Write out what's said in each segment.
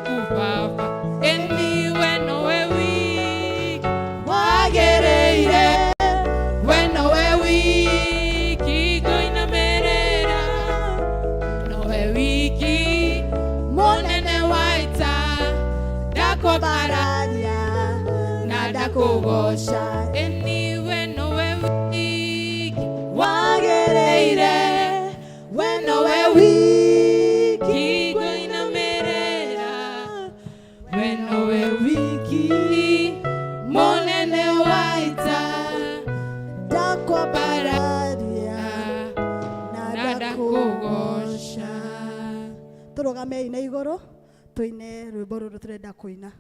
ciaku Baba. Ĩni we nowe wiki wagĩrĩire, we nowe wiki ngũinamĩrĩra, nowe wiki mũnene wa ita, ndakwambararia na ndakũgoca. Ĩni we nowe wiki wagĩrĩire, we nowe wiki ngũinamĩrĩra, we nowe wiki mũnene wa ita, ndakwambararia na ndakũgoca. Tũrũgamei na igũrũ tũine rwĩmbo rũrũ tũrenda kũina.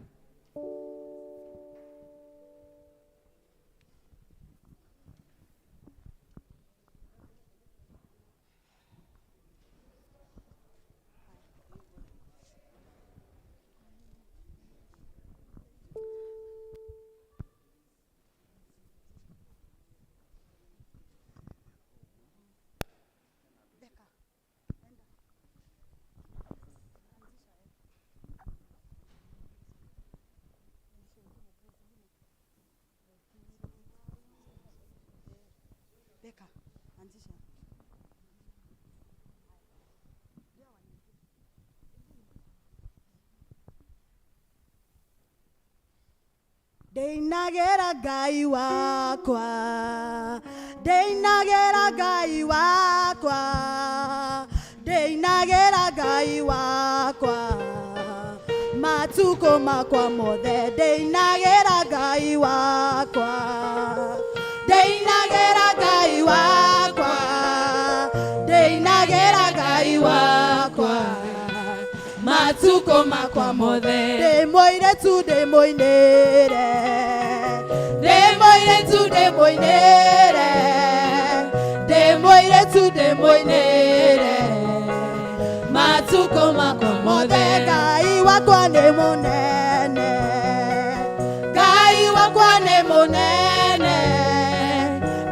Beka, anzisha. Ndeinagĩra Ngai wakwa, ndeinagĩra Ngai wakwa, ndeinagĩra Ngai wakwa, matukũ makwa mothe ndeinagĩra Ngai wakwa, ndeinagĩra Ngai wakwa, ndeinagĩra Ngai wakwa, matukũ makwa mothe. Ndĩ mũirĩtu ndĩmũinĩre, ndĩ mũirĩtu ndĩmũinĩre, ndĩ mũirĩtu ndĩmũinĩre, matukũ makwa mothe. Ngai wakwa nĩ mũnene, Ngai wakwa nĩ mũnene,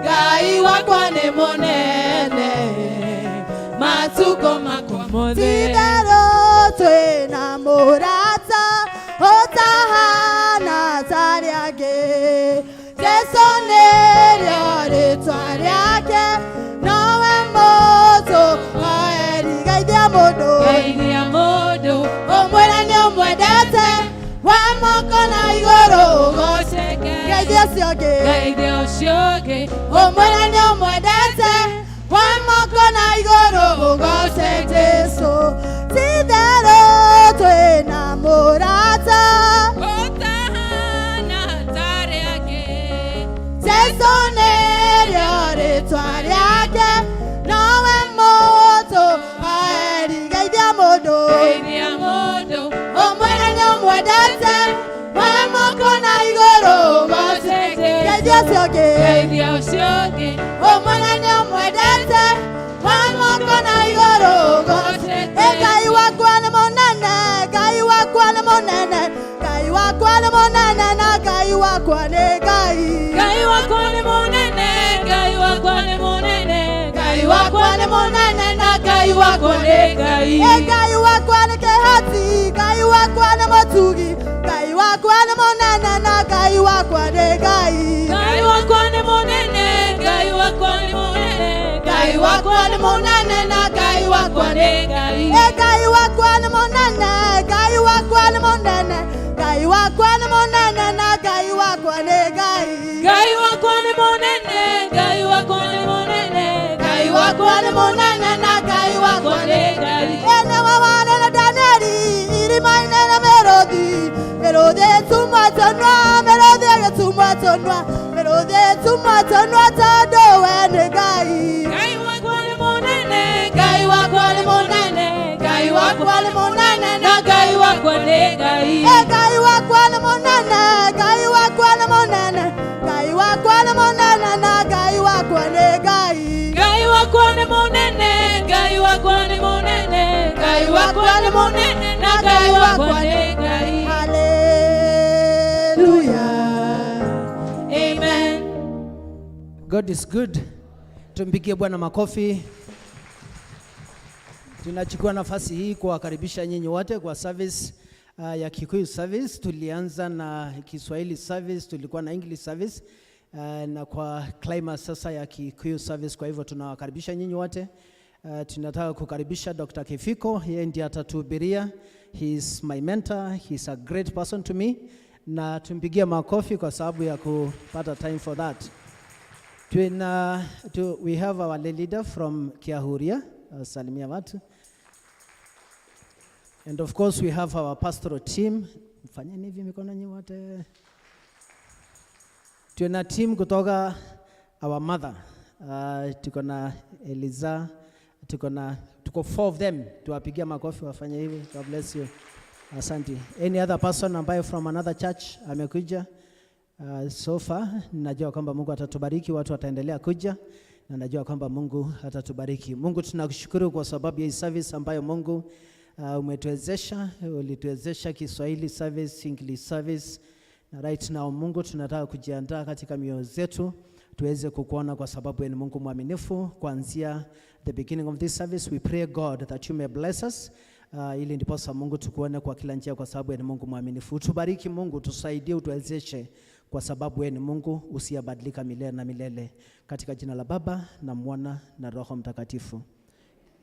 Ngai wakwa nĩ mũnene, matukũ makwa mothe. Ti-itherũ twĩna mũrata ũtahana ta arĩa angĩ, Jesũ nĩrĩo rĩtwa rĩake, nowe mũtũhoeri. Geithia mũndũ, Geithia mũndũ, ũmwĩre nĩ ũmwendete, wa moko na igũrũ ũgoce Ngai. Geithia ũcio ũngĩ, Geithia ũcio ũngĩ, ũmwĩre nĩ ũmwendete, wa moko na igũrũ ũgoce Jesũ. Ti-itherũ twĩna mũrata ũtahana ta arĩa angĩ, Jesũ nĩrĩo rĩtwa rĩake, nowe mũtũhoeri. Geithia mũndũ, Geithia mũndũ, ũmwĩre nĩ ũmwendete, wa moko na igũrũ ũgoce Jesũ. Geithia ũcio ũngĩ, Geithia ũcio ũngĩ, ũmwĩre nĩ ũmwendete, wa moko na igũrũ ũgoce ũgoce Ngai wakwa nĩ mũnene, Ngai wakwa nĩ mũnene, Ngai wakwa nĩ mũnene, na Ngai wakwa nĩ Ngai. Ngai wakwa nĩ mũnene, Ngai wakwa nĩ mũnene, Ngai wakwa nĩ mũnene, na Ngai wakwa nĩ Ngai. Ngai wakwa nĩ kĩhoti, Ngai wakwa nĩ mũtugi, Ngai wakwa nĩ mũnene, na Ngai wakwa nĩ Ngai. Ngai wakwa nĩ mũnene, Ngai wakwa nĩ mũnene, Ngai wakwa nĩ mũnene, na Ngai wakwa nĩ Ngai. Ngai wakwa nĩ mũnene, Ngai wakwa nĩ mũnene, Ngai wakwa nĩ mũnene, na Ngai wakwa nĩ Ngai. Ngai wakwa nĩ mũnene, Ngai wakwa nĩ mũnene, Ngai wakwa nĩ mũnene, na Ngai wakwa nĩ Ngai. Nĩwe warĩ na Danieli irima-inĩ rĩa mĩrũthi, mĩrũthi ĩtumwo tũnua, mĩrũthi ĩgĩtumwo tũnua, mĩrũthi ĩtumwo tũnua tondũ we nĩ Ngai. Ngai wakwa nĩ mũnene, Ngai wakwa nĩ mũnene, Ngai wakwa nĩ mũnene, na Ngai wakwa nĩ Ngai. Ngai wakwa nĩ mũnene, Ngai wakwa nĩ mũnene, Ngai wakwa nĩ mũnene, na Ngai wakwa nĩ Ngai. Ngai wakwa nĩ mũnene, Ngai wakwa nĩ mũnene, Ngai wakwa nĩ mũnene, na Ngai wakwa nĩ Ngai. Hallelujah. Amen. God is good. Tumpigie Bwana makofi. Tunachukua nafasi hii kuwakaribisha nyinyi wote kwa service ya Kikuyu service. Tulianza na Kiswahili service, tulikuwa na English service na kwa climax sasa ya Kikuyu service. Kwa hivyo tunawakaribisha nyinyi wote. Tunataka kukaribisha Dr. Kifiko, yeye ndiye atatuhubiria. He is my mentor, he is a great person to me, na tumpigie makofi kwa sababu ya kupata time for that. We have our lay leader from Kiahuria, salimia watu. And of course we have our pastoral team. Fanyeni hivi mikono nyinyi wote. Tuna team kutoka our mother. Tuko na Eliza, tuko four of them. Tuwapigia makofi wafanye hivi. God bless you. Asante. Any other person ambaye from another church amekuja? So far najua kwamba Mungu atatubariki, watu wataendelea kuja na najua kwamba Mungu atatubariki. Mungu tunakushukuru kwa sababu ya hii service ambayo Mungu umetuwezesha, ulituwezesha Kiswahili service, English service. Na right now Mungu tunataka kujiandaa katika mioyo zetu tuweze kukuona kwa sababu wewe ni Mungu mwaminifu. Kuanzia the beginning of this service we pray God that you may bless us ili ndiposa Mungu tukuone kwa kila njia, kwa sababu wewe ni Mungu mwaminifu. Utubariki Mungu, tusaidie, utuwezeshe, kwa sababu wewe ni Mungu usiyebadilika milele na milele, katika jina la Baba na Mwana na Roho Mtakatifu,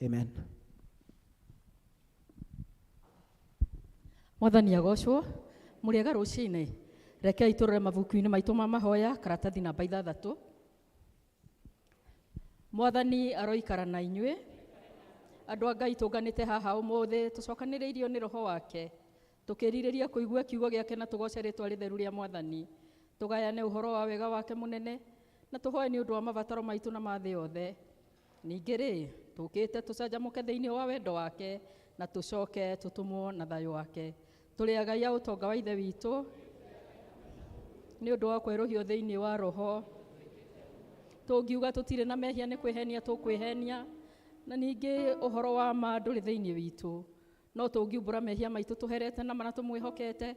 amen. Mwathani agocwo. Mũrĩega rũcinĩ. Rekei tũrore mabuku-inĩ maitũ ma mahoya karatathi namba 6. Mwathani aroikara na inyuĩ. Andũ a Ngai, tũnganĩte haha ũmũthĩ tũcokanĩrĩirio nĩ roho wake, tũkĩrirĩria kũigua kiugo gĩake na tũgoce rĩtwa rĩtheru rĩa Mwathani, tũgayane ũhoro wa wega wake mũnene na tũhoe nĩ ũndũ wa mabataro maitũ na ma thĩ yothe. Ningĩ rĩ, tũkĩte tũcanjamũke thĩinĩ wa wendo wake na tũcoke tũtũmwo na thayũ wake. Tũrĩ agai a ũtonga wa Ithe witũ nĩ ũndũ wa kwerũhio thĩinĩ wa roho. Tũngiuga tũtirĩ na mehia nĩ kwĩhenia tũkwĩhenia, na ningĩ ũhoro wa ma ndũrĩ thĩinĩ witũ. No tũngiumbũra mehia maitũ tũherete na mana tũmwĩhokete,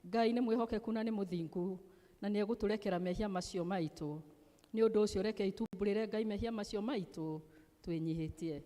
Ngai nĩ mwĩhokeku na nĩ mũthingu na nĩ egũtũrekera mehia macio maitũ. Nĩ ũndũ ũcio rekei tumbũrĩre Ngai mehia macio maitũ twĩnyihĩtie.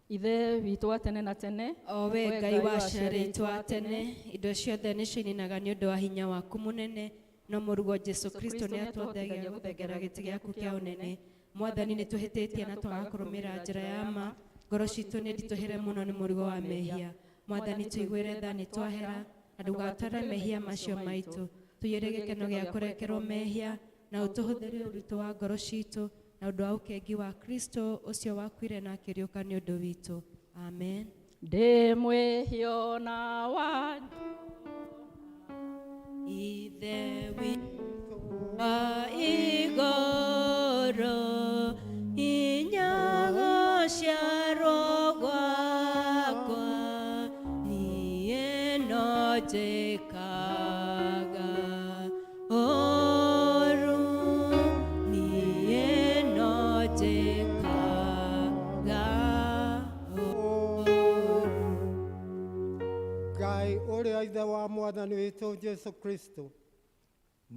Ithe witũ wa tene na tene, o we Ngai waciarĩtwo wa tene, indo ciothe nĩcininaga nĩ ũndũ wa hinya waku mũnene, no mũrugo Jesu Kristo nĩ atũhotithagia gũthengera gĩtĩ gĩaku kĩa ũnene. Mwathani, nĩ tũhĩtĩtie na twaga kũrũmĩrĩra njĩra ya ma. Ngoro citũ nĩ nditũhĩre mũno nĩ mũrigo wa mehia. Mwathani, tũiguĩre tha, nĩ twahera, na ndũgatware mehia macio maitũ. Tũiyũrie gĩkeno gĩa kũrekerwo mehia na ũtũhũthĩre ũritũ wa ngoro citũ na ũndũ wa ũkengi wa Kristo ũcio wakuire na akĩriũka nĩ ũndũ witũ. Amen. Ndĩ mwĩhio na wa Ithe witũ wa igũrũ, inya gũciarwo gwakwa, niĩ no njĩkaga ũru, niĩ no njĩkaga ũru. Ngai ũrĩa Ithe wa Mwathani witũ Jesu Kristo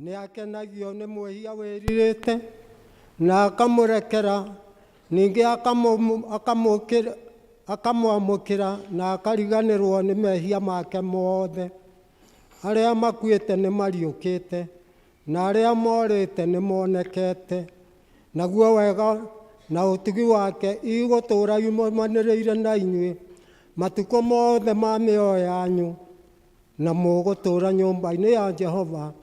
nĩ akenagio nĩ mwĩhia wĩrirĩte na akamũrekera, ningĩ akamwamũkĩra na akariganĩrwo nĩ mehia make mothe. Arĩa makuĩte nĩ mariũkĩte na arĩa morĩte nĩ monekete, naguo wega na ũtugi wake igũtũũra iumanĩrĩire na inyuĩ matukũ mothe ma mĩoyo yanyu, na mũgũtũũra nyũmba-inĩ ya Jehova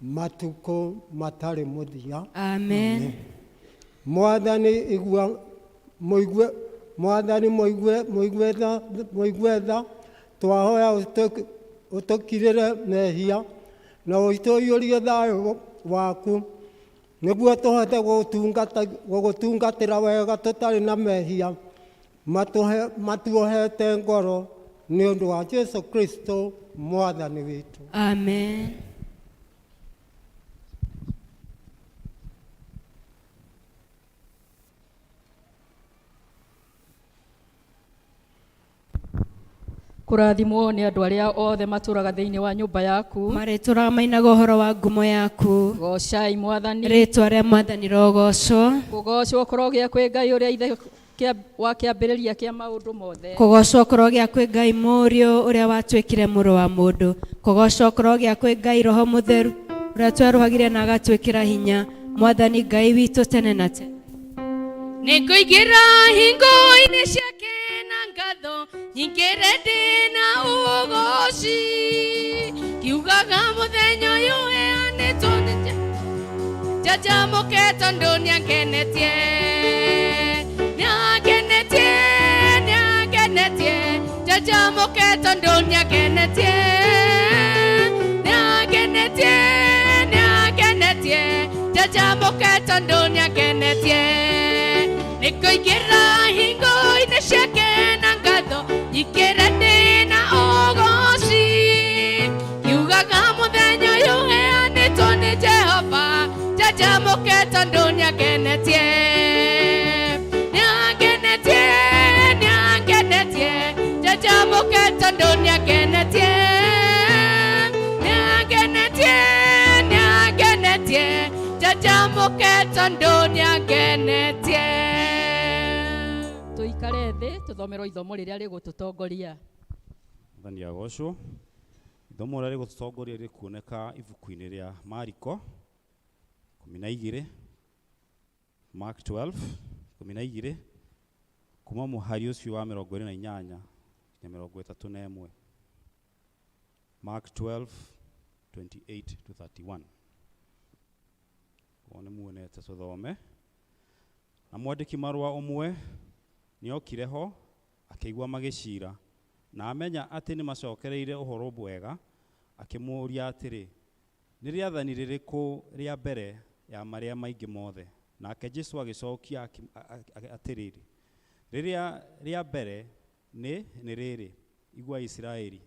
matukũ matarĩ mũthia. Amen. Mwathani igua mũigue, Mwathani mũigue, mũigue tha, mũigue tha. Twahoya ũtũkirĩre mehia na ũtũiyũrie thayũ waku, nĩguo tũhote gũgũtungatĩra wega tũtarĩ na mehia matuohete ngoro, nĩ ũndũ wa Jesu Kristo Mwathani witũ. Amen. Kũrathimwo nĩ andũ arĩa othe matũraga thĩinĩ wa nyũmba yaku. Marĩtũraga mainaga ũhoro wa ngumo yaku. Gocai Mwathani. Rĩtwa rĩa Mwathani rogocwo. Kũgocwo kũrogĩa kwĩ Ngai ũrĩa Ithe Wa kĩambĩrĩria kĩa maũndũ mothe. Kũgocwo kũrogĩa kwĩ Ngai Mũriũ ũrĩa watuĩkire mũrũ wa mũndũ. Kũgocwo kũrogĩa kwĩ Ngai Roho Mũtheru ũrĩa twerũhagire na agatwĩkĩra hinya. Mwathani Ngai witũ tene na tene. Nĩngũingĩra hingo-inĩ ciake na ngatho nyingĩre ndĩ na ũgoci kiugaga mũthenya ũyũ heanĩtwo nĩ njanjamũke tondũ nĩangenetie, nĩangenetie, nĩangenetie, njanjamũke tondũ nĩangenetie, nĩangenetie, nĩangenetie, njanjamũke tondũ nĩangenetie. Nĩngũingĩra hingo-inĩ ciake na ngatho nyingĩre ndĩ na ũgoci kiugaga mũthenya ũyũ heanĩtwo nĩ Jehova njanjamũke tondũ nĩangenetie, nĩangenetie, nĩangenetie, njanjamũke tondũ nĩangenetie, nĩangenetie, nĩangenetie, njanjamũke tondũ nĩangenetie. Tũikare thĩ tũthomerwo ithomo rĩrĩa rĩgũtũtongoria. Mwathani agocwo. Ithomo rĩrĩa rĩgũtũtongoria rĩkuoneka ibuku-inĩ rĩa Mariko 12, Mark 12 12, kuma mũhari ũcio wa 28 nginya 31. Mark 12 28 to 31. Wone muonete tũthome. Na mwandĩki marũa ũmwe nĩokire ho akĩigua magĩcira na amenya atĩ nĩmacokereire ũhoro mwega, akĩmũũria atĩrĩ, nĩ rĩathani rĩrĩkũ rĩa mbere ya marĩa maingĩ mothe? Nake Jesũ agĩcokia atĩrĩrĩ, rĩrĩa rĩa mbere nĩ rĩrĩ, igua Isiraeli,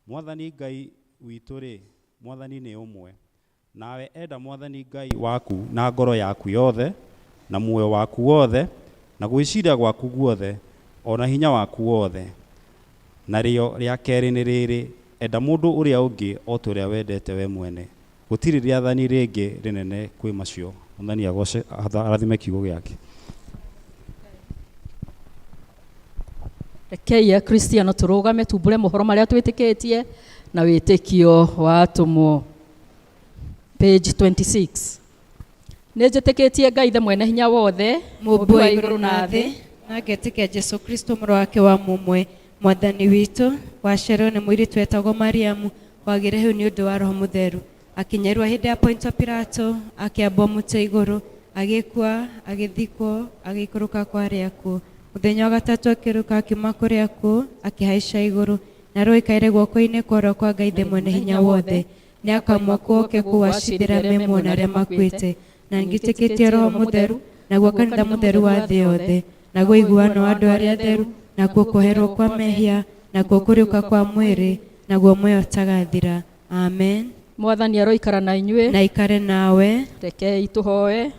Mwathani Ngai witũ-rĩ, Mwathani nĩ ũmwe. Nawe enda Mwathani Ngai waku na ngoro yaku yothe, na muoyo waku wothe, na gwĩciria gwaku guothe, o na hinya waku wothe. Narĩo rĩa kerĩ nĩ rĩrĩ, enda mũndũ ũrĩa ũngĩ o ta ũrĩa wendete we mwene. Gũtirĩ rĩathani rĩngĩ rĩnene kwĩ macio. Mwathani agoce, arathime kiugo gĩake. Rekei Akristiano tũrũgame tumbũre mohoro marĩa twĩtĩkĩtie na wĩtĩkio wa atũmwo. Page 26. Nĩ njĩtĩkĩtie Ngai Ithe mwene hinya wothe, Mũũmbi wa igũrũ na thĩ, na ngetĩkia Jesũ Kristo mũrũ wake wa mũmwe, Mwathani witũ, waciarirwo nĩ mũirĩtu wetagwo Mariamu, wagĩire hau nĩ ũndũ wa Roho Mũtheru. Akinyerwo hĩndĩ ya Pontio Pilato, akĩambwo mũtĩ igũrũ, agĩkua, agĩthikwo, agĩikũrũka kwa arĩa akuũ. Mũthenya wa gatatũ akĩrũka akiuma kũrĩa akuũ, akĩhaica igũrũ, na rũikaire guoko-inĩ kwa ũrĩo kwa Ngai Ithe mwene hinya wothe. Nĩakamwa kuoke kũwacithĩra me muoyo na arĩa makuĩte. Na ngĩtĩkĩtie Roho Mũtheru, naguo kanitha mũtheru wa thĩ yothe, naguo ũiguano wa andũ arĩa atheru, nakuo kuoherwo kwa mehia, nakuo kũriũka kwa mwĩrĩ, naguo muoyo ũtagathira. Amen. Mwathani aroikara na inyuĩ. Na ikare nawe. Rekei tũhoe.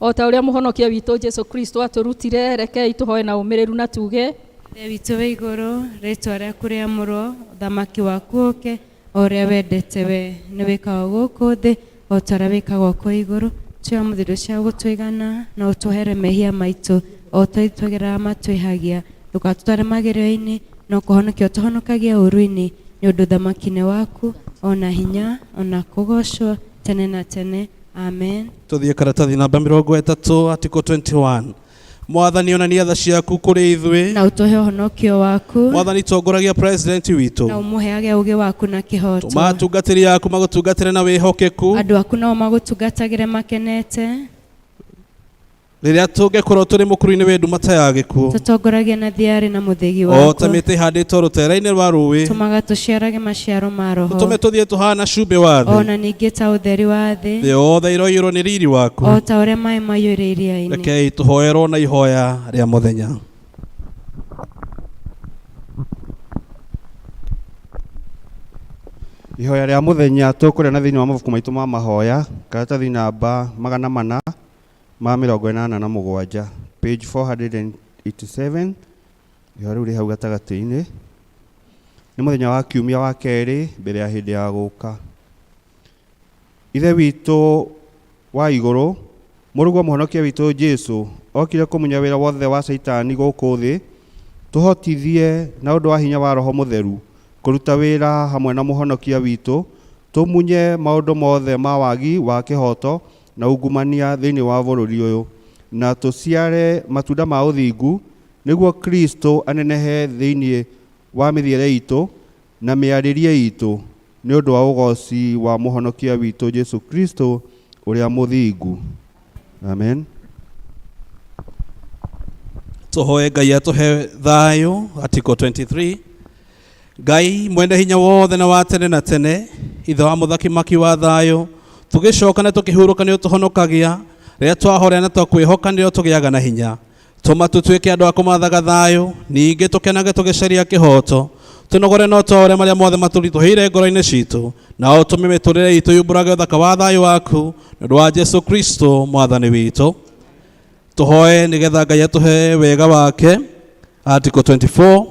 O ta ũrĩa mũhonokia witũ Jesũ Kristo atũrutire, rekei tũhoe na ũmĩrĩru na tuge. Ithe witũ wĩ igũrũ, rĩtwa rĩaku rĩamũrwo, ũthamaki waku ũke, o ũrĩa wendete we nĩ wĩkagwo gũkũ thĩ o ta ũrĩa wĩkagwo kũu igũrũ. Tũhe mũthithũ cia gũtũigana na ũtũhere mehia maitũ o ta ũrĩa matwĩhagia. Ndũgatũtware magerio-inĩ, no kũhonokia ũtũhonokagie ũũru-inĩ, nĩ ũndũ ũthamaki nĩ waku, ona hinya, ona kũgoocwo tene na tene. Amen. Tuthiĩ karatathi namba 30, article 21. Mwathani onania tha ciaku kũrĩ ithuĩ na ũtũhe ũhonokio waku. Mwathani tongoragia president witũ na ũmũheage ũũgĩ waku na kĩhooto. Tũma atungatĩri aku magũtungatĩre na wĩhokeku, andũ aku nao magũtungatagĩre makenete. Rĩrĩa tũngĩkorwo tũrĩ mũkuru-inĩ wĩ nduma ta ya gĩkuũ, tũtongoragie na thiarĩ na mũthĩgi o ta waku. mĩtĩ ĩhandĩtwo rũtere-inĩ rwa rũĩ, tũmaga tũciarage maciaro ma roho. Tũtũme tũthiĩ tũhana cumbĩ wa thĩ, ona ningĩ ta ũtheri wa thĩ. Thĩ yothe ĩroiyũrwo nĩ riri waku, o ta ũrĩa maĩ maiyũire iria-inĩ. Rekei tũhoerwo na ihoya rĩa mũthenya. Ihoya rĩa mũthenya tũkũrĩa na thĩinĩ wa mabuku maitũ ma mahoya, karatathi namba 487, page 487. Ihoya rĩu rĩ hau gatagatĩ-inĩ. Nĩ mũthenya wa kiumia wa kerĩ mbere ya hĩndĩ ya gũka. Ithe witũ wa igũrũ, Mũrũguo mũhonokia witũ Jesu okire kũmunya wĩra wothe wa Caitani gũkũ thĩ, tũhotithie na ũndũ wa hinya wa Roho Mũtheru kũruta wĩra hamwe na mũhonokia witũ, tũmunye maũndũ mothe ma wagi wa kĩhoto na ungumania thĩinĩ wa bũrũri ũyũ, na tũciare matunda ma ũthingu, nĩguo Kristo anenehe thĩinĩ wa mĩthiĩre itũ na mĩarĩrie itũ, nĩ ũndũ wa ũgoci wa mũhonokia witũ Jesu Kristo ũrĩa mũthingu. Amen. Tũhoe Ngai atũhe thayũ. Article 23. Ngai mwene hinya wothe na wa tene na tene, ithe wa mũthaki wa thayũ, tũgĩcoka na tũkĩhurũka nĩ ũtũhonokagia. Rĩrĩa twahorea na twakwĩhoka nĩrĩo tũgĩaga na hinya. Tũma tũtuĩke andũ a kũmathaga thayũ, ningĩ tũkenage tũgĩcaria kĩhoto, tũnogore no ta ũrĩa marĩa mothe matũritũhĩire ngoro-inĩ citũ, na ũtũme mĩtũrĩre itũ yumbũrage ũthaka wa thayũ waku, nĩ ũndũ wa Jesu Kristo mwathani witũ. Tũhoe nĩgetha Ngai atũhe wega wake. Article 24.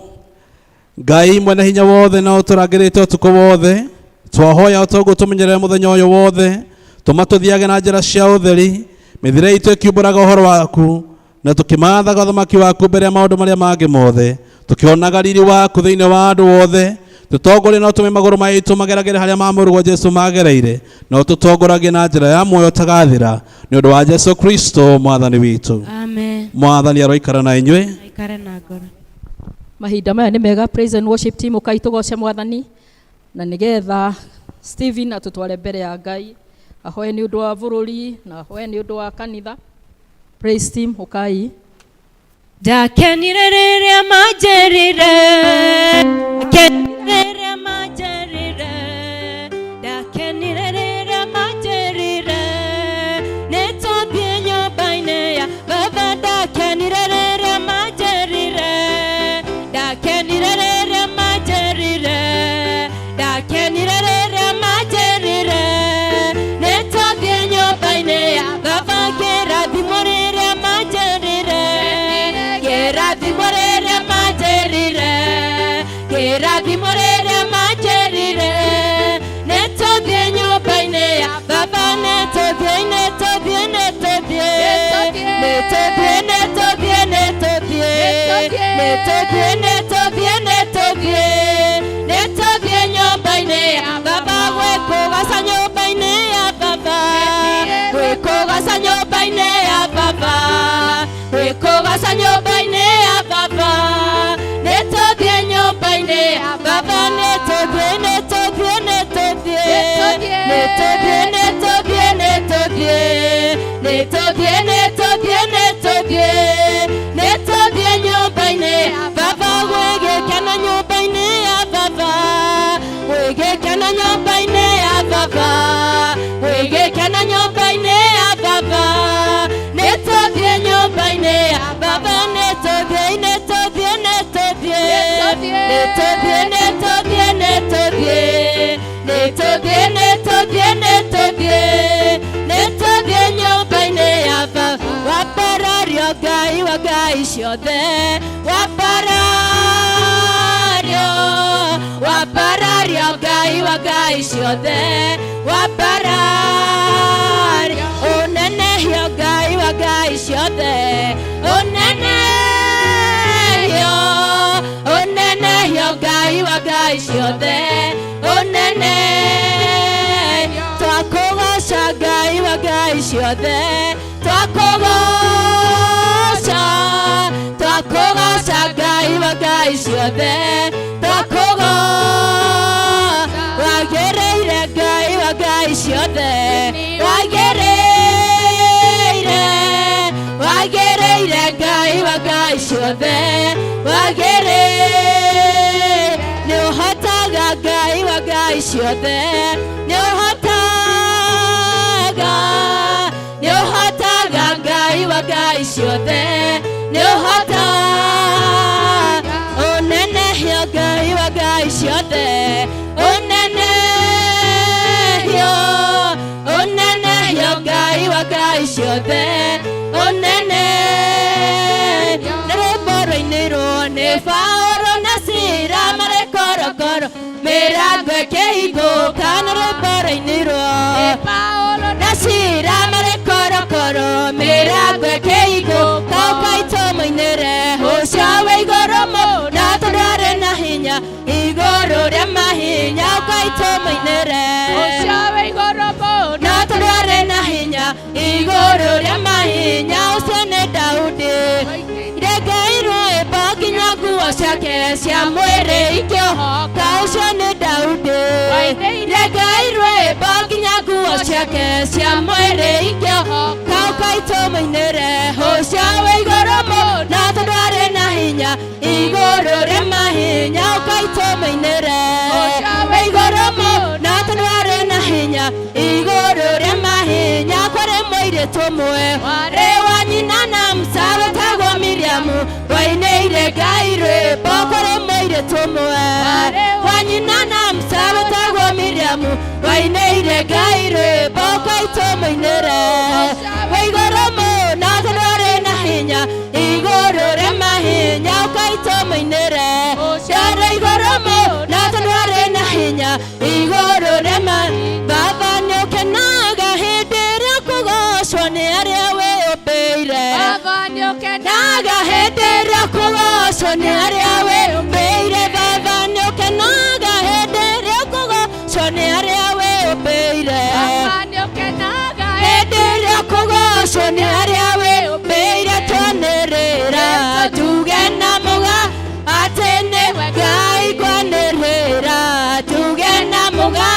Ngai mwene hinya wothe na ũtũrangĩrĩte ũtukũ wothe, twahoya ũtoguo tũmenyerere mũthenya ũyũ wothe, tũma tũthiage na njĩra cia ũtheri, mĩthiĩre itũ ĩkiumbũraga ũhoro waku, na tũkĩmathaga ũthamaki waku mbere ya maũndũ marĩa mangĩ mothe, tũkĩonaga riri waku thĩinĩ wa andũ othe. Tũtongorie na ũtũme magũrũ maitũ mageragĩre harĩa ma mũrũguo Jesu magereire, na ũtũtongoragie na njĩra ya muoyo ũtagathira, nĩ ũndũ wa Jesu Kristo mwathani witũ. Amen. Mwathani aroikara na inyuĩ. Aikare na ngoro. Mahinda maya nĩ mega, praise and worship team, ũkai tũgoce mwathani, na nĩgetha Stephen atũtware mbere ya Ngai, ahoe nĩ ũndũ wa bũrũri na ahoe nĩ ũndũ wa kanitha. Praise team, ũkai. Ndakenire rĩrĩa manjĩrire, ndakenire rĩrĩa manjĩrire, ndakenire rĩrĩa manjĩrire, nĩtũthiĩ nyũmba-inĩ ya Baba. Ndakenire rĩrĩa manjĩrire, ndakenire rĩrĩa manjĩrire, ndakenire rĩrĩa manjĩrire, nĩtũthiĩ nyũmba-inĩ ya Baba. Kĩrathimo rĩrĩa manjĩrire, kĩrathimo rĩrĩa manjĩrire, kĩrathimo rĩrĩa manjĩrire, nĩtũthiĩ nyũmba-inĩ ya Baba. Nĩtũthiĩ, nĩtũthiĩ, nĩtũthiĩ, nĩtũthiĩ, nĩtũthiĩ, nĩtũthiĩ, nĩtũthiĩ, nĩtũthiĩ, nĩtũthiĩ, nĩtũthiĩ nyũmba-inĩ ya Baba. Gwĩkũgaca nyũmba-inĩ ya Baba, gwĩkũgaca nyũmba-inĩ ya Baba, gwĩkũgaca nyũmba-inĩ ya Baba. Nĩtũthiĩ nyũmba-inĩ ya Baba. Nĩtũthiĩ, nĩtũthiĩ, nĩtũthiĩ, nĩtũthiĩ, nĩtũthiĩ, nĩtũthiĩ, nĩtũthiĩ, nĩtũthiĩ, nĩtũthiĩ, nĩtũthiĩ nyũmba-inĩ ya Baba. Gwĩgĩkena nyũmba-inĩ ya Baba, gwĩgĩkena nyũmba-inĩ ya Baba, gwĩgĩkena nyũmba-inĩ ya Baba. Nĩtũthiĩ nyũmba-inĩ ya Baba. Nĩtũthiĩ, nĩtũthiĩ, nĩtũthiĩ, nĩtũthiĩ, nĩtũthiĩ, nĩtũthiĩ, nĩtũthiĩ, nĩtũthiĩ, nĩtũthiĩ, nĩtũthiĩ nyũmba-inĩ ya Baba. Wambarario Ngai wa ngai ciothe, wambarario, wambarario Ngai wa ngai ciothe, wambarario, ũnenehio Ngai wa ngai ciothe, ũnenehio, ũnenehio Ngai wa ngai ciothe, ũnene twakũgoca Ngai wa ngai ciothe, twakũgoca, twakũgoca Ngai wa ngai ciothe, twakũgoca, wagĩrĩire Ngai wa ngai ciothe, wagĩrĩire, wagĩrĩire Ngai wa ngai ciothe, wagĩrĩire, nĩ ũhotaga Ngai wa ngai ciothe, nĩ ũhotaga, nĩ ũhotaga Ngai wa ngai ciothe, nĩ ũhotaga, ũnenehio Ngai wa ngai ciothe, ũnenehio, ũnenehio Ngai wa ngai ciothe, ũnene. Nĩ rwĩmbo rũinirwo nĩ Paũlũ na Sila marĩ korokoro, mĩrango ĩkĩhingũka. Nĩ rwĩmbo rũinirwo na Sila marĩ korokoro. Igũrũ mĩrango ĩkĩhingũka ũkaitũmũinĩre ũcio wĩ igũrũ mũno tondũ arĩ na hinya igũrũ rĩa mahinya ũkaitũmũinĩre ũcio wĩ igũrũ mũno tondũ arĩ na hinya igũrũ rĩa mahinya ũcio nĩ Daudi Ngai rwĩmbo nginya nguo ciake cia mwĩrĩ ikĩohoka ũcio nĩ Daudi Ngai rwĩmbo nginya nguo ciake cia mwĩrĩ ikĩohoka ũkaitũmũinĩre ũcio wĩ igũrũ mũno tondũ arĩ na hinya igũrũ rĩa mahinya ũkaitũmũinĩre ũcio wĩ igũrũ mũno tondũ arĩ na hinya igũrũ rĩa mahinya kũrĩ mũirĩtu ũmwe warĩ wa nyina na Musa wetagwo Miriamu wainĩire Ngai rwĩmbo kũrĩ mũirĩtu ũmwe wa nyina na Musa wetagwo Miriamu wainĩire Ngai rwĩmbo ũkaitũmũinĩre wĩ igũrũ mũno tondũ arĩ na hinya igũrũ rĩa mahinya ũkaitũmũinĩre ũcio igũrũ mũno tondũ arĩ na hinya igũrũ rĩa mahinya Baba nĩũkenaga hĩndĩ ĩrĩa kũgocwo nĩ arĩa wĩyũmbĩire Baba nĩũkenaga hĩndĩ ĩrĩa kũgocwo nĩ arĩa wĩyũmbĩire Baba nĩũkenaga hĩndĩ ĩrĩa kũgocwo nĩ arĩa wĩyũmbĩire Baba nĩũkenaga hĩndĩ ĩrĩa kũgocwo nĩ arĩa wĩyũmbĩire twanĩrĩra tuge na mũga atĩ nĩwe Ngai kwanĩrĩra tuge na mũga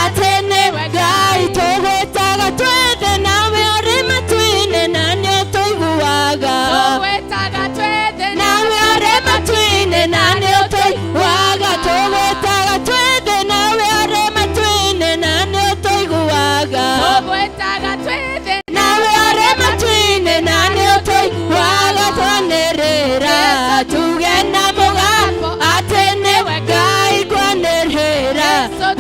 atĩ nĩwe Ngai tũgwĩtaga twĩ nawe ũrĩ matu-inĩ na nĩũtũiguaga tũgwĩtaga twĩ nawe ũrĩ matu-inĩ na nĩũtũiguaga tũgwĩtaga twĩ nawe ũrĩ matu-inĩ na nĩũtũiguaga tũgwĩtaga twĩ nawe ũrĩ matu-inĩ na nĩũtũiguaga twanĩrĩra tuge na mũgambo atĩ nĩwe Ngai kwanĩrĩra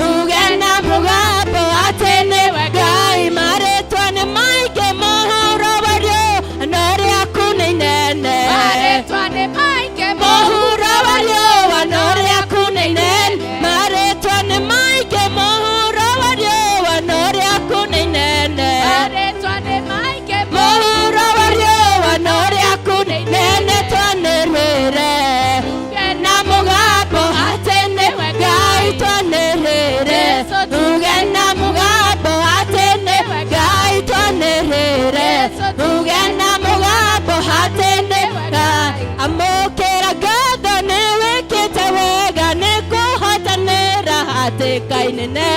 tuge na mũgambo atĩ nĩwe Ngai marĩtwa nĩ maingĩ mũhuro wario no rĩaku nĩ inene marĩtwa nĩ maingĩ mũhuro wario no rĩaku nĩ inene marĩtwa nĩ maingĩ mũhuro wario no rĩaku nĩ inene marĩtwa nĩ maingĩ mũhuro wario no rĩaku nĩ inene twanĩrĩre na mũgambo atĩ nĩwe Ngai twanĩrĩre tuge na mũgambo atĩ nĩwe Ngai twanĩrĩre tuge na mũgambo atĩ nĩwe Ngai amũkĩra ngatho nĩwĩkĩte wega nĩkũhotanĩra hatĩka-inĩ nene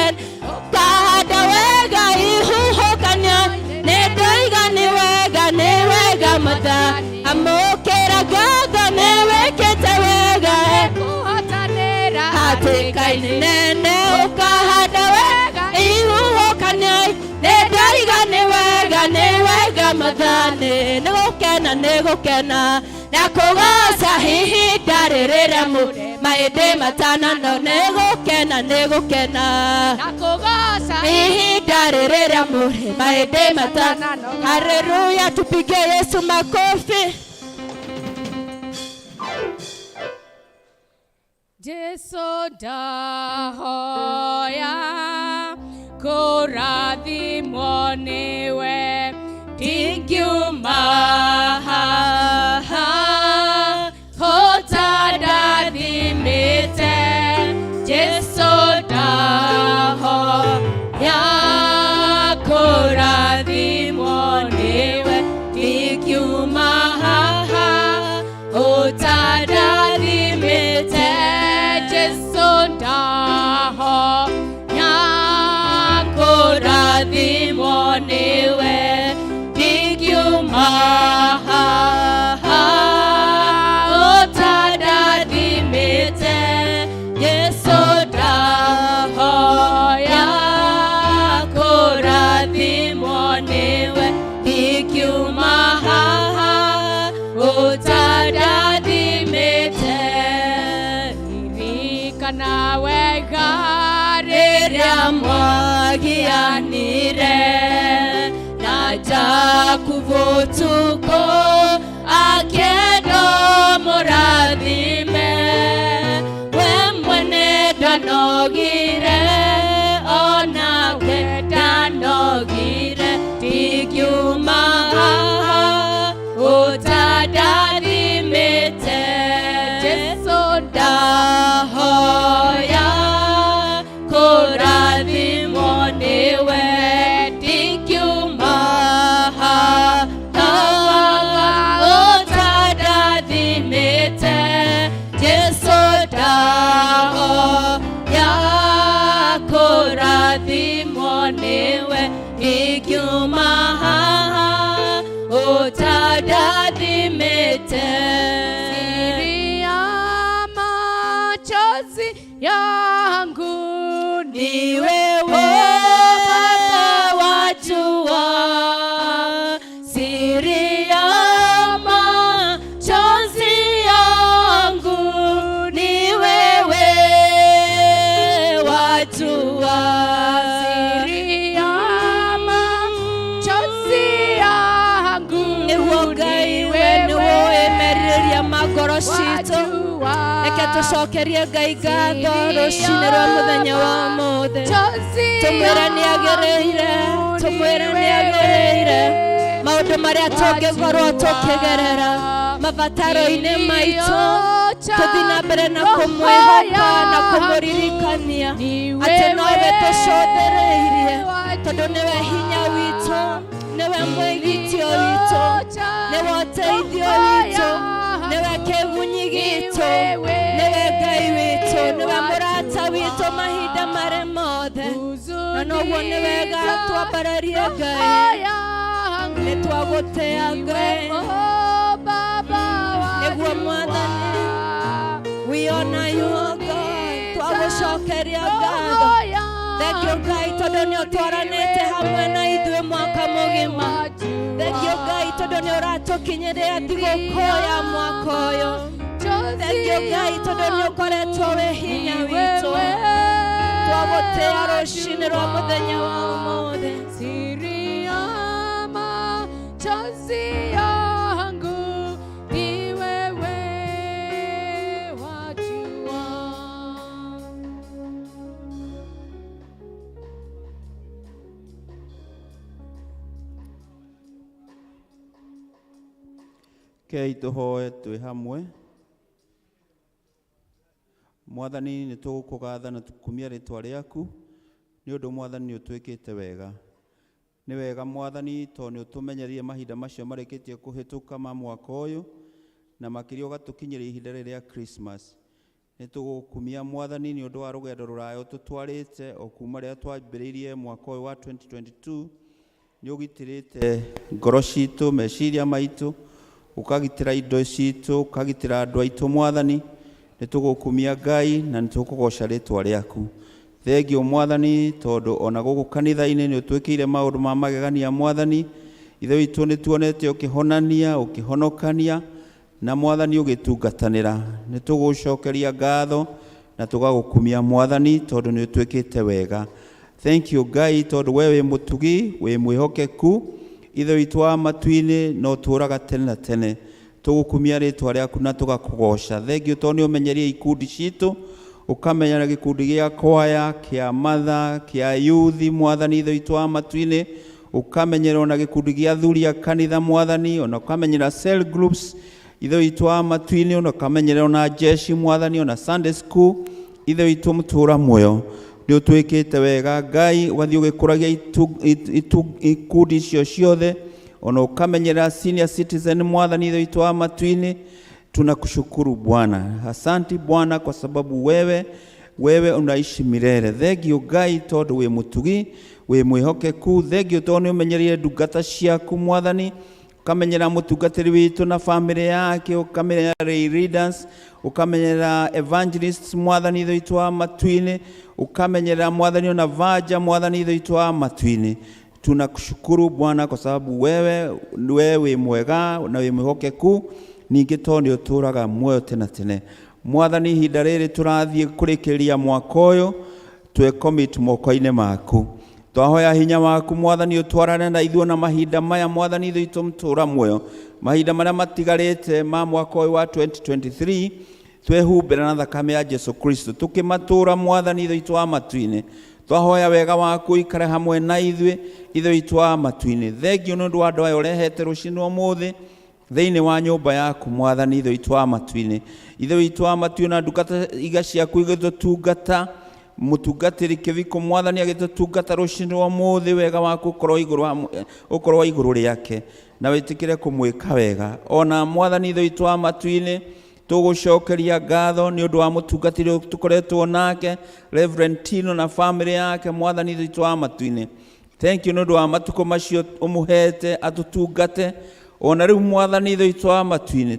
ũkahanda wega ihuhũkanio nĩndoiga nĩ wega nĩ wega Mwathani amũkĩra ngatho nĩwĩkĩte wega kũhotanĩra hatĩka-inĩ nene ũkahanda wega ihuhũkanio nĩndoiga nĩ wega nĩ wega Mwathani nĩgũkena nĩgũkena na kũgoca ihinda rĩrĩ mahĩndĩ matanano nĩgũkena nĩgũkena na kũgoca ihinda rĩrĩ mahĩndĩ matanano. Haleluya, tupige Yesu makofi. Jesu ndahoya kũrathimwo nĩwe ndingiuma haha ũtandathimĩte Jesu ndahoya kũrathimwo nĩwe ndingiuma haha ũtandathimĩte Jesu ndahoya kũrathimwo nĩwe ndingiuma haha ũtandathimĩte Jesu ndahoya kũrathimwo nĩwe ndingiuma haha ũtandathimĩte ririkana wega rĩrĩa mwagianire na Jakubu ũtukũ akĩenda mũrathime we mwene ndanogire onake ndanogire ndingiuma ũtandathimĩte. Jesu ndahoya kũrathimwo nĩwe, ndingiuma haha ũtandathimĩte. Jesu ndahoya kũrathimwo nĩwe, ndingiuma haha ũtandathimĩte. Siri ya machozi yangu ni wewe Baba wajua, siri ya machozi yangu ni wewe wajua, siri ya machozi yangu Nĩguo Ngai we nĩwe ũĩ merirĩria ma ngoro citũ. Reke tũcokerie Ngai ngatho rũcinĩ rwa mũthenya wa ũmũthĩ, tũmwĩre nĩ agĩrĩire, tũmwĩre nĩ agĩrĩire maũndũ marĩa tũngĩkorwo tũkĩgerera mabataro-inĩ maitũ, tũthiĩ na mbere na kũmwĩhoka na kũmũririkania atĩ nowe tũcũthĩrĩirie, tondũ nĩwe hinya witũ, nĩwe mwĩgitio witũ, nĩwe ũteithio witũ, nĩwe kĩgunyi gitũ, nĩwe Ngai witũ, nĩwe mũrata witũ mahinda marĩ mothe. Na noguo nĩ wega twambararie Ngai, nĩ twagũtĩa Ngai, nĩguo Mwathani, we honor you, O God. Twagũcokeria ngatho. Thank you Ngai tondũ nĩ ũtwaranĩte hamwe na ithuĩ mwaka mũgima. Thank you Ngai tondũ nĩ ũratũkinyĩria thigũkũ ya mwaka ũyũ. Thank you Ngai tondũ nĩ ũkoretwo wĩ hinya witũ. Twagũtĩa rũcinĩ rwa mũthenya wa ũmũthĩ. Siri ya machozi yangu ni wewe wajua. Kei tũhoe twĩ hamwe. Mwathani, nĩ tũgũkũgatha na tũkumia rĩtwa rĩaku nĩ ũndũ Mwathani nĩ ũtwĩkĩte wega. Nĩ wega Mwathani tondũ nĩ ũtũmenyereire mahinda macio marĩkĩtie kũhĩtũka ma mwaka ũyũ, na makĩria ũgatũkinyĩria ihinda rĩrĩ rĩa Christmas. Nĩ tũgũkumia Mwathani nĩ ũndũ wa rũgendo rũraya ũtũtwarĩte o kuma rĩrĩa twambĩrĩirie mwaka ũyũ wa 2022. Nĩ ũgitĩrĩte ngoro citũ, meciria maitũ, ũkagitĩra indo citũ, ũkagitĩra andũ aitũ Mwathani. Nĩ tũgũkumia Ngai na nĩ tũkũgoca rĩtwa rĩaku. Thengio Mwathani tondũ ona gũkũ kanitha-inĩ nĩ ũtwĩkĩire maũndũ ma magegania Mwathani. Ithe witũ nĩ tuonete ũkĩhonania, ũkĩhonokania na Mwathani ũgĩtungatanĩra. Nĩ tũgũcokeria ngatho na tũgagũkumia Mwathani tondũ nĩ ũtwĩkĩte wega. Thank you Ngai tondũ we wĩ mũtugi, wĩ mwĩhokeku. Ithe witũ wa matu-inĩ no ũtũũraga tene na tene. Tũgũkumia rĩtwa rĩaku na tũgakũgoca. Thengio tondũ nĩ ũmenyerie ikundi citũ, ũkamenyera gĩkundi gĩa kwaya, kĩa matha, kĩa yuthi Mwathani Ithe witũ wa matu-inĩ, ũkamenyera ona gĩkundi gĩa athuri a kanitha Mwathani, ona ũkamenyera cell groups Ithe witũ wa matu-inĩ, ona ũkamenyera ona jeshi Mwathani, ona Sunday school. Ithe witũ mũtũũra muoyo, nĩ ũtwĩkĩte wega Ngai, ũgathiĩ ũgĩkũragia ikundi icio ciothe, ona ũkamenyera senior citizen Mwathani Ithe witũ wa matu-inĩ. Tunakushukuru Bwana, asanti Bwana kwa sababu wewe unaishi milele. Thengio Ngai tondũ wĩ mũtugi, wĩ mwĩhokeku. Thengio tondũ nĩ ũmenyereire ndungata ciaku Mwathani, ũkamenyera mũtungatĩri witũ na famĩlĩ yake, ũkamenyera lay leaders, ũkamenyera evangelists Mwathani Ithe witũ wa matu-inĩ, ũkamenyera Mwathani ona vanja Mwathani Ithe witũ wa matu-inĩ. Tunakushukuru Bwana kwa sababu wewe wĩ mwega na wĩ mwĩhokeku, ningĩ tondũ nĩ ũtũũraga muoyo tene tene. Mwathani, ihinda rĩrĩ tũrathiĩ kũrĩkĩrĩria mwaka ũyũ, twĩ commit moko-inĩ maku. Twahoya hinya waku Mwathani ũtwarane na ithuĩ na mahinda maya Mwathani Ithe witũ mũtũũra muoyo, mahinda marĩa matigarĩte ma mwaka ũyũ wa 2023, twehumbĩra na thakame ya Jesu Kristo, tũkĩmatũũra Mwathani Ithe witũ wa matu-inĩ. Twahoya wega waku ũikare hamwe na ithuĩ Ithe witũ wa matu-inĩ. Thengio nĩ ũndũ wa andũ aya ũrehete rũcinĩ ũmũthĩ. Thĩinĩ wa nyũmba yaku Mwathani Ithe witũ wa matu-inĩ. Ithe witũ wa matu-inĩ, na ndungata iga ciaku igĩtũtungata, mũtungatĩri Kĩbiko Mwathani agĩtũtungata rũcinĩ rwa ũmũthĩ, wega waku ũkorwo igũrũ ũkorwo igũrũ rĩake na wĩtĩkĩre kũmwĩka wega. Ona Mwathani Ithe witũ wa matu-inĩ, tũgũcokeria ngatho nĩ ũndũ wa mũtungatĩri ũyũ tũkoretwo nake Reverend Tino na famĩlĩ yake. Mwathani Ithe witũ wa matu-inĩ, thank you nĩ ũndũ wa matukũ macio ũmũhete atũtungate. Ona rĩu Mwathani Ithe witũ wa matu-inĩ,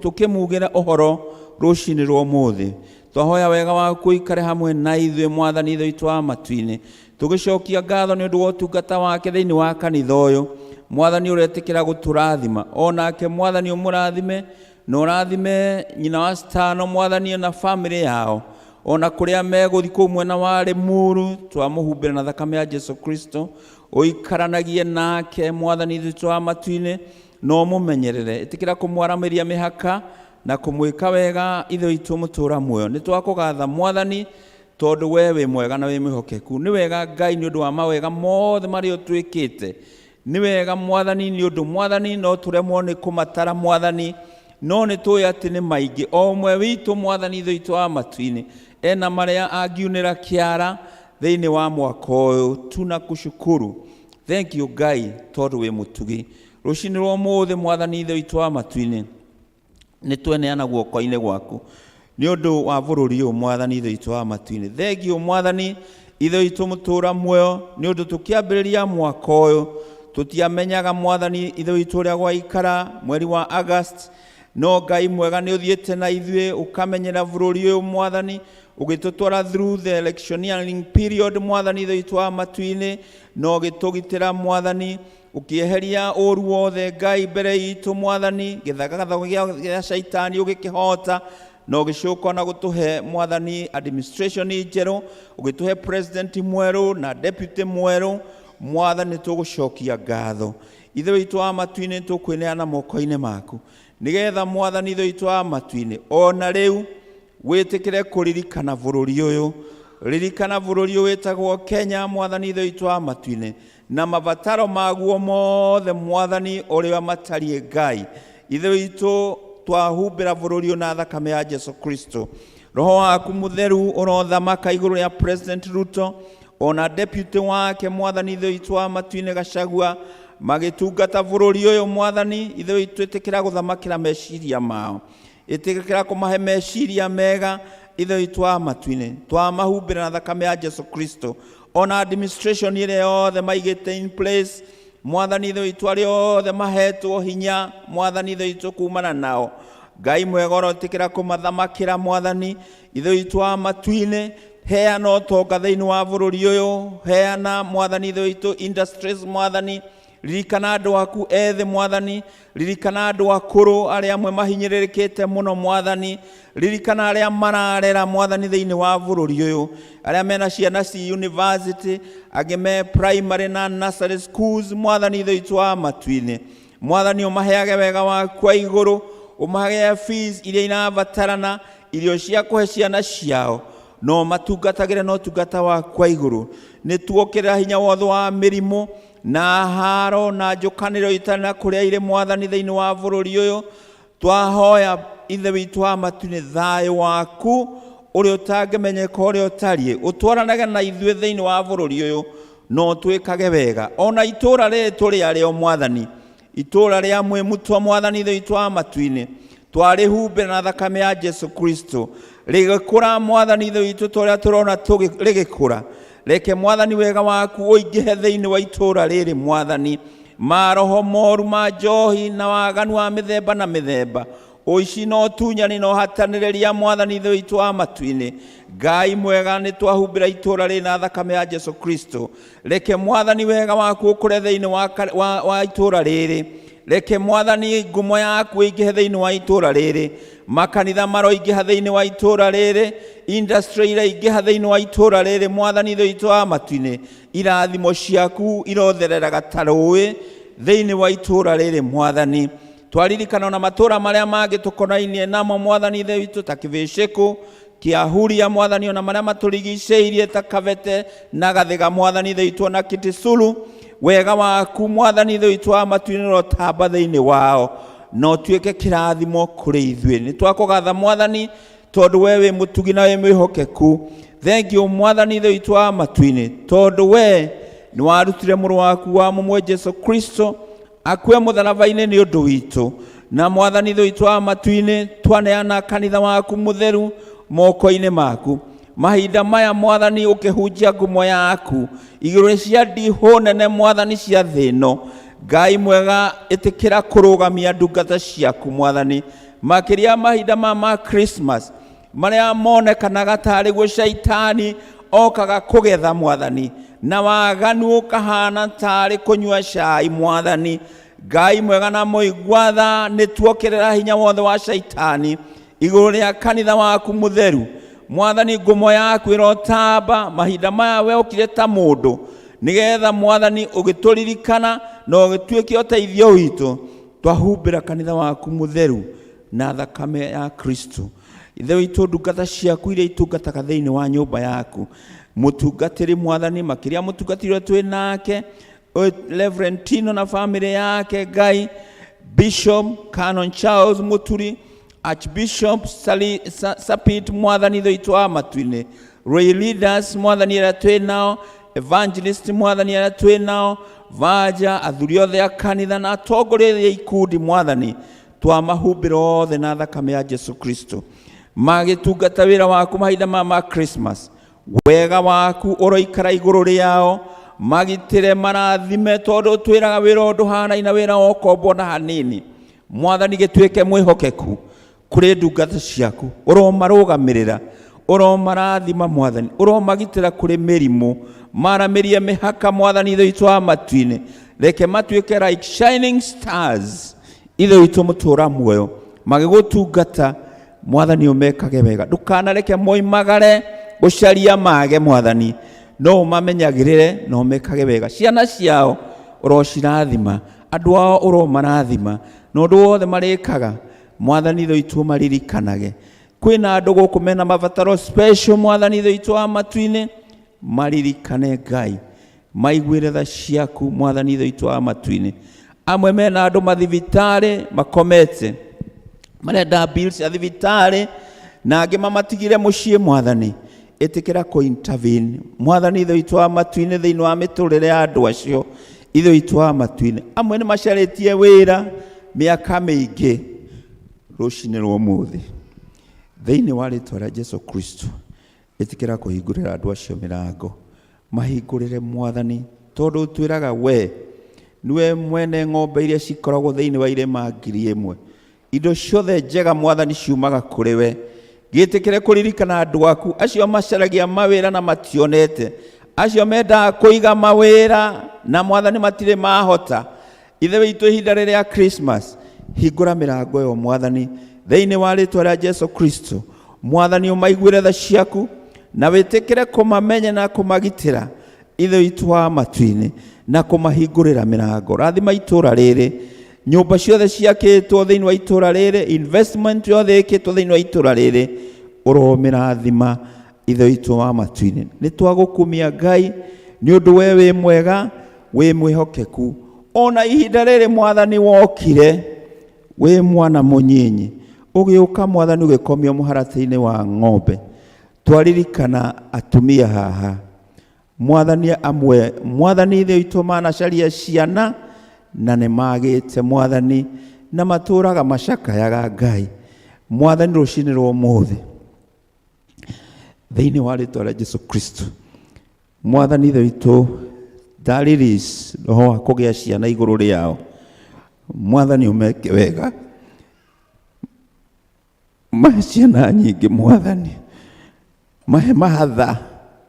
tũkĩmugĩra ũhoro rũcinĩ rwa ũmũthĩ, twahoya wega waku ũikare hamwe na ithuĩ. Mwathani Ithe witũ wa matu-inĩ, tũgĩcokia ngatho nĩ ũndũ wa ũtungata wake thĩinĩ wa kanitha ũyũ. Mwathani ũretĩkĩra gũtũrathima, onake Mwathani ũmũrathime na ũrathime nyina wa Stano Mwathani na famĩlĩ yao, ona kũrĩa megũthiĩ kũu mwena wa Limuru, twamũhumbĩra na thakame ya Jesu Kristo. Ũikaranagie nake Mwathani Ithe witũ wa matu-inĩ, na ũmũmenyerere. Ĩtĩkĩra kũmwaramĩria mĩhaka na kũmwĩka wega. Ithe witũ mũtũra muoyo, nĩ twakũgatha Mwathani, tondũ we wĩ mwega na wĩ mwĩhokeku. Nĩ wega Ngai nĩ ũndũ wa mawega mothe marĩa ũtwĩkĩte. Nĩ wega Mwathani, nĩ ũndũ Mwathani no tũremwo nĩ kũmatara Mwathani, no nĩ tũĩ atĩ nĩ maingĩ. O ũmwe witũ Mwathani Ithe witũ wa matu-inĩ ena marĩa angiunĩra kĩara thĩinĩ wa mwaka ũyũ. Tunakushukuru, thank you Ngai, tondũ wĩ mũtugi. Rũcinĩ rwa ũmũthĩ Mwathani Ithe witũ wa matu-inĩ, nĩ tweneana guoko-inĩ gwaku nĩ ũndũ wa bũrũri ũyũ. Mwathani Ithe witũ wa matu-inĩ, thengiũ Mwathani Ithe witũ mũtũra muoyo, nĩ ũndũ tũkĩambĩrĩria mwaka ũyũ tũtiamenyaga Mwathani Ithe witũ ũrĩa gwaikara mweri wa August, no Ngai mwega nĩ ũthiĩte na ithuĩ ũkamenyera bũrũri ũyũ Mwathani, ũgĩtũtwara through the electioneering period Mwathani Ithe witũ wa matu-inĩ, na ũgĩtũgitĩra Mwathani, ũkĩeheria ũru wothe Ngai mbere itũ Mwathani, gĩthagathago gĩa caitani ũgĩkĩhota, na ũgĩcoka na gũtũhe Mwathani administration njerũ, ũgĩtũhe president mwerũ na deputy mwerũ. Mwathani, tũgũcokia ngatho. Ithe witũ wa matu-inĩ, tũkwĩneana moko-inĩ maku nĩgetha Mwathani Ithe witũ wa matu-inĩ, ona rĩu wĩtĩkĩre kũririkana bũrũri ũyũ. Ririkana bũrũri ũyũ wĩtagwo Kenya Mwathani Ithe witũ wa matu-inĩ, na mabataro maguo mothe Mwathani ũrĩa matariĩ. Ngai Ithe witũ, twahumbĩra bũrũri ũyũ na thakame ya Jesu Kristo. Roho waku mũtheru ũrothamaka igũrũ rĩa President Ruto ona deputy wake Mwathani Ithe witũ wa matu-inĩ Gachagua, magĩtungata bũrũri ũyũ. Mwathani Ithe witũ, ĩtĩkĩra gũthamakĩra meciria mao, ĩtĩkĩra kũmahe meciria mega. Ithe witũ wa matu-inĩ, twamahumbĩra na thakame ya Jesu Kristo, ona administration ĩrĩa yothe maigĩte in place Mwathani Ithe witũ, arĩa othe mahetwo hinya Mwathani Ithe witũ kumana nao. Ngai mwega, ũrotĩkĩra kũmathamakĩra Mwathani Ithe witũ wa matu-inĩ. Heana ũtonga thĩinĩ wa bũrũri ũyũ, heana Mwathani Ithe witũ industries. Mwathani, ririkana andũ aku ethĩ. Mwathani, ririkana andũ akũrũ arĩa amwe mahinyĩrĩrĩkĩte mũno. Mwathani, ririkana arĩa mararera Mwathani thĩinĩ wa bũrũri ũyũ, arĩa mena ciana ci university, angĩ me primary na nursery schools. Mwathani Ithe witũ wa matu-inĩ, Mwathani, ũmaheage wega waku wa igũrũ, ũmaheage fees iria irabatarana, irio cia kũhe ciana ciao, no matungatagĩre na ũtungata waku wa igũrũ. Nĩ tuokĩrĩra hinya wothe wa mĩrimũ na haro na njũkanĩro itarĩ na kũrĩa irĩ Mwathani thĩinĩ wa bũrũri ũyũ. Twahoya Ithe witũ wa matu-inĩ, thayũ waku ũrĩa ũtangĩmenyeka ũrĩa ũtariĩ ũtwaranage na ithuĩ thĩinĩ wa bũrũri ũyũ, no twĩkage wega ona itũũra rĩrĩ tũrĩ arĩo Mwathani, itũũra rĩa Mwĩmutwa. Mwathani Ithe witũ wa matu-inĩ, twarĩhumbĩra na thakame ya Jesu Kristo, rĩgĩkũra Mwathani Ithe witũ ta ũrĩa tũrona rĩgĩkũra. Reke Mwathani wega waku ũingĩhe thĩinĩ wa itũũra rĩrĩ Mwathani. Maroho moru ma njohi na waganu wa mĩthemba na mĩthemba, ũici na ũtunyani na ũhatanĩrĩria, Mwathani Ithe witũ wa matu-inĩ, Ngai mwega, nĩ twahumbĩra itũũra rĩrĩ na thakame ya Jesu Kristo. Reke Mwathani wega waku ũkũre thĩinĩ wa itũũra rĩrĩ. Reke Mwathani ngumo yaku ĩingĩhe thĩinĩ wa itũũra rĩrĩ. Makanitha maroingĩha thĩinĩ wa itũũra rĩrĩ, industry iraingĩha thĩinĩ wa itũũra rĩrĩ. Mwathani Ithe witũ wa matu-inĩ, irathimo ciaku irothereraga ta rũĩ thĩinĩ wa itũũra rĩrĩ. Mwathani, twaririkana ona matũũra marĩa mangĩ tũkonainie namo Mwathani Ithe witũ, ta Kĩbĩcĩkũ, Kĩahuria Mwathani, ona marĩa matũrigicĩirie ta Kabete na Gathĩga Mwathani Ithe witũ, ona Kitisuru, wega waku Mwathani Ithe witũ wa matu-inĩ ũrotamba thĩinĩ wao. Na ũtuĩke kĩrathimo kũrĩ ithuĩ. Nĩ twakũgatha Mwathani, tondũ we wĩ mũtugi na wĩ mwĩhokeku. Thank you, Mwathani Ithe witũ wa matu-inĩ, tondũ we nĩ warutire mũrũ waku wa mũmwe Jesu Kristo akue mũtharaba-inĩ nĩ ũndũ witũ. Na Mwathani Ithe witũ wa matu-inĩ, twaneana kanitha waku mũtheru moko-inĩ maku mahinda maya, Mwathani, ũkĩhunjia ngumo yaku igũrũ cia ndihũ nene, Mwathani, cia thĩ ĩno. Ngai mwega, ĩtĩkĩra kũrũgamia ndungata ciaku, Mwathani, makĩria mahinda ma Christmas marĩa monekanaga tarĩ guo caitani okaga kũgetha, Mwathani, na waganu ũkahana tarĩ kũnyua cai. Mwathani Ngai mwega na mũigua tha, nĩ tuokĩrĩra hinya wothe wa caitani igũrũ rĩa kanitha waku mũtheru. Mwathani, ngumo yaku ĩrotamba mahinda maya we ũkire ta mũndũ, nĩgetha, Mwathani, ũgĩtũririkana na ũgĩtuĩke ũteithio witũ. Twahumbĩra kanitha waku mũtheru na thakame ya Kristo. Ithe witũ, ndungata ciaku iria itungataga thĩinĩ wa nyũmba yaku, mũtungatĩri, Mwathani, makĩria mũtungatĩri ũrĩa twĩ nake, Reverend Tino na famĩlĩ yake, Ngai, Bishop Canon Charles Muturi, Archbishop Sapit, Mwathani Ithe witũ wa matu-inĩ, Ray leaders, Mwathani, arĩa twĩ nao, evangelist, Mwathani, arĩa twĩ nao, vaja athuri othe a kanitha na atongoria a ikundi, Mwathani, twamahumbĩra othe na thakame ya Jesu Kristo magĩtungata wĩra waku mahinda ma Christmas. Wega waku ũroikara igũrũ rĩao, magitĩre, marathime, tondũ twĩraga wĩra ũndũ hanaina wĩra wa ũkombo na hanini. Mwathani, gĩtuĩke mwĩhokeku kũrĩ ndungata ciaku, ũromarũgamĩrĩra, ũromarathima, Mwathani, ũromagitĩra kũrĩ mĩrimũ, maramĩrie mĩhaka. Mwathani Ithe witũ wa matu-inĩ, reke matuĩke like shining stars, Ithe witũ mũtũra muoyo, magĩgũtungata. Mwathani, ũmekage wega, ndũkanareke moimagare gũcaria mage. Mwathani, no ũmamenyagĩrĩre na ũmekage wega. Ciana ciao ũrocirathima, andũ ao ũromarathima, na ũndũ wothe marĩkaga, Mwathani Ithe witũ, maririkanage. Kwĩna andũ gũkũ mena mabataro special, Mwathani Ithe witũ wa matu-inĩ, maririkane. Ngai, maiguĩre tha ciaku. Mwathani Ithe witũ wa matu-inĩ, amwe mena andũ mathibitarĩ makomete, marenda bills cia thibitarĩ, na angĩ mamatigire mũciĩ. Mwathani, ĩtĩkĩra kũ intervene, Mwathani Ithe witũ wa matu-inĩ, thĩinĩ wa mĩtũrĩre ya andũ acio. Ithe witũ wa matu-inĩ, amwe nĩ macarĩtie wĩra mĩaka mĩingĩ. Rũcinĩ rwa ũmũthĩ, thĩinĩ wa rĩtwa rĩa Jesu Kristo, ĩtĩkĩra kũhingũrĩra andũ acio mĩrango, mahingũrĩre, Mwathani, tondũ twĩraga we niwe mwene ng'ombe iria cikoragwo thĩinĩ wa irĩma 1,000. Indo ciothe njega, Mwathani, ciumaga kũrĩ we. Gĩtĩkĩre kũririkana andũ aku acio macaragia mawĩra na mationete, acio mendaga kũiga mawĩra na, Mwathani, matirĩ mahota. Ithe witũ, ihinda rĩrĩa Christmas, hingũra mĩrango ĩyo, Mwathani, thĩinĩ wa rĩtwa rĩa Jesu Kristo. Mwathani, ũmaiguĩre tha ciaku na wĩtĩkĩre kũmamenya na kũmagitĩra, Ithe witũ wa matu-inĩ, na kũmahingũrĩra mĩrango. Rathima itũũra rĩrĩ, nyũmba ciothe ciakĩtwo thĩinĩ wa itũũra rĩrĩ, investment yothe ĩkĩtwo thĩinĩ wa itũũra rĩrĩ, ũromĩrathima, Ithe witũ wa matu-inĩ. Nĩ twagũkumia, Ngai, nĩ ũndũ we wĩ mwega, wĩ mwĩhokeku. Ona ihinda rĩrĩ, Mwathani, wokire wĩ mwana mũnyinyi, ũgĩũka, Mwathani, ũgĩkomio mũharatĩ-inĩ wa ng'ombe. Twaririkana atumia haha, Mwathani, amwe, Mwathani Ithe witũ, manacaria ciana na nĩ magĩte, Mwathani, na matũraga macakayaga. Ngai, Mwathani, rũcinĩ rwa ũmũthĩ, thĩinĩ wa rĩtwa rĩa Jesu Kristo, Mwathani Ithe witũ, ndarelease roho wa kũgĩa ciana igũrũ rĩao. Mwathani, ũmeke wega, mahe ciana nyingĩ. Mwathani, mahe mahatha.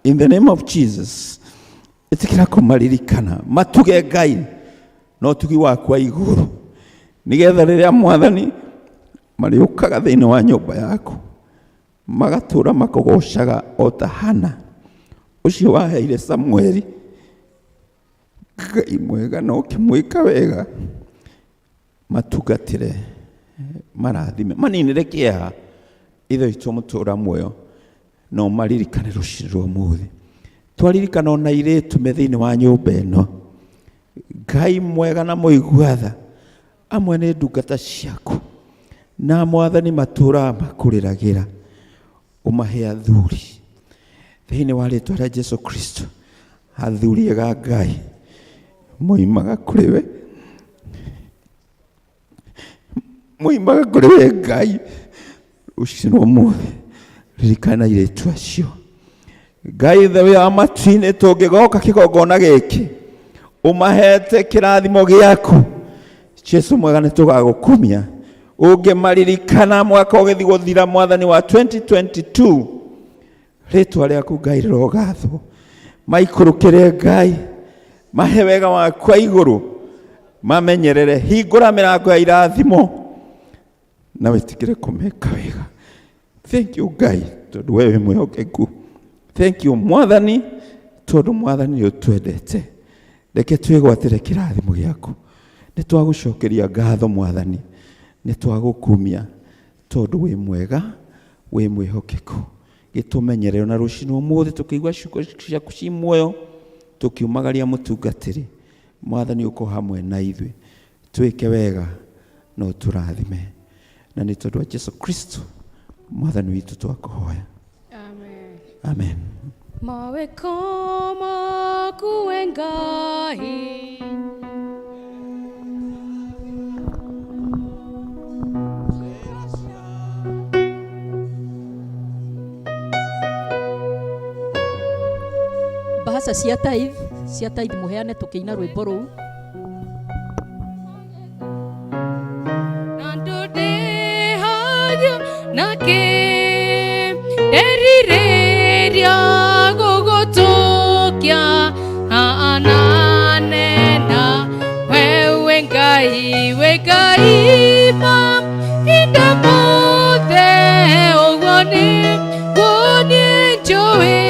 In the name of Jesus, ĩtĩkĩra kũmaririkana, matuge, Ngai, na ũtugi waku wa igũrũ, nĩgetha rĩrĩa, Mwathani, marĩũkaga thĩinĩ wa nyũmba yaku, magatũra makũgocaga o ta Hana ũcio waheire Samueli. Ngai mwega, na ũkĩmwĩka wega, matungatĩre, marathime, maninĩre kĩeha. Ithe witũ mũtũra muoyo, no maririkane rũcinĩ rwa ũmũthĩ. Twaririkana ona airĩtu me thĩinĩ wa nyũmba ĩno, Ngai mwega na mũigua tha. Amwe nĩ ndungata ciaku na Mwathani matũraga makũrĩragĩra, ũmahe athuri thĩinĩ wa rĩtwa rĩa Jesu Kristo. Athuri ega Ngai moimaga kũrĩ we, moimaga kũrĩ we Ngai. Rũcinĩ rwa ũmũthĩ ririkana airĩtu acio Ngai ithe wa matu-inĩ, tũngĩgoka kĩgongona gĩkĩ ũmahete kĩrathimo gĩaku Jesu mwega, nĩ tũgagũkumia ũngĩmaririkana mwaka ũgĩthiĩ gũthira Mwathani wa 2022. Rĩtwa rĩaku Ngai rĩrogathwo, maikũrũkĩre Ngai, mahe wega waku wa igũrũ, mamenyerere, hingũra mĩrango ya irathimo na wĩtĩkĩre kũmeka wega. Thank you Ngai, tondũ we wĩ mwĩhokeku. Thank you Mwathani, tondũ Mwathani nĩ ũtwendete. Reke twĩgwatĩre kĩrathimo gĩaku. Nĩ twagũcokeria ngatho Mwathani, nĩ twagũkumia tondũ wĩ mwega, wĩ mwĩhokeku. Gĩtũmenyerere na rũcinĩ ũmũthĩ tũkĩigua ciugo ciaku ci muoyo, tũkiumagaria mũtungatĩri Mwathani, ũkorwo hamwe na ithuĩ, twĩke wega na ũtũrathime, na nĩ tondũ wa Jesu Kristo Mwathani witũ twakũhoya, Amen. Amen. Maweko maku we Ngai. Mbahaca cia tithe, cia tithe mũheane tũkĩina rwĩmbo rũu. Na ndũndĩhagio nake nderirĩria gũgũtũkia ananena wewe Ngai, we Ngai ma inda mothe, ũguo nĩguo niĩ njũĩ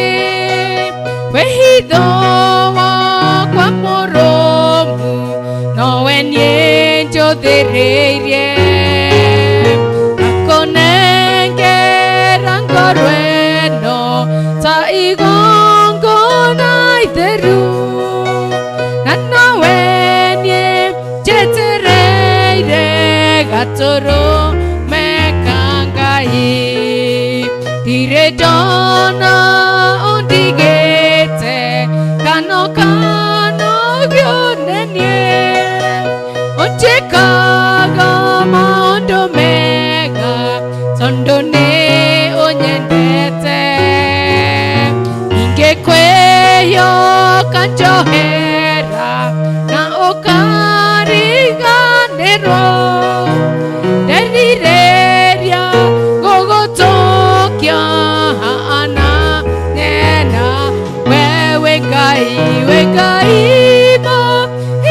wĩhitho wakwa mũrũmu, nowe niĩ njũthĩrĩirie, akũnengera ngoro ĩno ta igongona itheru, na nowe niĩ njetereire gatũrũme ka Ngai. Ndirĩ ndona ũndigĩte kano kanogio nĩ niĩ, ũnjĩkaga maũndũ mega tondũ nĩ ũnyendete. Ingĩkwĩhoka njohera na ũkariganĩrwo, nderirĩria gũgũtũkia ananena wewe Ngai, we Ngai ma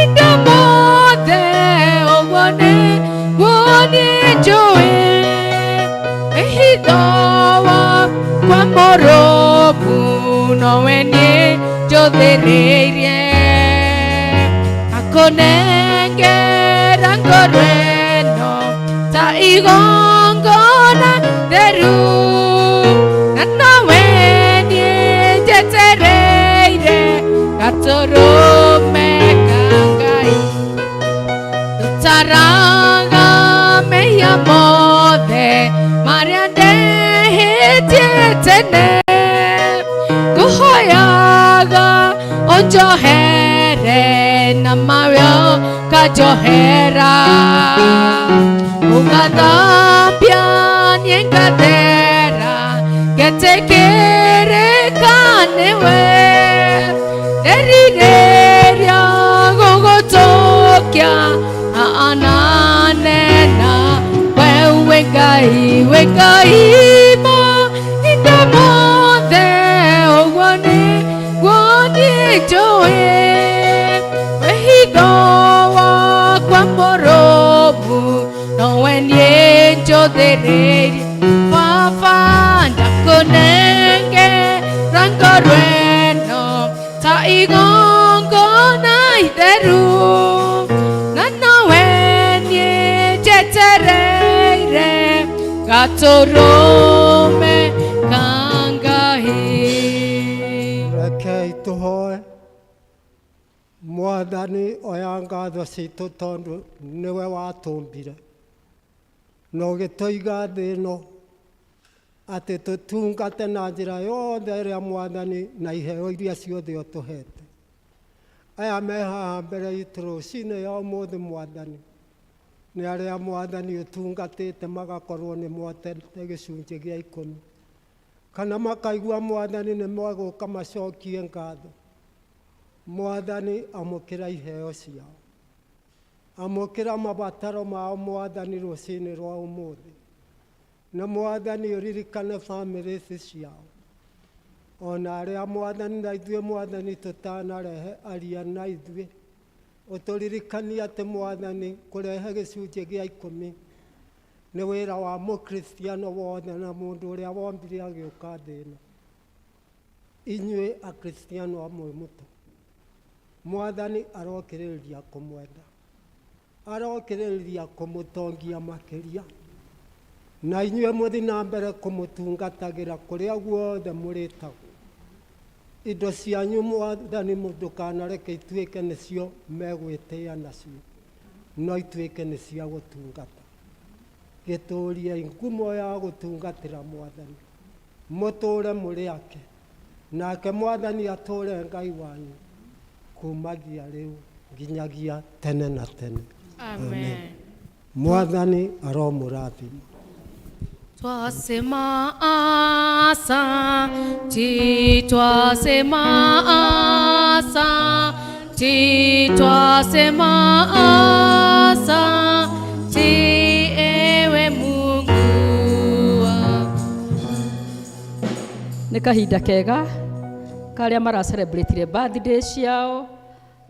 indo mothe, ũguo nĩguo niĩ njũĩ wĩhitho wakwa mũrũmu, nowe niĩ njũthĩrĩirie, akũnengera ngoro ĩno ta igongona theru, na nowe niĩ njetereire gatũrũme ka Ngai. Tũtaraga mehia mothe marĩa ndehĩtie tene, ngũhoyaga ũnjohere na mawe ũkanjohera, ũgathambia niĩ ngathera, ngetĩkĩrĩka nĩwe, nderirĩria gũgũtũkia ananena wewe Ngai, we Ngai ma indo mothe, ũguo nĩguo niĩ njũĩ wĩhitho wakwa mũrũmu, nowe niĩ njũthĩrĩirie. Baba, ndakũnengera ngoro ĩno ta igongona itheru, na nowe niĩ njetereire gatũrũme ka Ngai. Rekei tũhoe. Mwathani Mwathani oya ngatho citũ tondũ nĩwe watũmbire na ũgĩtũiga thĩ ĩno atĩ tũtungate na njĩra yothe ĩrĩa Mwathani na iheo iria ciothe ũtũhete. Aya me haha mbere itũ rũcinĩ ya ũmũthĩ Mwathani nĩ arĩa Mwathani ũtungatĩte magakorwo nĩ motete gĩcunjĩ gĩa 10 kana makaigua Mwathani nĩ megũka macokie ngatho. Mwathani amũkĩra iheo ciao, amũkĩra mabataro mao Mwathani rũcinĩ rwa ũmũthĩ, na Mwathani ũririkane bamĩrĩ ici ciao ona arĩa Mwathani na ithuĩ Mwathani tũtanarehe aria na ithuĩ ũtũririkanie atĩ Mwathani kũrehe gĩcunjĩ gĩa 10 nĩ wĩra wa mũkristiano wothe na mũndũ ũrĩa wombire agĩũka thĩ ĩno. Inyuĩ akristiano amwe mũtũ, Mwathani arokĩrĩrĩria kũmwenda, arokĩrĩrĩria kũmũtongia makĩria, na inyuĩ mũthiĩ na mbere kũmũtungatagĩra kũrĩa guothe mũrĩtagwo. Indo cianyu Mwathani ndũkanareke ituĩke nĩcio megwĩtĩa nacio, no ituĩke nĩ cia gũtungata. Gĩtũriei ngumo ya gũtungatĩra Mwathani, mũtũre mũrĩ ake, nake Mwathani atũre Ngai wanyu kumagia rĩu nginyagia tene na tene. Amen. Mwathani aromũrathima. Twasema asanti, twasema asanti, twasema asanti, ewe Mungu. Nĩ kahinda kega karĩa maracelebrate birthday ciao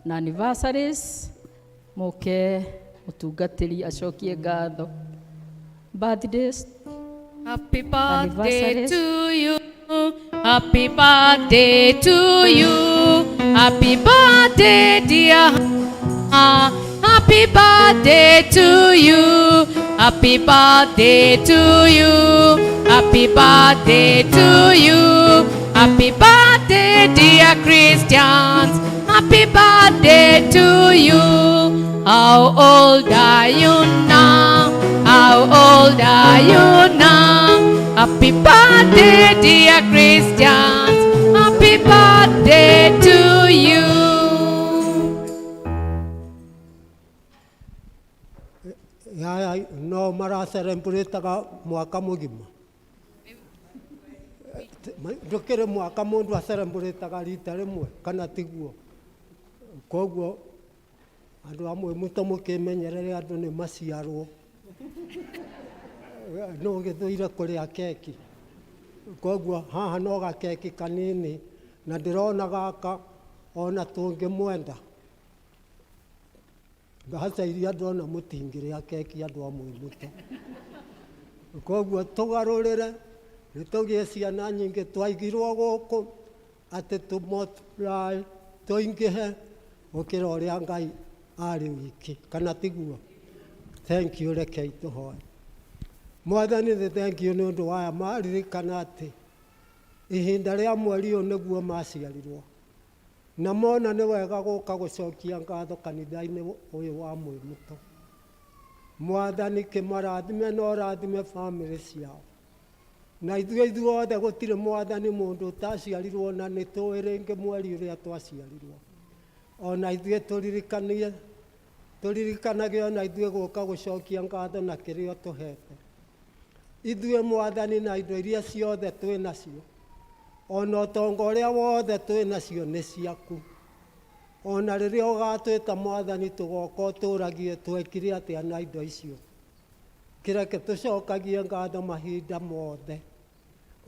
na anniversaries, mũke mũtungatĩri acokie ngatho. Birthdays, Happy birthday anniversaries. to you. Happy birthday to you. Happy birthday, dear. Happy birthday to you. Happy birthday to you. Happy birthday to you. Happy birthday, dear Christians. Happy birthday to you. How old are you now? How old are you now? Happy birthday, dear Christians. Happy birthday to you. Yaya no maracelebrataga mwaka mũgima. Ndũkĩrĩ mwaka mũndũ acelebrataga rita rĩmwe kana tiguo? Koguo andũ amwe mũto mũkĩmenyerere andũ nĩ maciarwo no gĩthũire kũrĩa keki, koguo haha no gakeki kanini na ndĩrona gaka ona tũngĩmwenda mbeca iria ndona mũtingĩrĩa keki andũ amwe mũto. Koguo tũgarũrĩre nĩ tũgĩe ciana nyingĩ. Twaigirwo gũkũ atĩ tũ multiply tũingĩhe gũkĩra ũrĩa Ngai arĩ wiki kana tiguo? Thank you. Rekei tũhoe. Mwathani nĩ thank you nĩ ũndũ waya maririkana atĩ ihinda rĩa mweri ũyũ nĩguo maciarirwo na mona nĩ wega gũka gũcokia ngatho kanitha-inĩ ũyũ wa Mwĩmũto. Mwathani kĩmarathime na ũrathime bamĩrĩ ciao na ithuĩ ithuothe gũtirĩ Mwathani mũndũ ũtaciarirwo na nĩ tũĩ rĩngĩ mweri ũrĩa twaciarirwo. Ona ithuĩ tũririkanie tũririkanage ona ithuĩ gũka gũcokia ngatho na kĩrĩa ũtũhete ithuĩ Mwathani na indo iria ciothe twĩ nacio ona ũtonga ũrĩa wothe twĩ nacio nĩ ciaku. Ona rĩrĩa ũgatwĩta Mwathani tũgoka ũtũragie twekire atĩa na indo icio. Kĩreke tũcokagie ngatho mahinda mothe.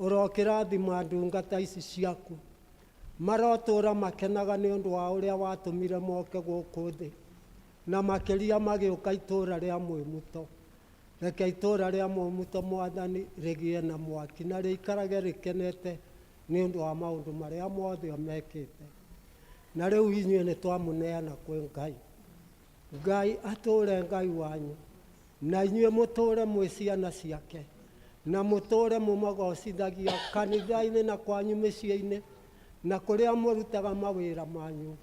Ũrokĩrathima ndungata ici ciaku, marotũra makenaga nĩ ũndũ wa ũrĩa watũmire moke gũkũ thĩ na makĩria magĩũka itũra rĩa Mwĩmũto. Reke itũra rĩa Mwĩmũto Mwathani rĩgĩe na mwaki na rĩikarage rĩkenete nĩ ũndũ wa maũndũ marĩa mothe mekĩte. Na rĩu inyuĩ nĩ twamũneana kwĩ Ngai. Ngai atũre Ngai wanyu na inyuĩ mũtũre mwĩ ciana ciake na mũtũre mũmagocithagia kanitha-inĩ na kwanyu mĩciĩ-inĩ na kũrĩa mũrutaga mawĩra manyu.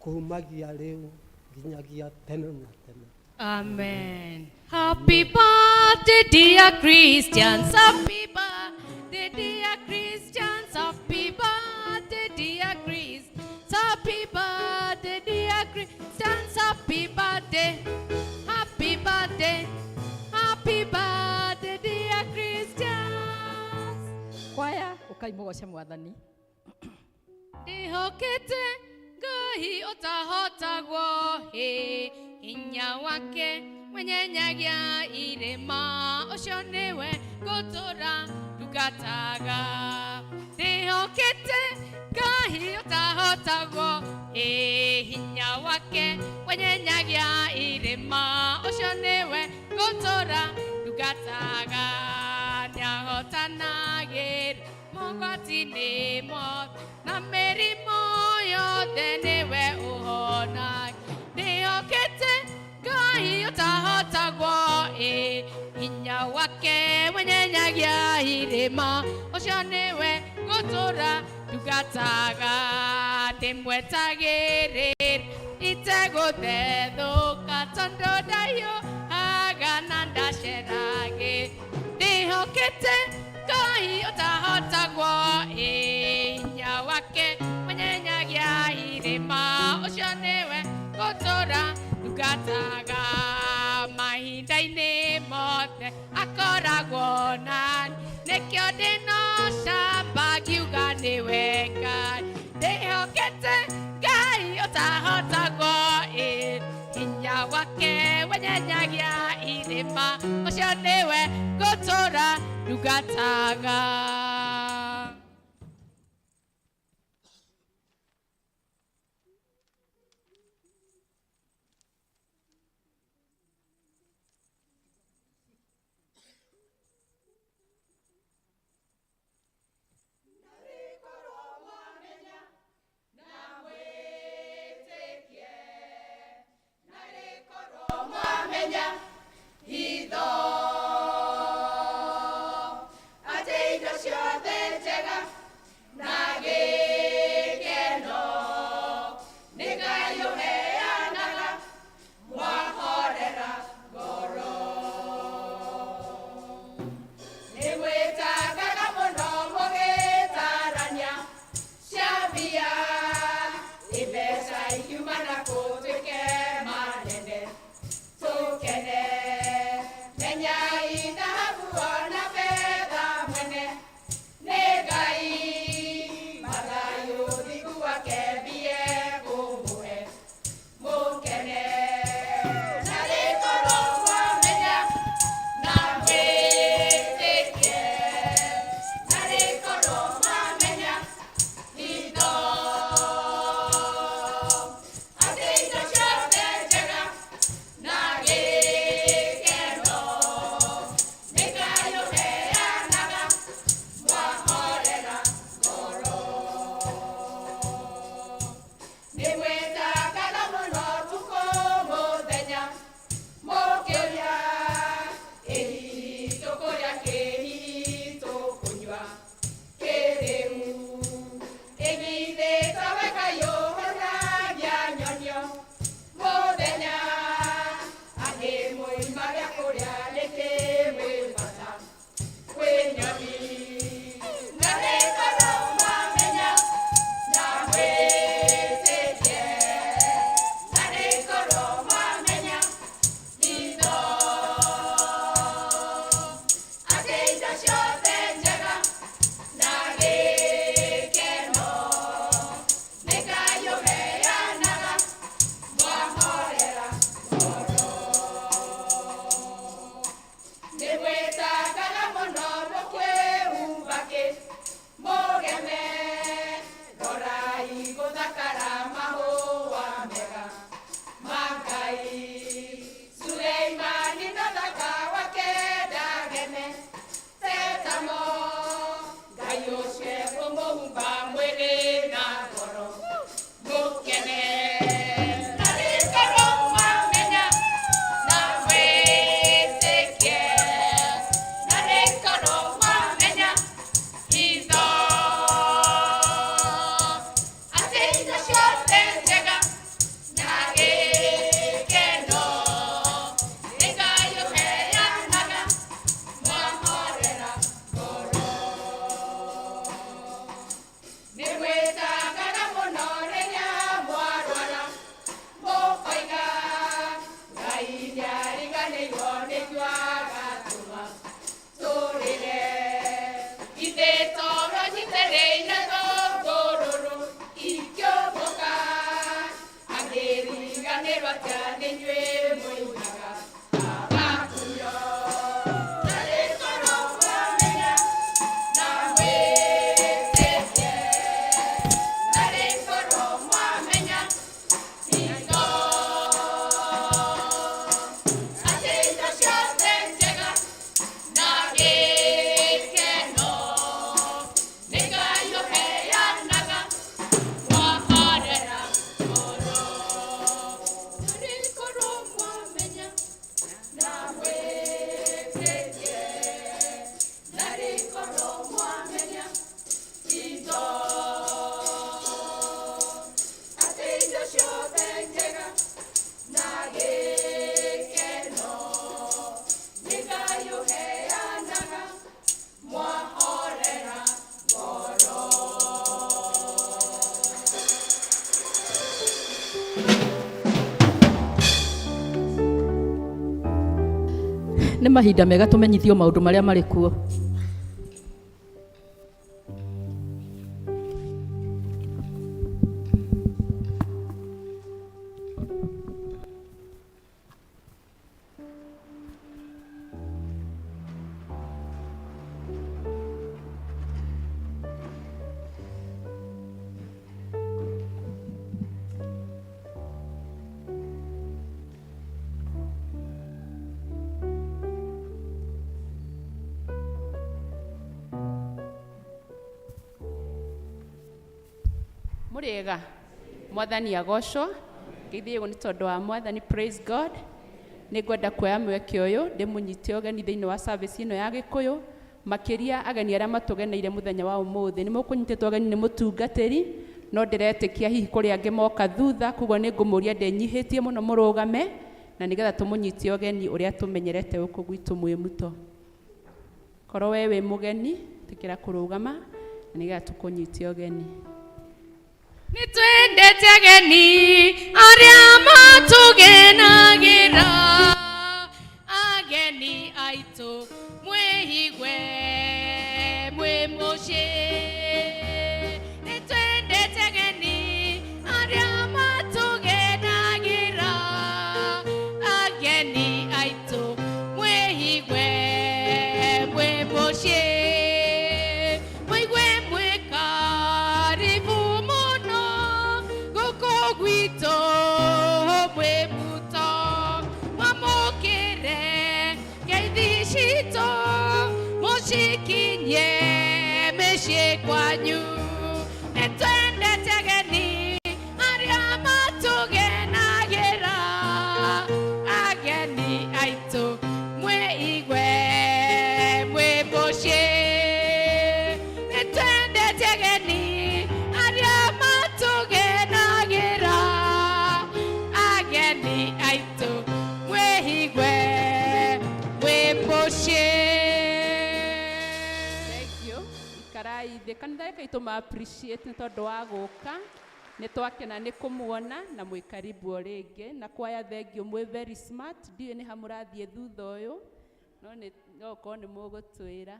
Kumagia rĩu nginyagia tene na tene. Amen. Happy birthday, dear Christians. Happy birthday, dear Christians. Happy birthday, dear Christians. Happy birthday, dear Christians. Happy birthday. Happy birthday. Happy birthday, dear Christians. Kwaya ukai mũgoce mwathani. Ndĩhokete Ngai ũtahotagwo hĩ hinya wake wenyenyagia irĩma ũcio nĩwe ngũtũra ndungataga. Ndĩhokete Ngai ũtahotagwo hĩ hinya wake wenyenyagia irĩma ũcio nĩwe ngũtũra ndungataga. Nĩahotanagĩra mogwati-inĩ mothe na mĩrimũ yothe nĩwe ũhonagia. Ndĩhokete Ngai ũtahotagwo ĩ hinya wake wenyenyagia irĩma ũcio nĩwe ngũtũra ndungataga. Ndĩmwetagĩrĩra itegũthethũka tondũ ndahiũhaga na ndaceragĩra. Ndĩhokete Ngai ũtahotagwo ĩ hinya wake wenyenyagia irĩma ũcio nĩwe ngũtũra ndungataga. Mahinda-inĩ mothe akoragwo nani nĩkĩo ndĩna ũcamba ngiuga nĩwe Ngai. Ndĩhokete Ngai ũtahotagwo ĩ hinya wake wenyenyagia irĩma ũcio nĩwe ngũtũra ndungataga. Hitho atĩ indo ciothe Nĩ mahinda mega tũmenyithio maũndũ marĩa marĩ kuo. Mũrĩega, Mwathani agocwo. Ngeithĩrwo nĩ tondũ wa Mwathani. Praise God. Nĩ ngwenda kuoya mweke ũyũ ndĩmũnyite ũgeni thĩinĩ wa service ĩno ya Gĩkũyũ, makĩria ageni arĩa matũgeneire mũthenya wa ũmũthĩ. Nĩ mũkũnyitĩtwo ũgeni nĩ mũtungatĩri, no ndĩretĩkia hihi kũrĩ angĩ moka thutha, koguo nĩ ngũmũria ndĩnyihĩtie mũno mũrũgame na nĩgetha tũmũnyite ũgeni ũrĩa tũmenyerete gũkũ gwitũ Mwĩmuto. Korwo we wĩ mũgeni, tĩkĩra kũrũgama na nĩgetha tũkũnyite ũgeni. Nĩtwendete ageni arĩa matũgenagĩra, ageni aitũ mwĩigue mwĩ mũciĩ. Nĩtwendete ageni arĩa matũgenagĩra, ageni aitũ mwĩigue mwĩ mũciĩ. Mũigue mwĩ karibu mũno gũkũ gwitũ Mwĩmuto, mwamũkĩre ngeithi citũ mũcikinyie mĩciĩ kwanyu. Nĩtwendete ageni arĩa matũgenagĩra, ageni aitũ mwĩigue mwĩ mũciĩ. Nĩtwendete ageni arĩa matũgenagĩra, ageni aitũ mwĩigue mwĩ mũciĩ. Thank you. Ikarai thĩ. Kanitha reke itũ ma appreciate nĩ tondũ wa gũka. Nĩ twakena nĩ kũmuona na mwĩ karibu o rĩngĩ. Na kwaya thengiũ, mwĩ very smart. Ndiũĩ nĩ ha mũrathiĩ thutha ũyũ, no nĩ no ũkorwo nĩ mũgũtwĩra.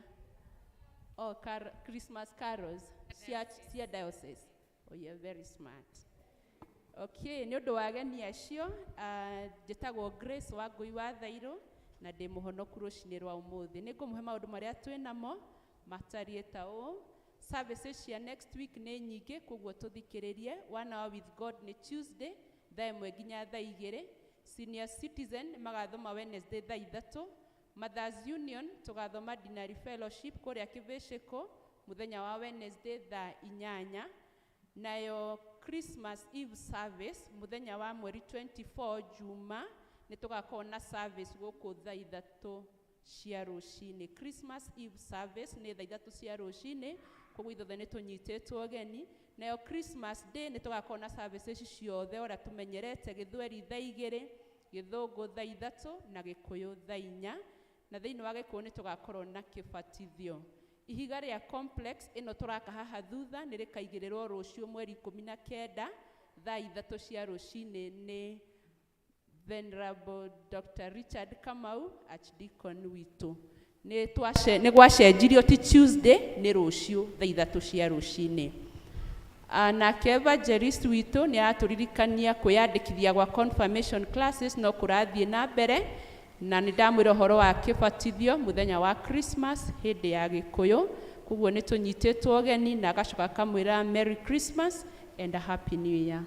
Oh, Christmas carols cia diocese. Oh, you're very smart. Okay, nĩ ũndũ wa ageni acio, njĩtagwo Grace Wangũi wa Thairũ na ndĩ mũhonoku rũcinĩ rwa ũmũthĩ. Nĩ ngũmũhe maũndũ marĩa twĩ namo matariĩ ta ũũ. Services cia next week nĩ nyingĩ, koguo tũthikĩrĩrie. One Hour with God nĩ Tuesday thaa 1 nginya thaa 2. Senior Citizen magathoma Wednesday thaa 3. Mothers Union tũgathoma Dinari Fellowship kũrĩa Kĩbĩcĩkũ mũthenya wa Wednesday thaa 8. Nayo Christmas Eve service mũthenya wa mweri 24 Juma nĩ tũgakorwo na service gũkũ thaa 3 cia rũcinĩ. Christmas Eve service nĩ thaa 3 cia rũcinĩ, koguo ithuothe nĩ tũnyitĩtwo ũgeni. Nayo Christmas Day nĩ tũgakorwo na services ciothe ũrĩa tũmenyerete, Gĩthweri thaa 2, Gĩthũngũ thaa 3 na Gĩkũyũ thaa 4. Na thĩinĩ wa Gĩkũyũ nĩ tũgakorwo na kĩbatithio. Ihiga rĩa complex ĩno tũraka haha thutha nĩ rĩkaigĩrĩrwo rũciũ mweri 19 thaa 3 cia rũcinĩ nĩ Venerable Dr. Richard Kamau, Archdeacon witũ. Nĩ gwacenjirio, ti Tuesday, nĩ rũciũ thaa 3 cia rũcinĩ. Nake evangelist witũ nĩ aratũririkania kwĩyandĩkithia gwa confirmation classes no kũrathiĩ na mbere, na nĩ ndamwĩra ũhoro wa kĩbatithio mũthenya wa Christmas hĩndĩ ya Gĩkũyũ, koguo nĩ tũnyitĩtwo ũgeni, na agacoka akamwĩra Merry Christmas and a Happy New Year.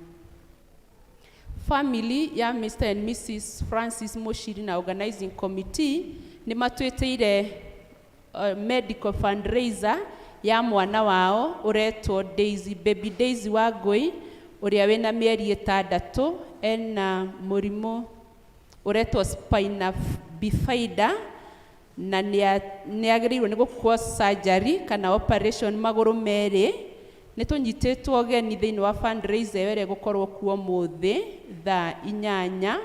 Family ya Mr. and Mrs. Francis Moshiri na organizing committee nĩ matwĩtĩire medical fundraiser ya mwana wao ũretwo Daisy, baby Daisy Wangũi, ũrĩa wĩna mĩeri 6, ena mũrimũ ũretwo spina bifida, na nĩ agĩrĩirwo nĩ gũkwo surgery kana operation magũrũ merĩ. Nĩ tũnyitĩtwo ũgeni thĩinĩ wa fundraiser ĩyo ĩrĩa ĩgũkorwo kuo ũmũthĩ thaa 8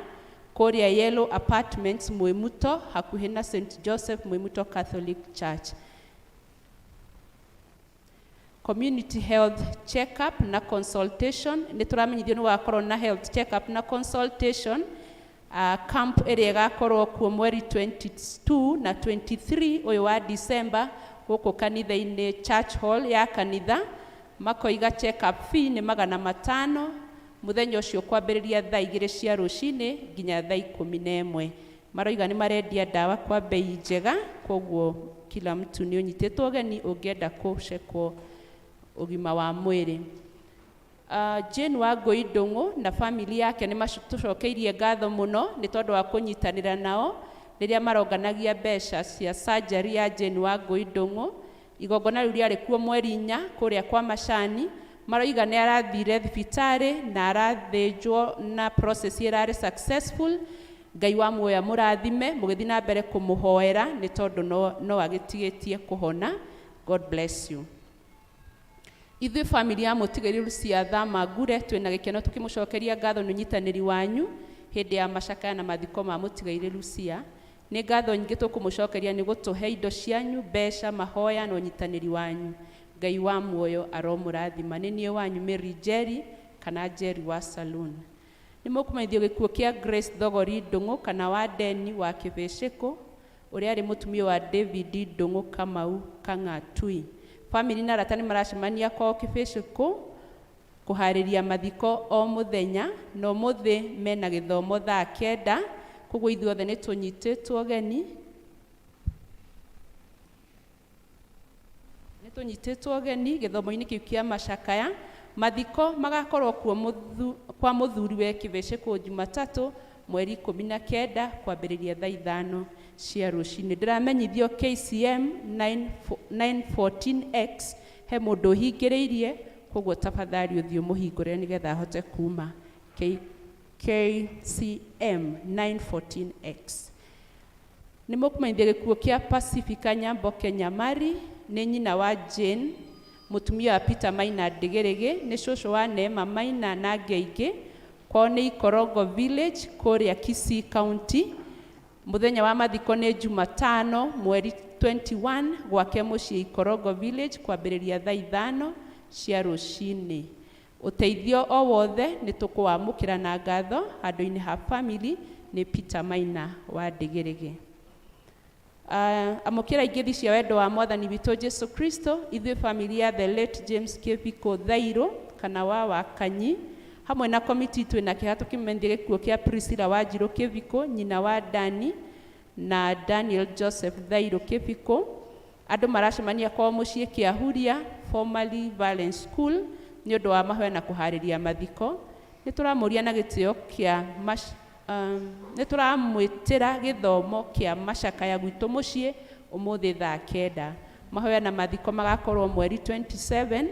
kũrĩa Yellow Apartments Mwĩmuto, hakuhĩ na St Joseph Mwĩmuto Catholic Church. Community health check-up na consultation, nĩ tũramenyithio nĩ gũgakorwo na health check-up na consultation. Camp ĩrĩa ĩgakorwo kuo mweri 22 na 23 ũyũ wa December gũkũ kanitha-inĩ church hall ya kanitha. Makoiga check up fee nĩ 500, mũthenya ũcio kwambĩrĩria thaa 2 cia rũcinĩ nginya thaa 11. Maroiga nĩ marendia ndawa kwa bei njega, koguo kila mtu nĩ ũnyitĩtwo ũgeni ũngĩenda kũcekwo ũgima wa mwĩrĩ. Jane Wangũi Ndũng'ũ na family yake nĩ matũcokeirie ngatho mũno nĩ tondũ wa kũnyitanĩra nao rĩrĩa maronganagia mbeca cia surgery ya Jane Wangũi Ndũng'ũ. Igongona rĩu rĩarĩ kuo mweri 4 kũrĩa kwa Macani. Maroiga nĩ arathire thibitarĩ na arathĩnjwo na process ĩrarĩ successful. Ngai wa muoyo amũrathime mũgĩthiĩ na mbere kũmũhoera nĩ tondũ no agĩtigĩtie kũhona. God bless you. Ithuĩ family ya mũtigĩrĩru Lucia Thama Ngure twĩna gĩkeno tũkĩmũcokeria ngatho nĩ ũnyitanĩri wanyu hĩndĩ ya macakaya na mathiko ma mũtigairĩ Lucia. Nĩ ngatho nyingĩ tũkũmũcokeria nĩ gũtũhe indo cianyu, mbeca, mahoya na ũnyitanĩri wanyu. Ngai wa muoyo aromũrathima. Nĩ niĩ wanyu Mary Njeri kana Njeri wa Saloon. Nĩ mũkũmenyithio gĩkuũ kĩa Grace Thogori Ndũng'ũ kana wa Deni wa Kĩbĩcĩkũ, ũrĩa arĩ mũtumia wa David Ndũng'ũ Kamau Kang'atui. Family na arata nĩ maracemania kwao Kĩbĩcĩkũ kũharĩria mathiko o mũthenya, na ũmũthĩ mena gĩthomo thaa 9, koguo ithuothe nĩ tũnyitĩtwo ũgeni. Nĩ tũnyitĩtwo ũgeni gĩthomo-inĩ kĩu kĩa macakaya. Mathiko magakorwo kuo kwa mũthuriwe Kĩbĩcĩkũ Jumatatũ mweri 19 kwambĩrĩria thaa 5 cia rũcinĩ. Ndĩramenyithio KCM 914X he mũndũ ũhingĩrĩirie, koguo tafadhali ũthiĩ ũmũhingũre nĩgetha ahote kuma. KCM 914X. Nĩ mũkũmenyithia gĩkuũ kĩa Pacifica Nyamboke Nyamari, nĩ nyina wa Jane, mũtumia wa Peter Maina Ndĩgĩrĩgĩ, nĩ cũcũ wa Neema Maina na angĩ aingĩ. Kwao nĩ Ikorongo Village kũrĩa Kisii County. Mũthenya wa mathiko nĩ Jumatano mweri 21 gwake mũciĩ Ikorongo Village kwambĩrĩria thaa 5 cia rũcinĩ. Ũteithio o wothe nĩ tũkũwamũkĩra na ngatho handũ-inĩ ha family nĩ Peter Maina wa Ndĩgĩrĩgĩ. Amũkĩra ingĩthi cia wendo wa Mwathani witũ Jesu Kristo, ithuĩ family ya the late James Kĩbiko Thairũ kana wa Wakanyi hamwe na komiti twĩna kĩeha tũkĩmenyithia gĩkuũ kĩa Priscilla Wanjirũ Kĩbiko, nyina wa Dani na Daniel Joseph Thairũ Kĩbiko. Andũ maracemania kwao mũciĩ Kĩahuria, formerly Valence School, nĩ ũndũ wa mahoya na kũharĩria mathiko. Nĩ tũramũria na gĩtĩo kĩa nĩ tũramwĩtĩra gĩthomo kĩa macakaya gwitũ mũciĩ ũmũthĩ thaa 9. Mahoya na mathiko magakorwo mweri 27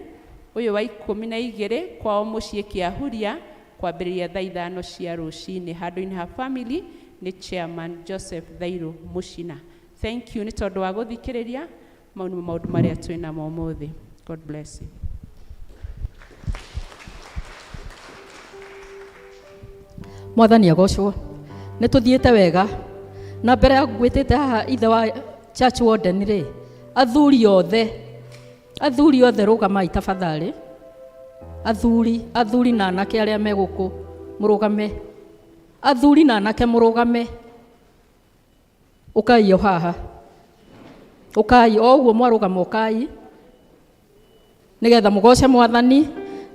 ũyũ wa 12 kwao mũciĩ Kĩahuria kwambĩrĩria thaa 5 cia rũcinĩ. Handũ-inĩ ha family nĩ chairman Joseph Thairũ Mũcina. Thank you nĩ tondũ wa gũthikĩrĩria. Mau nĩmo maũndũ marĩa twĩ namo ũmũthĩ. God bless you. Mwathani agocwo. Nĩ tũthiĩte wega. Na mbere ya ngwĩtĩte haha ithe wa church warden rĩ, athuri othe, athuri othe rũgamai tafadhali. Athuri, athuri na anake arĩa me gũkũ mũrũgame. Athuri na anake mũrũgame. Ũkai o haha. Ũkai o ũguo mwarũgama ũkai. Nĩgetha mũgoce Mwathani,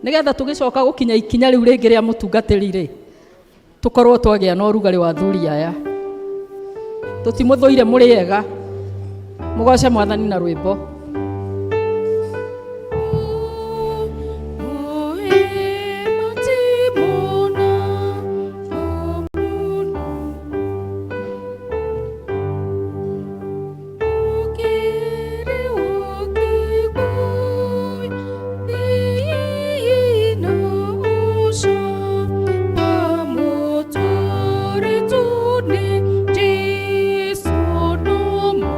nĩgetha tũgĩcoka gũkinya ikinya rĩu rĩngĩ rĩa mũtungatĩri rĩ, tũkorwo twagĩa na ũrugarĩ wa athuri aya. Tũtimũthũire mũrĩ ega. Mũgoce Mwathani na rwĩmbo. Jesu no mo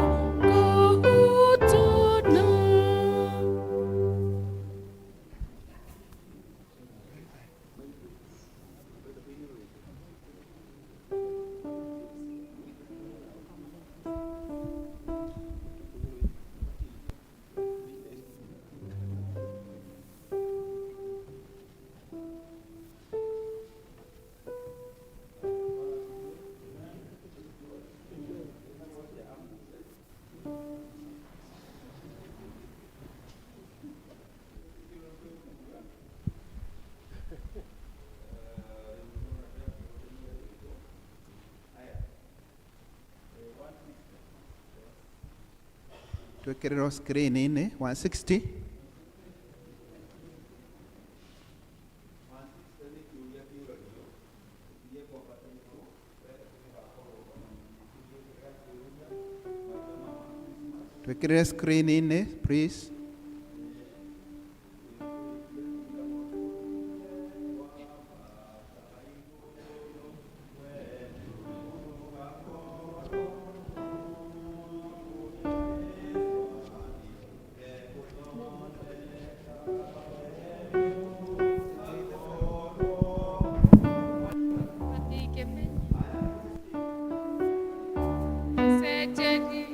Twĩkĩrĩrwo screen-inĩ 160. Twĩkĩrĩre screen-inĩ please. Cenjerie.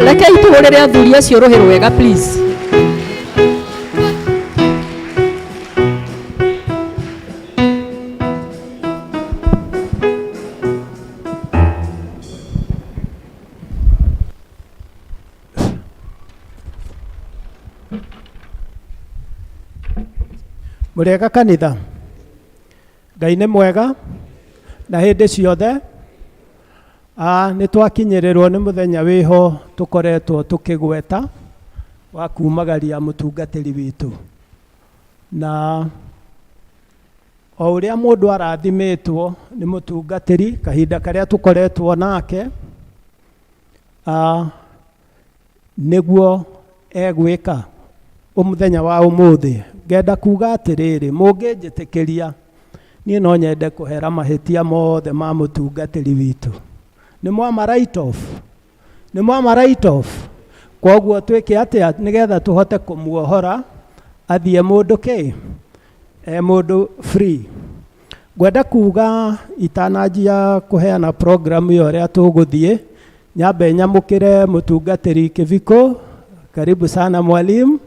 Rekei tũhũrĩre athuri acio rũhĩ rwega please. Mũrĩega kanitha. Ngai nĩ mwega na hĩndĩ ciothe. Nĩ twakinyĩrĩrwo nĩ mũthenya wĩho tũkoretwo tũkĩgweta wa kumagaria mũtungatĩri witũ. Na o ũrĩa mũndũ arathimĩtwo nĩ mũtungatĩri kahinda karĩa tũkoretwo nake, nĩguo egwĩka mũthenya wa ũmũthĩ. Ngenda kuga atĩrĩrĩ, mũngĩnjĩtĩkĩria niĩ no nyende kũhera mahĩtia mothe ma mũtungatĩri witũ. Nĩ mwama write off? Nĩ mwama write off? Koguo twĩke atĩa nĩgetha tũhote kũmuohora athiĩ mũndũ kĩ? E mũndũ free. Ngwenda kuga itananjia kũheana program ĩyo ũrĩa tũgũthiĩ, nyambe nyamũkĩre mũtungatĩri Kĩbiko. Karibu sana mwalimu.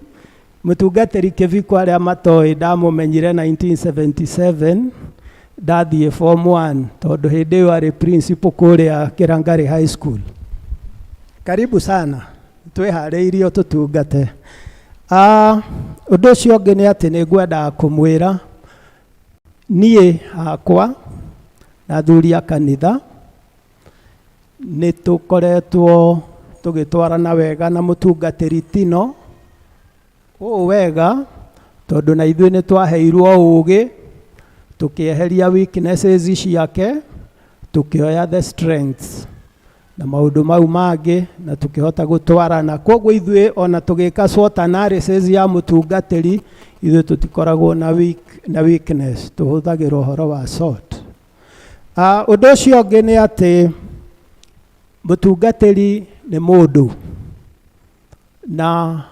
Mũtungatĩri Kĩbiko arĩa matoĩ ndamũmenyire 1977 ndathiĩ form 1 tondũ hĩndĩ ĩyo arĩ principal kũrĩa Kĩrangari High School. Karibu sana, twĩharĩirio tũtungate. Ũndũ ũcio ũngĩ nĩ atĩ nĩ ngwendaga kũmwĩra niĩ hakwa na athuri a kanitha nĩ tũkoretwo tũgĩtwarana wega na mũtungatĩri Tino ũũ wega, tondũ na ithuĩ nĩ twaheirwo ũgĩ, tũkĩeheria weaknesses ciake, tũkĩoya the strengths na maũndũ mau mangĩ, na tũkĩhota gũtwarana. Koguo ithuĩ ona tũgĩka SWOT analysis ya mũtungatĩri, ithuĩ tũtikoragwo na na weakness, tũhũthagĩra ũhoro wa SWOT. Ũndũ ũcio ũngĩ nĩ atĩ mũtungatĩri nĩ mũndũ, na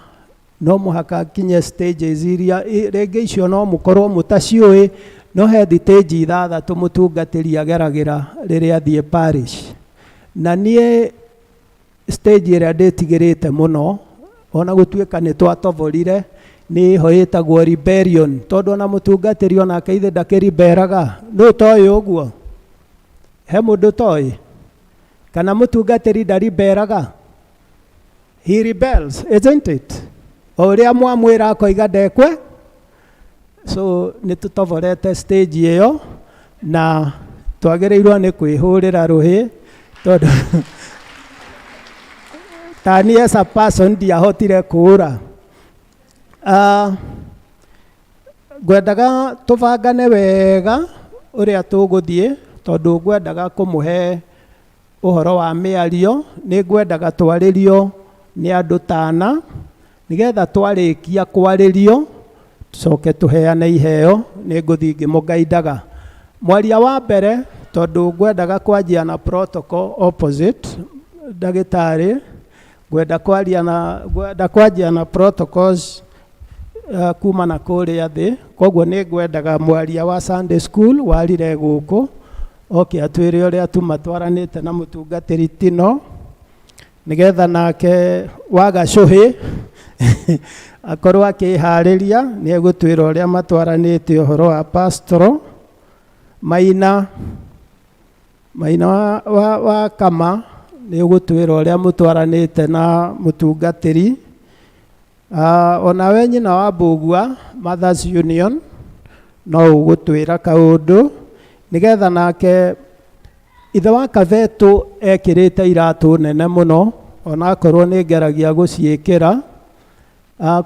no mũhaka nginye stages iria rĩngĩ icio no mũkorwo mũtaciũĩ, no he stage ithathatũ mũtungatĩri ageragĩra rĩrĩa athiĩ parish. Na niĩ stage ĩrĩa ndĩtigĩrĩte mũno, ona gũtuĩka nĩ twatoborire, nĩ ho ĩtagwo rebellion, tondũ ona mũtungatĩri onake ithe ndakĩriberaga. Nũ toĩ ũguo? He mũndũ toĩ? Kana mũtungatĩri ndariberaga? He rebels, isn't it? O ũrĩa mwamwĩra akoiga ndekwe. So nĩ tũtoborete stage ĩyo na twagĩrĩirwo nĩ kwĩhũrĩra rũhĩ, tondũ ta niĩ as a person ndiahotire kũũra. Ngwendaga tũbangane wega ũrĩa tũgũthiĩ, tondũ ngwendaga kũmũhe ũhoro wa mĩario, nĩ ngwendaga twarĩrio nĩ andũ tana, nĩgetha twarĩkia kwarĩrio tucoke tũheane iheo. Nĩ ngũthiĩ ngĩmũgaindaga. Mwaria wa mbere, tondũ ngwendaga kwanjia na protocol opposite ndagĩtarĩ, ngwenda kwaria na ngwenda kwanjia na protocols kuma na kũrĩa thĩ. Koguo nĩ ngwendaga mwaria wa Sunday school warire gũkũ oke atwĩre ũrĩa tuma twaranĩte na mũtungatĩri Tino, nĩgetha nake wa Gacũhĩ akorwo akĩharĩria, nĩ egũtwĩra ũrĩa matwaranĩte ũhoro wa pastoral. Maina Maina wa Kama nĩ ũgũtwĩra ũrĩa mũtwaranĩte na mũtungatĩri. Onawe nyina wa Mbũgua Mothers Union no ũgũtwĩra kaũndũ, nĩgetha nake ithe wa Kavetũ ekĩrĩte iratũ nene mũno, onakorwo nĩ ngeragia gũciĩkĩra.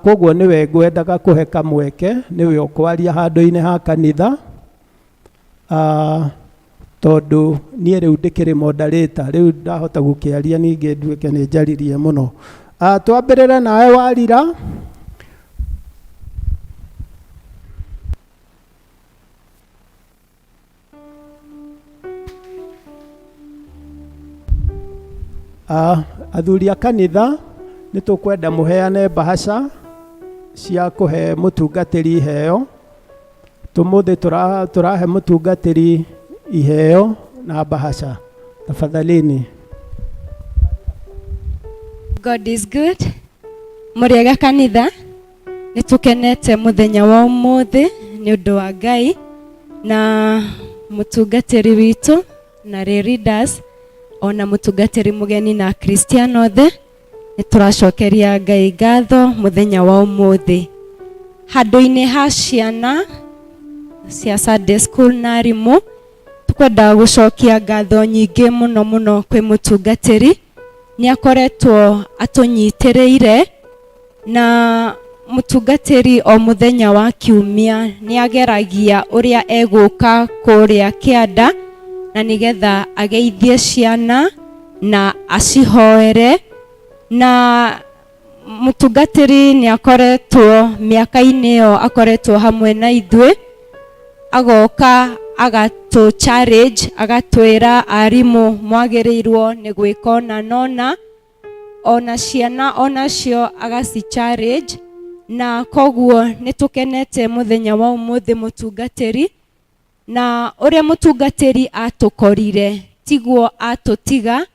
Koguo nĩwe ngwendaga kũhe kamweke, nĩwe ũkwaria handũ-inĩ ha kanitha. Tondũ niĩ rĩu ndĩkĩrĩ moderator, rĩu ndahota gũkĩaria ningĩ nduĩke nĩ njaririe mũno. Twambĩrĩre nawe Warira. Athuri a kanitha, nĩ tũkwenda mũheane mbahaca cia kũhe mũtungatĩri iheo. Tũmũthĩ tũrahe mũtungatĩri iheo na mbahaca. Tafadhalini. God is good. Mũrĩega kanitha, nĩ tũkenete mũthenya wa ũmũthĩ nĩ ũndũ wa Ngai na mũtungatĩri witũ na lay leaders, ona mũtungatĩri mũgeni na Akristiano othe. Nĩ tũracokeria Ngai ngatho mũthenya wa ũmũthĩ. Handũ-inĩ ha ciana cia Sunday school na arimũ, tũkwenda Tũkwenda gũcokia ngatho nyingĩ mũno mũno kwĩ mũtungatĩri, nĩ akoretwo atũnyitĩrĩire, na mũtungatĩri o mũthenya wa kiumia nĩ ageragia ũrĩa egũka kũrĩa kĩanda na nĩgetha ageithie ciana na acihoere. Na mũtungatĩri nĩ akoretwo mĩaka-inĩ ĩyo akoretwo hamwe na ithuĩ, agoka agatũ challenge, agatwĩra arimũ mwagĩrĩirwo nĩ gwĩka ũna na ũna, ona ciana onacio agaci challenge. Na koguo nĩ tũkenete mũthenya wa ũmũthĩ mũtungatĩri, na ũrĩa mũtungatĩri atũkorire tiguo atũtiga,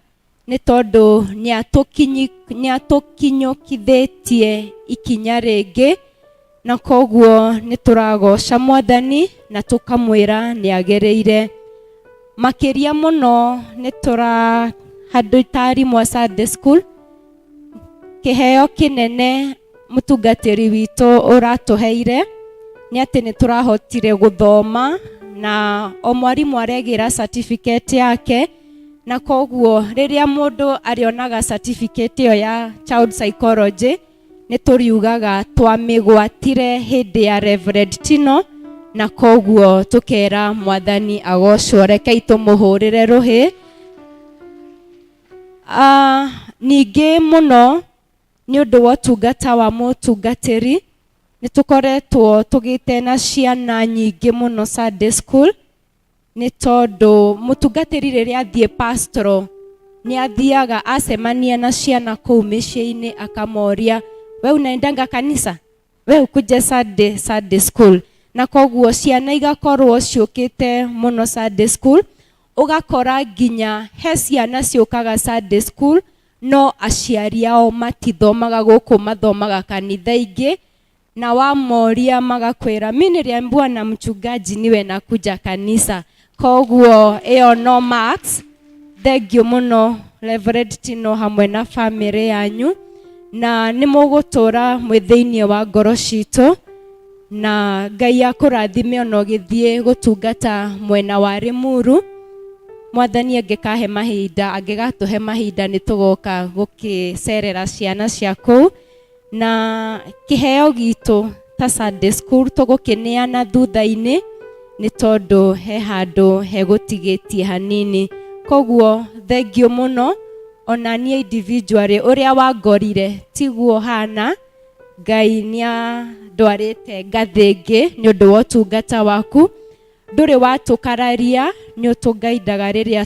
nĩ tondũ nĩ atũkinyũkithĩtie ikinya rĩngĩ, na koguo nĩ tũragoca Mwathani na tũkamwĩra nĩ agĩrĩire. Makĩria mũno nĩ tũra handũ ta arimũ a Sunday school, kĩheo kĩnene mũtungatĩri witũ ũratũheire nĩ atĩ nĩ tũrahotire gũthoma, na o mwarimũ aregĩra certificate yake, na koguo rĩrĩa mũndũ arĩonaga certificate ĩyo ya child psychology nĩ tũriugaga twamĩgwatire hĩndĩ ya Reverend Tino, na koguo tũkera Mwathani agocwo. Rekei tũmũhũrĩre rũhĩ. Ningĩ mũno nĩ ũndũ wa ũtungata wa mũtungatĩri nĩ tũkoretwo tũgĩte na ciana nyingĩ mũno Sunday school, nĩ tondũ mũtungatĩri rĩrĩa athiĩ pastoral nĩ athiaga acemania na ciana kũu mĩciĩ-inĩ akamoria, we unaendanga kanisa, we ukuje Sunday school. Na koguo ciana igakorwo ciũkĩte mũno Sunday school, ũgakora nginya he ciana ciũkaga Sunday school no aciari ao matithomaga gũkũ, mathomaga kanitha ingĩ, na wamoria magakwĩra mi niliambiwa na mchungaji niwe nakuja kanisa. Koguo ĩyo no marks. Thank you mũno Reverend Tino hamwe na family yanyu, na nĩ mũgũtũra mwĩ thĩinĩ wa ngoro citũ, na Ngai akũrathime ona ũgĩthiĩ gũtungata mwena wa Limuru. Mwathani angĩkahe mahinda, angĩgatũhe mahinda nĩ tũgoka gũkĩcerera ciana cia kũu. Na kĩheo gitũ ta Sunday school tũgũkĩneana thutha-inĩ, nĩ tondũ he handũ hegũtigĩtie hanini. Koguo thengiũ mũno, ona niĩ individually ũrĩa wangorire tiguo hana, Ngai nĩandwarĩte ngathĩ ĩngĩ nĩ ũndũ wa ũtungata waku. Ndũrĩ watũkararia, nĩ ũtũngaindaga rĩrĩa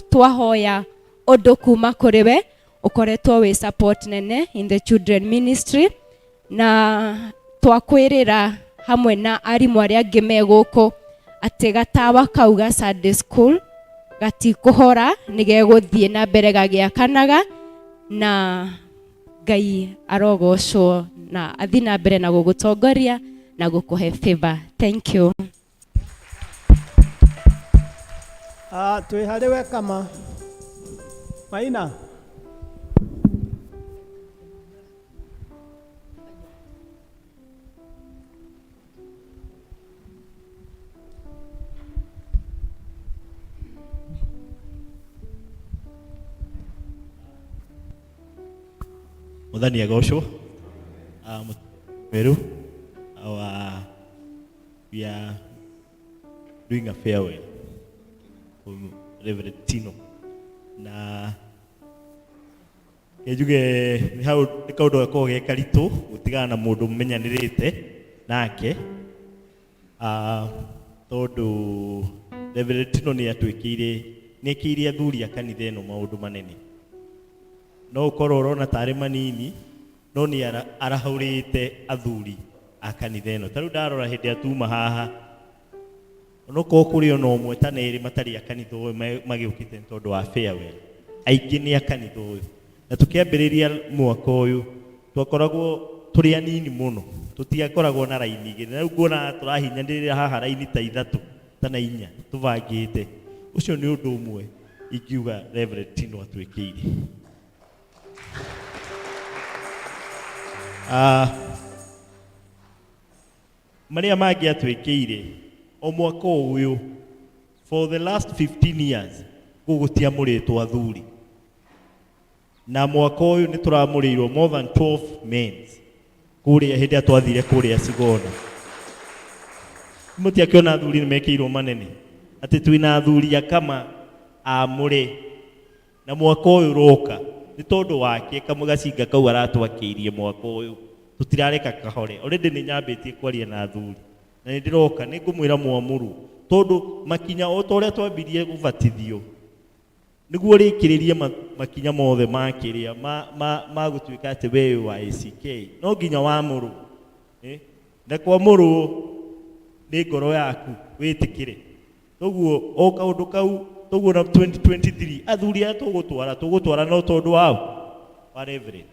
twahoya ũndũ kuma kũrĩ we, ũkoretwo wĩ support nene in the children ministry, na twakwĩrĩra hamwe na arimũ arĩa angĩ me gũkũ atĩ gatawa kau ga Sunday school gatikũhora, nĩ gegũthiĩ na mbere gagĩakanaga, na Ngai arogocwo na athiĩ na mbere na gũgũtongoria na gũkũhe favor. Thank you. Twĩ harĩ we kama Maina. Mwathani agocwo. Meru, our, we are doing a farewell for Reverend Tino. Na njuge nĩ hau nĩ kaũndũ gakoragwo ge karitũ gũtigana na mũndũ mũmenyanĩrĩte nake, tondũ Reverend Tino nĩ atwĩkĩire, nĩ ekĩire athuri a kanitha ĩno maũndũ manene. No ũkorwo ũrona tarĩ manini, no nĩ arahũrĩte athuri a kanitha ĩno. Ta rĩu ndarora hĩndĩ ĩrĩa tuma haha, onokorwo kũrĩ ona ũmwe kana erĩ matarĩ a kanitha ũyũ magĩũkĩte nĩ tondũ wa farewell, aingĩ nĩ a kanitha ũyũ. Na tũkĩambĩrĩria mwaka ũyũ twakoragwo tũrĩ anini mũno, tũtiakoragwo na raini igĩrĩ. Na rĩu nguona tũrahinyanĩrĩra haha raini ta ithatũ kana inya tũbangĩte. Ũcio nĩ ũndũ ũmwe ingiuga Reverend Tino atwĩkĩire. Marĩa mangĩ atwĩkĩire O mwaka ũyũ for the last 15 years gũgũtiamũrĩtwo athuri, na mwaka ũyũ nĩ tũramũrĩirwo more than 12 men kũrĩa hĩndĩ ĩrĩa twathire kũrĩa Sigona. Mũtiakĩona athuri nĩ mekĩirwo manene atĩ twĩna athuri a kama amũre, na mwaka ũyũ ũroka nĩ tondũ wake kamũgacinga kau aratwakĩirie mwaka ũyũ tũtirareka kahore. Already nĩ nyambĩtie kwaria na athuri na nĩ ndĩroka nĩ ngũmwĩra mwamũrwo, tondũ makinya o ta ũrĩa twambirie gũbatithio nĩguo rĩkĩrĩrie makinya mothe ma kĩrĩa ma gũtuĩka atĩ we wĩ wa ACK no nginya wamũrwo, na kwamũrwo nĩ ngoro yaku wĩtĩkĩre. Toguo o kaũndũ kau toguo na 2023 athuri aya tũgũtwara no tondũ wao wa Reverend.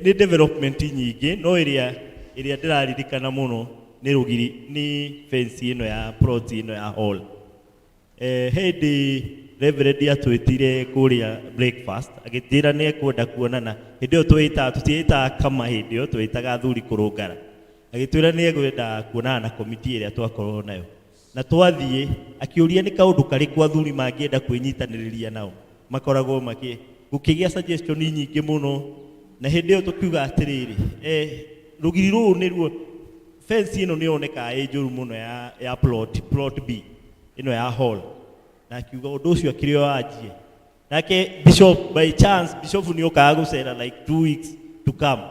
Nĩ development nyingĩ, no ĩrĩa ndĩraririkana mũno nĩ rũgiri, nĩ fence ĩno ya plot ĩno ya hall. Hĩndĩ Reverend atwĩtire kũrĩa breakfast agĩtĩra nĩ ekwenda kuonana. Hĩndĩ ĩyo tũtiĩtaga kama, hĩndĩ ĩyo twĩtaga athuri kũrũngara. Agĩtwĩra nĩ ekwenda kuonana na komiti ĩrĩa twakorwo nayo, na twathiĩ akĩũria nĩ kaũndũ karĩkũ athuri mangĩenda kwĩnyitanĩrĩria nao makoragwo makĩ gũkĩgĩa suggestion nyingĩ mũno. Na hĩndĩ ĩyo tũkiuga atĩrĩrĩ, rũgiri rũrũ nĩruo fence ĩno nĩ yonekaga ĩ njũru mũno ya plot B ĩno ya hall, na akiuga ũndũ ũcio akĩrĩ o anjie. Nake bishop by chance bishop nĩ okaga gũcera like 2 weeks to come.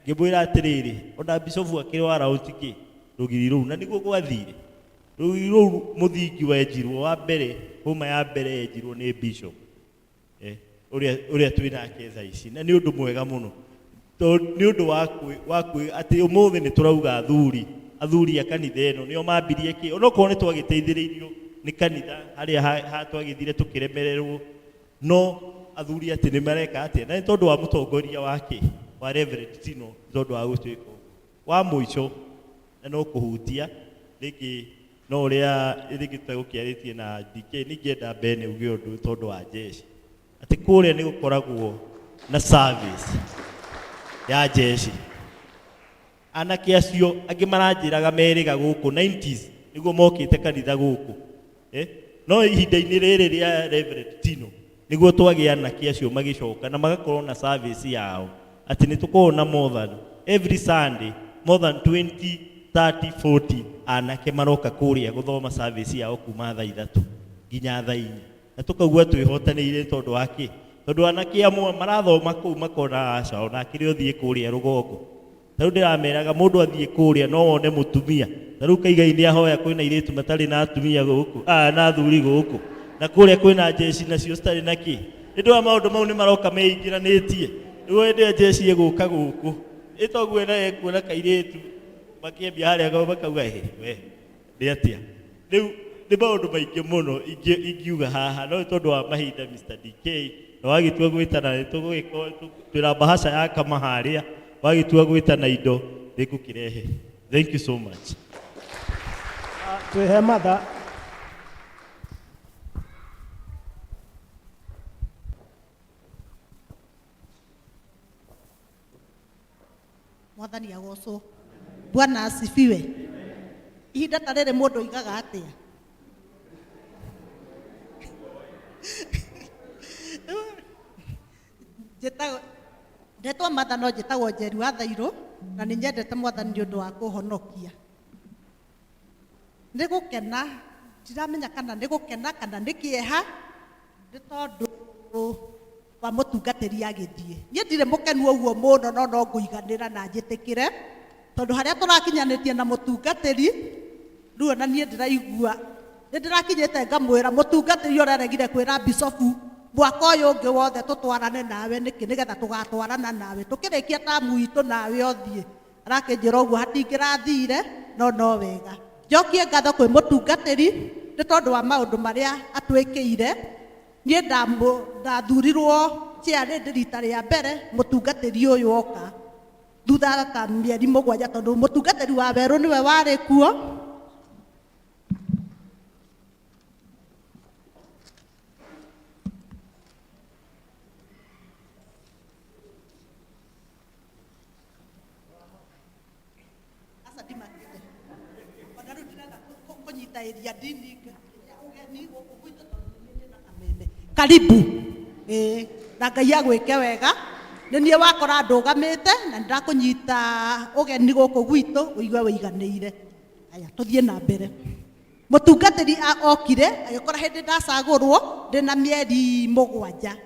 Ngĩmwĩra atĩrĩrĩ, ona bishop akĩrĩ o around kĩ rũgiri rũu, na nĩguo gwathire. Rũgiri rũu mũthingi wenjirwo wa mbere, hũma ya mbere yenjirwo nĩ bishop ũrĩa twĩ nake thaa ici, na nĩ ũndũ mwega mũno tondũ nĩ ũndũ wa kwĩ atĩ ũmũthĩ nĩ tũrauga athuri a kanitha ĩno nĩo mambirie kĩ, onokorwo nĩ twagĩteithĩrĩirio nĩ kanitha harĩa twagĩthire tũkĩremererwo, no athuri atĩ nĩ mareka atĩa, na nĩ tondũ wa mũtongoria wake wa Reverend Tino, nĩ tondũ wa gũtuĩka ũguo. Wa mũico na no kũhutia rĩngĩ no ũrĩa rĩngĩ tũtegũkĩarĩtie na DK, ningĩenda Bene uge ũndũ tondũ wa jeshi atĩ kũrĩa nĩ gũkoragwo na service ya jeshi. Anake acio angĩ maranjĩraga merĩga gũkũ 90s nĩguo mokĩte kanitha gũkũ, no ihinda-inĩ rĩrĩ rĩa Reverend Tino nĩguo twagĩa anake acio magĩcoka na magakorwo na service yao, atĩ nĩ tũkoragwo na more than every Sunday more than 20 30 40 anake maroka kũrĩa gũthoma service yao kuma thaa 3 nginya thaa 4, na tũkaigua twĩhotanĩire tondũ wa kĩ, tondũ anake amwe marathoma kũu makona aca ona akĩrĩ ũthiĩ kũrĩa rũgongo. Ta rĩu ndĩrameraga mũndũ athiĩ kũrĩa no wone mũtumia, ta rĩu Kaigai nĩ ahoya kwĩna airĩtu matarĩ na atumia gũkũ, na athuri gũkũ, na kũrĩa kwĩna jeshi nacio citarĩ na kĩ. Nĩ ũndũ wa maũndũ mau nĩ maroka meingĩranĩtie. Rĩu hĩndĩ ĩrĩa jeshi ĩgũka gũkũ ĩtoguo na ekuona kairĩtu makĩambia harĩa makauga ĩ we nĩ atĩa. Rĩu nĩ maũndũ maingĩ mũno ingiuga haha, no nĩ tondũ wa mahinda Mr. DK na wagĩtua gwĩtana nĩ tũgũgĩkorwo twĩna bahasha ya kama harĩa wagĩtua gwĩtana indo nĩngũkĩrehe. Thank you so much. Twĩhe matha. Mwathani agocwo. Bwana asifiwe. Ihinda ta rĩrĩ mũndũ oigaga atĩa? Njĩtagwo ndetwo Martha no njĩtagwo Njeri wa Thairũ, na nĩ nyendete Mwathani nĩ ũndũ wa kũhonokia. Nĩ gũkena, ndiramenya kana nĩ gũkena kana nĩ kĩeha, nĩ tondũ wa mũtungatĩri agĩthiĩ. Niĩ ndirĩ mũkenu ũguo mũno, no no ngũiganĩra na njĩtĩkĩre, tondũ harĩa tũrakinyanĩtie na mũtungatĩri, rĩu ona niĩ ndĩraigua nĩ ndĩrakinyĩte ngamwĩra mũtungatĩri ũrĩa aregire kwĩra bicobu mwaka ũyũ ũngĩ wothe tũtwarane nawe nĩkĩ, nĩgetha tũgatwarana nawe tũkĩrĩkia tamu itũ nawe ũthiĩ. Arakĩnjĩra ũguo hatingĩrathire, no no wega. Njokie ngatho kwĩ mũtungatĩri nĩ tondũ wa maũndũ marĩa atwĩkĩire. Niĩ ndathurirwo chair rita rĩa mbere mũtungatĩri ũyũ oka thutha ta mĩeri 7, tondũ mũtungatĩri wa werũ nĩwe warĩ kuo. ĩria ndini ũgeni gũkũ gwitũ tondũ nĩ ndĩ na kameme. Karibu. Ĩĩ, na Ngai agwĩke wega. Nĩ niĩ wakora ndũgamĩte na nĩ ndakũnyita ũgeni gũkũ gwitũ ũigue wĩiganĩire. Aya, tũthiĩ na mbere. Mũtungatĩri okire agĩkora hĩndĩ ndacagũrwo ndĩna mĩeri 7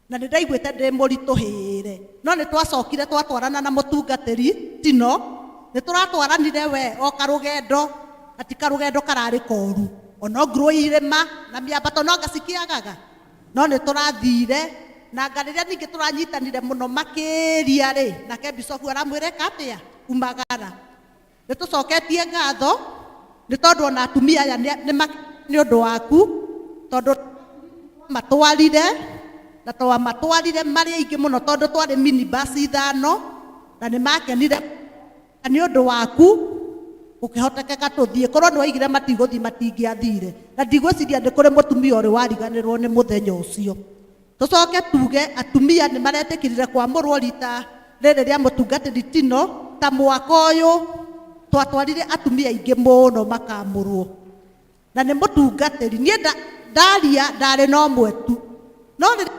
na nĩ ndaiguĩte ndĩ mũritũhĩre, no nĩ twacokire twatwarana na mũtungatĩri Tino, nĩ tũratwaranire we o karũgendo, ati karũgendo kararĩ koru, ona ngurũ irĩma na mĩambato no anga cikĩagaga, no nĩ tũrathire na anga rĩrĩa ningĩ tũranyitanire mũno makĩria rĩ, nake bicobu aramwĩra ĩka atĩa, umagara. Nĩ tũcoketie ngatho nĩ tondũ ona atumia aya nĩ ũndũ waku, tondũ matwarire na twamatwarire marĩ aingĩ mũno, tondũ twarĩ minibus 5 na nĩ makenire na nĩ ũndũ waku gũkĩhotekeka tũthiĩ. Korwo nĩ waigire matigũthiĩ matingĩathire, na ndigwĩciria nĩ kũrĩ mũtumia ũrĩ wariganĩrwo nĩ mũthenya ũcio. Tũcoke tuge atumia nĩ maretĩkĩrire kwamũrwo rita rĩrĩ rĩa mũtungatĩri Tino, ta mwaka ũyũ twatwarire atumia aingĩ mũno makamũrwo na nĩ mũtungatĩri. Niĩ ndaria ndarĩ na ũmwe tu, no rĩrĩa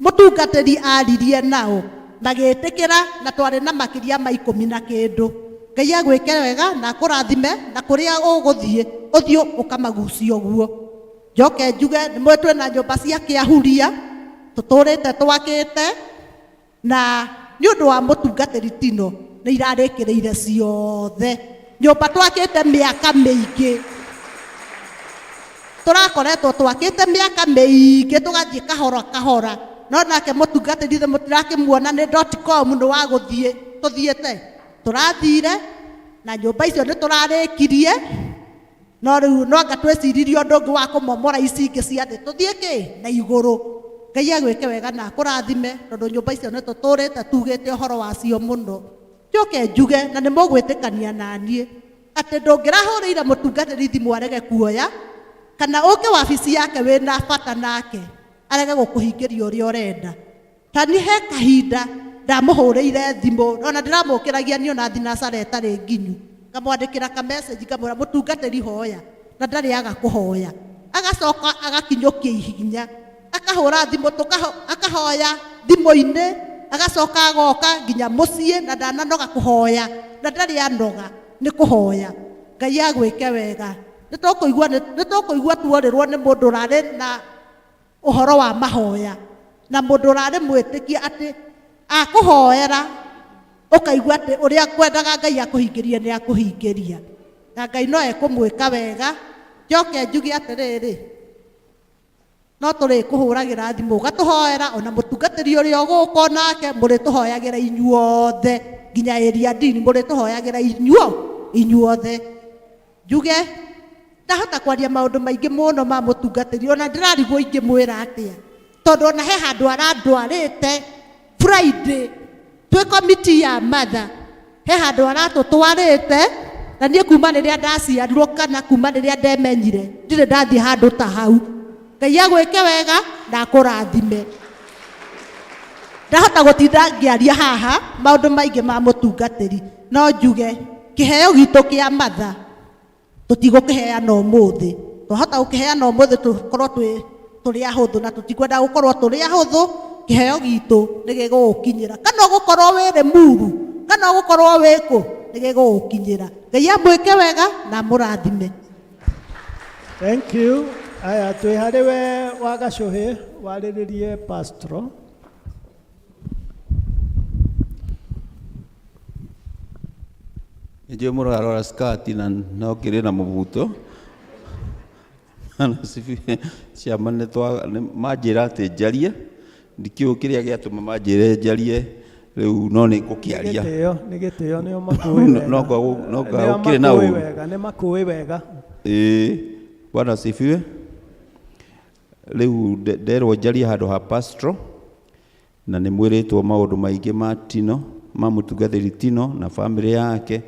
mũtungatĩri aririe nao magĩtĩkĩra, na twarĩ na makĩria ma 10 na kĩndũ. Ngai agwĩke wega na akũrathime, na kũrĩa ũgũthiĩ ũthiĩ ũkamagucia ũguo. Njoke njuge nĩ mũĩ twĩna nyũmba cia kĩahuria tũtũrĩte twakĩte, na nĩ ũndũ wa mũtungatĩri Tino nĩ irarĩkĩrĩire ciothe. Nyũmba twakĩte mĩaka mĩingĩ, tũrakoretwo twakĩte mĩaka mĩingĩ tũgathiĩ kahora kahora, no nake mũtungatĩri ithe mũtirakĩmuona nĩ dot com nĩ wa gũthiĩ tũthiĩte tũrathire na nyũmba icio nĩ tũrarĩkirie, no rĩu no anga twĩciririe ũndũ ũngĩ wa kũmomora ici ingĩ cia thĩ tũthiĩ kĩ na igũrũ. Ngai agwĩke wega na akũrathime, tondũ nyũmba icio nĩ tũtũrĩte tugĩte ũhoro wacio mũno. Njoke njuge na nĩ mũgwĩtĩkania na niĩ atĩ ndũngĩrahũrĩire mũtungatĩri thimũ arege kuoya, kana ũke wabici yake wĩna bata nake arege gũkũhingĩria ũrĩa ũrenda. Ta niĩ he kahinda ndamũhũrĩire thimũ, ona ndĩramũkĩragia niĩ ona thinacara ĩtarĩ nginyu, ngamwandĩkĩra ka message ngamwĩra mũtungatĩri hoya, na ndarĩ aga kũhoya. Agacoka agakinyũkia ihinya, akahũra thimũ, akahoya thimũ-inĩ, agacoka agoka nginya mũciĩ na ndananoga kũhoya, na ndarĩ anoga nĩ kũhoya. Ngai agwĩke wega. Nĩ tũkũigua tuorĩrwo nĩ mũndũ ũrarĩ na ũhoro wa mahoya, na mũndũ ũrarĩ mwĩtĩkia atĩ akũhoera ũkaigua atĩ ũrĩa kwendaga Ngai akũhingĩrie nĩ akũhingĩria, na Ngai no ekũmwĩka wega. Njoke njuge atĩrĩrĩ, no tũrĩkũhũragĩra thimũ ũgatũhoera, ona mũtungatĩri ũrĩa ũgũka onake mũrĩtũhoyagĩra inyuothe, nginya ĩria ndini mũrĩtũhoyagĩra inyuothe. Njuge ndahota kwaria maũndũ maingĩ mũno ma mũtungatĩri, ona ndĩrarigwo ingĩmwĩra atĩa, tondũ ona he handũ arandwarĩte Friday twĩ komiti ya mother, he handũ aratũtwarĩte, na niĩ kuma rĩrĩa ndaciarirwo kana kuma rĩrĩa ndemenyire ndirĩ ndathiĩ handũ ta hau. Ngai agwĩke wega na akũrathime. Ndahota gũtinda ngĩaria haha maũndũ maingĩ ma mũtungatĩri, no njuge kĩheo gitũ kĩa mother tũtigũkĩheana ũmũthĩ. Twahota gũkĩheana ũmũthĩ tũkorwo tũrĩ ahũthũ, na tũtikwenda gũkorwo tũrĩ ahũthũ. Kĩheo gitũ nĩ gĩgũgũkinyĩra, kana ũgũkorwo wĩ Rĩmuru, kana ũgũkorwo wĩ kũ, nĩ gĩgũgũkinyĩra. Ngai amwĩke wega na amũrathime. Thank you. Aya, twĩ harĩ we wa Gacũhĩ, warĩrĩrie pastro. Nĩnjũĩ mũrarora skati na no kĩrĩ na mũbuto. Ciama nĩ manjĩra atĩ njarie, ndikĩũĩ kĩrĩa gĩatũma manjĩre njarie rĩu, no nĩ ngũkĩaria. Nĩ gĩtĩo, nĩo makũĩ wega. No Nĩo gũkĩrĩ na makũĩ ũru. wega, nĩ makũĩ wega. Ĩĩ, Bwana asifiwe. Rĩu nderwo njarie handũ ha pastro, na nĩ mwĩrĩtwo maũndũ maingĩ ma Tino, ma mũtungatĩri Tino na bamĩrĩ yake,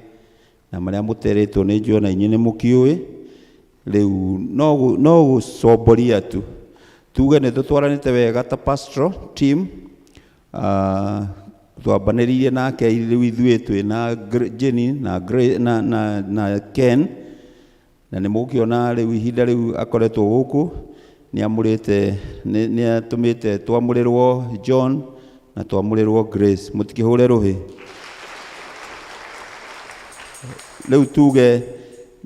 na marĩa mũterĩtwo nĩ njũĩ ona inyuĩ nĩ mũkĩũĩ. Rĩu no gũcomboria tu tuge nĩ tũtwaranĩte wega ta pastoral team. Twambanĩrĩirie nake rĩu ithuĩ twĩ na Jenny na Ken. Na nĩ mũgũkĩona rĩu ihinda rĩu akoretwo gũkũ nĩ amũrĩte, nĩ atũmĩte twamũrĩrwo John na twamũrĩrwo Grace. Mũtikĩhũre rũhĩ. Rĩu tuge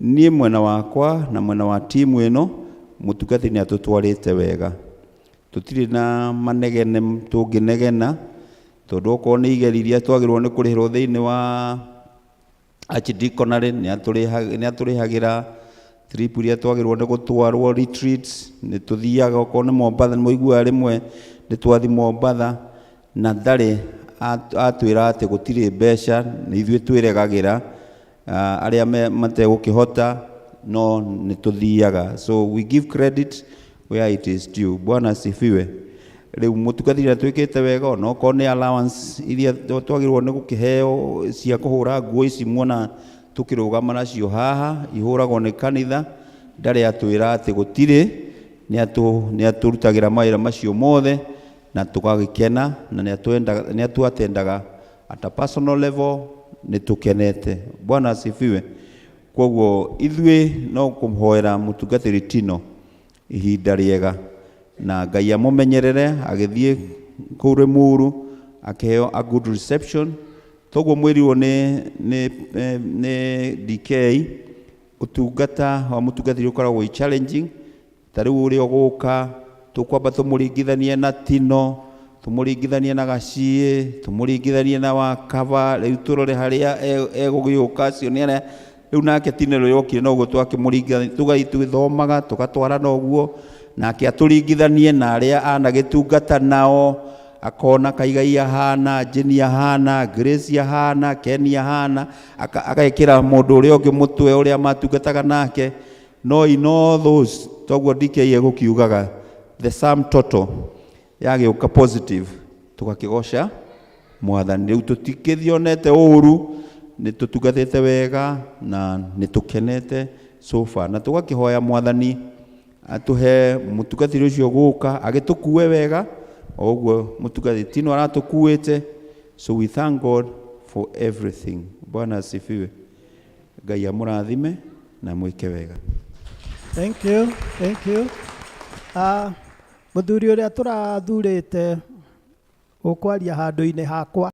niĩ mwena wakwa na mwena wa timu ĩno mũtungatĩri nĩ atũtwarĩte wega. Tũtirĩ na manegene tũngĩnegena tondũ okorwo nĩ igeri iria twagĩrĩirwo nĩ kũrĩhĩrwo thĩinĩ wa archdeaconry nĩ atũrĩhagĩra, trip iria twagĩrĩirwo nĩ gũtwarwo retreats nĩ tũthiaga, okorwo nĩ Mombatha nĩ mũiguaga rĩmwe nĩ twathi Mombatha na ndarĩ atwĩra atĩ gũtirĩ mbeca, nĩ ithuĩ twĩregagĩra arĩa mategũkĩhota no nĩ tũthiaga. So we give credit where it is due. Bwana asifiwe. Rĩu mũtungatĩri atwĩkĩte wega, ona okorwo nĩ allowance iria twagĩrĩirwo nĩ gũkĩheo cia kũhũra nguo ici muona tũkĩrũgama nacio haha ihũragwo nĩ kanitha, ndarĩ atwĩra atĩ gũtirĩ, nĩ atũrutagĩra mawĩra macio mothe na tũgagĩkena, na nĩ atwatendaga at a personal level nĩ tũkenete. Bwana asifiwe. Koguo ithuĩ no kũmũhoera mũtungatĩri Tino ihinda rĩega na Ngai amũmenyerere agĩthiĩ kũu Rĩmuru akĩheo a good reception. Toguo mwĩrirwo nĩ DK ũtungata wa mũtungatĩri ũkoragwo wĩ challenging. Ta rĩu ũrĩa ũgũka tũkwamba tũmũringithanie na Tino, tũmũringithanie na Gaciĩ, tũmũringithanie na Wakaba, rĩu tũrore harĩa egũgĩũka acio nĩ arĩa rĩu nake Tino rĩrĩa okire noguo twakĩmũringithania, tũgathiĩ twĩthomaga tũgatwarana ũguo nake atũringithanie na arĩa anagĩtungata nao, akona Kaigai ahana, Jenny ahana, Grace ahana, Kenny ahana, agekĩra mũndũ ũrĩa ũngĩ mũtwe ũrĩa matungataga nake. No in all those toguo DK egũkiugaga the sum total yagĩũka positive tũgakĩgoca Mwathani. Rĩu tũtikĩthionete ũru, nĩ tũtungatĩte wega na nĩ tũkenete so far, na tũgakĩhoya Mwathani atũhe mũtungatĩri ũcio gũka agĩtũkue wega o ũguo mũtungatĩri Tino aratũkuĩte. So we thank God for everything. Bwana asifiwe. Ngai amũrathime na mwĩke wega. Thank you, thank you. Mũthuri ũrĩa tũrathurĩte ũkwaria handũ-inĩ hakwa.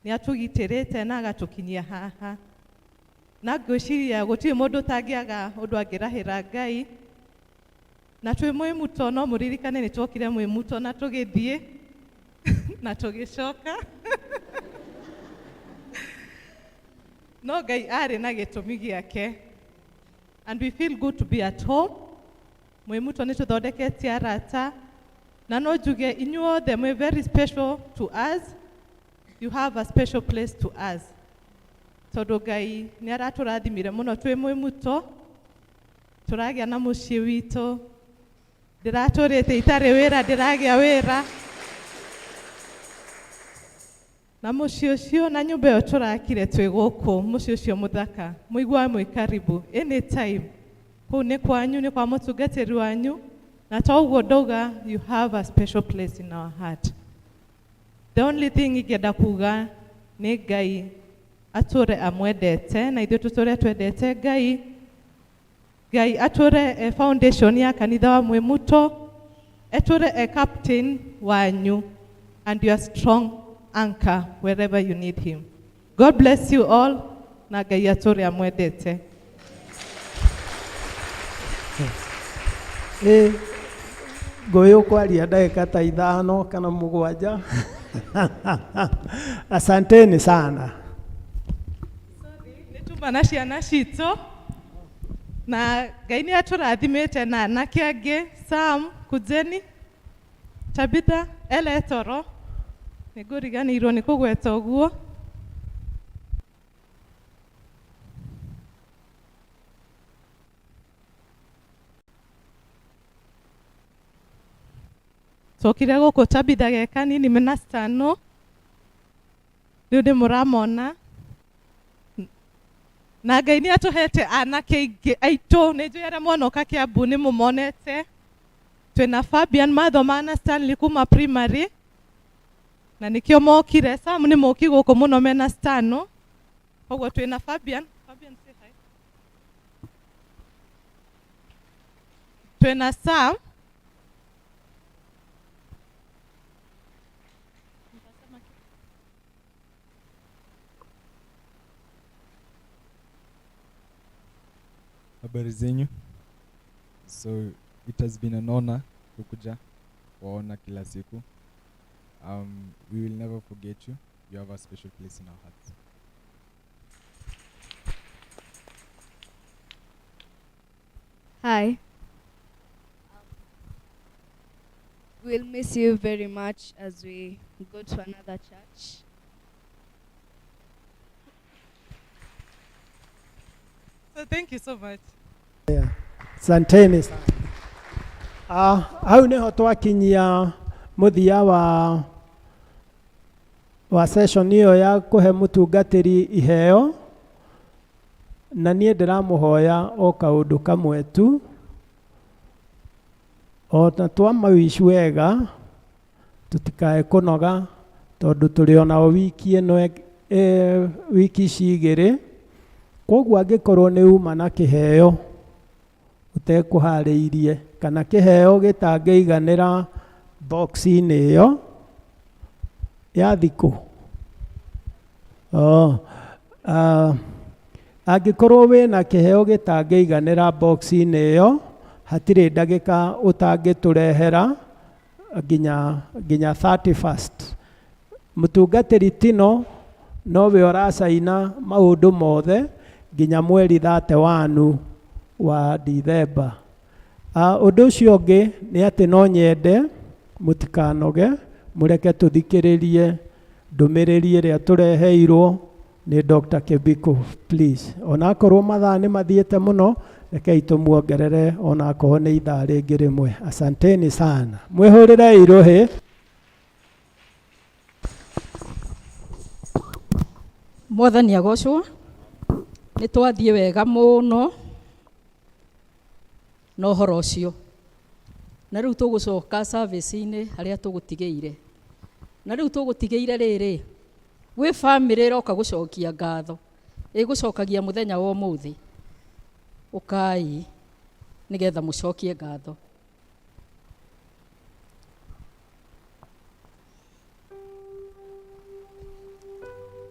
Nĩ atũgitĩrĩte na agatũkinyia haha. Na ngwĩciria gũtirĩ mũndũ ũtangĩaga ũndũ angĩrahĩra Ngai. Na twĩ Mwĩmuto no mũririkane nĩ twokire Mwĩmuto na tũgĩthiĩ na tũgĩcoka. No Ngai arĩ na gĩtũmi gĩake. And we feel good to be at home. Mwĩmuto nĩ tũthondeketie arata. Na no njuge inyuothe mwĩ very special to us. You have a special place to us. Tondũ Ngai nĩ aratũrathimire mũno twĩ Mwĩmuto. Tũragĩa na mũciĩ witũ. Ndĩratũrĩte itarĩ wĩra, ndĩragĩa wĩra. Na mũciĩ ũcio na nyũmba ĩyo tũrakire twĩ gũkũ, mũciĩ ũcio mũthaka, mũiguaga mwĩ karibu anytime. Kũu nĩ kwanyu, nĩ kwa mũtungatĩri wanyu, na to ũguo ndauga you have a special place in our heart. The only thing ingĩenda kuga nĩ Ngai atũre amwendete na ithuĩ tũtũre twendete Ngai. Ngai atũre e foundation ya kanitha wa Mwĩmuto, etũre e captain wanyu and your strong anchor wherever you need him. God bless you all na Ngai atũre amwendete. Ĩ ngũyũ kwaria ndagĩka ta ithano kana mũgwanja. Asanteni sana. Nĩ tuma na ciana citũ na Ngai nĩ atũrathimĩte na anake angĩ. Sam, kujeni. Tabitha, ele toro. Nĩ ngũriganĩirwo nĩ kũgweta ũguo. Twokire gũkũ Tabitha ge kanini mena Stano. Rĩu nĩ mũramona. Na Ngai nĩ atũhete anake aingĩ aitũ. Nĩ njũĩ arĩa mwanoka Kiambu nĩ mũmonete. Twĩna Fabian mathoma na Stanley kuma primary. Na nĩkĩo mokire. Sam nĩ mũki gũkũ mũno mena Stano. Koguo twĩna Fabian. Fabian say hi. Twĩna Sam. Habari zenyu. So it has been an honor kukuja kuwaona kila siku. We will never forget you. You have a special place in our hearts. Hi. We'll miss you very much as we go to another church. So thank you so much. Yeah. Asanteni sana. Hau niho twakinyia muthia wa session iyo ya kuhe mutungatiri iheo, na niĩ ndĩramũhoya o kaũndũ kamwe tu, o na twamawish wega tũtikae kũnoga tondũ tũrĩ ona o wiki ĩno wiki ici igĩrĩ. Koguo angĩkorwo nĩ uma na kĩheo ũtekũharĩirie kana kĩheo gĩtangĩiganĩra box-inĩ ĩyo ya thikũ, angĩkorwo wĩna kĩheo gĩtangĩiganĩra box-inĩ ĩyo, hatirĩ ndagĩka ũtangĩtũrehera nginya 31st. Mũtungatĩri Tino nowe ũracaina maũndũ mothe nginya mweri 31 wa Dithemba. Ũndũ ũcio ũngĩ nĩ atĩ no nyende mũtikanoge, mũreke tũthikĩrĩrie ndũmĩrĩri ĩrĩa tũreheirwo nĩ Dr. Kebiko, please. Onakorwo mathaa nĩ mathiĩte mũno, rekei tũmuongerere onakorwo nĩ ithaa rĩngĩ rĩmwe. Asanteni sana. Mwĩhũrĩrei rũhĩ. Mwathani agocwo. Nĩ twathiĩ wega mũno na ũhoro ũcio. Na rĩu tũgũcoka service-inĩ harĩa tũgũtigĩire. Na rĩu tũgũtigĩire rĩrĩ, gwĩ bamĩrĩ ĩroka gũcokia ngatho, ĩgũcokagia mũthenya wa ũmũthĩ. Ũkai nĩgetha mũcokie ngatho.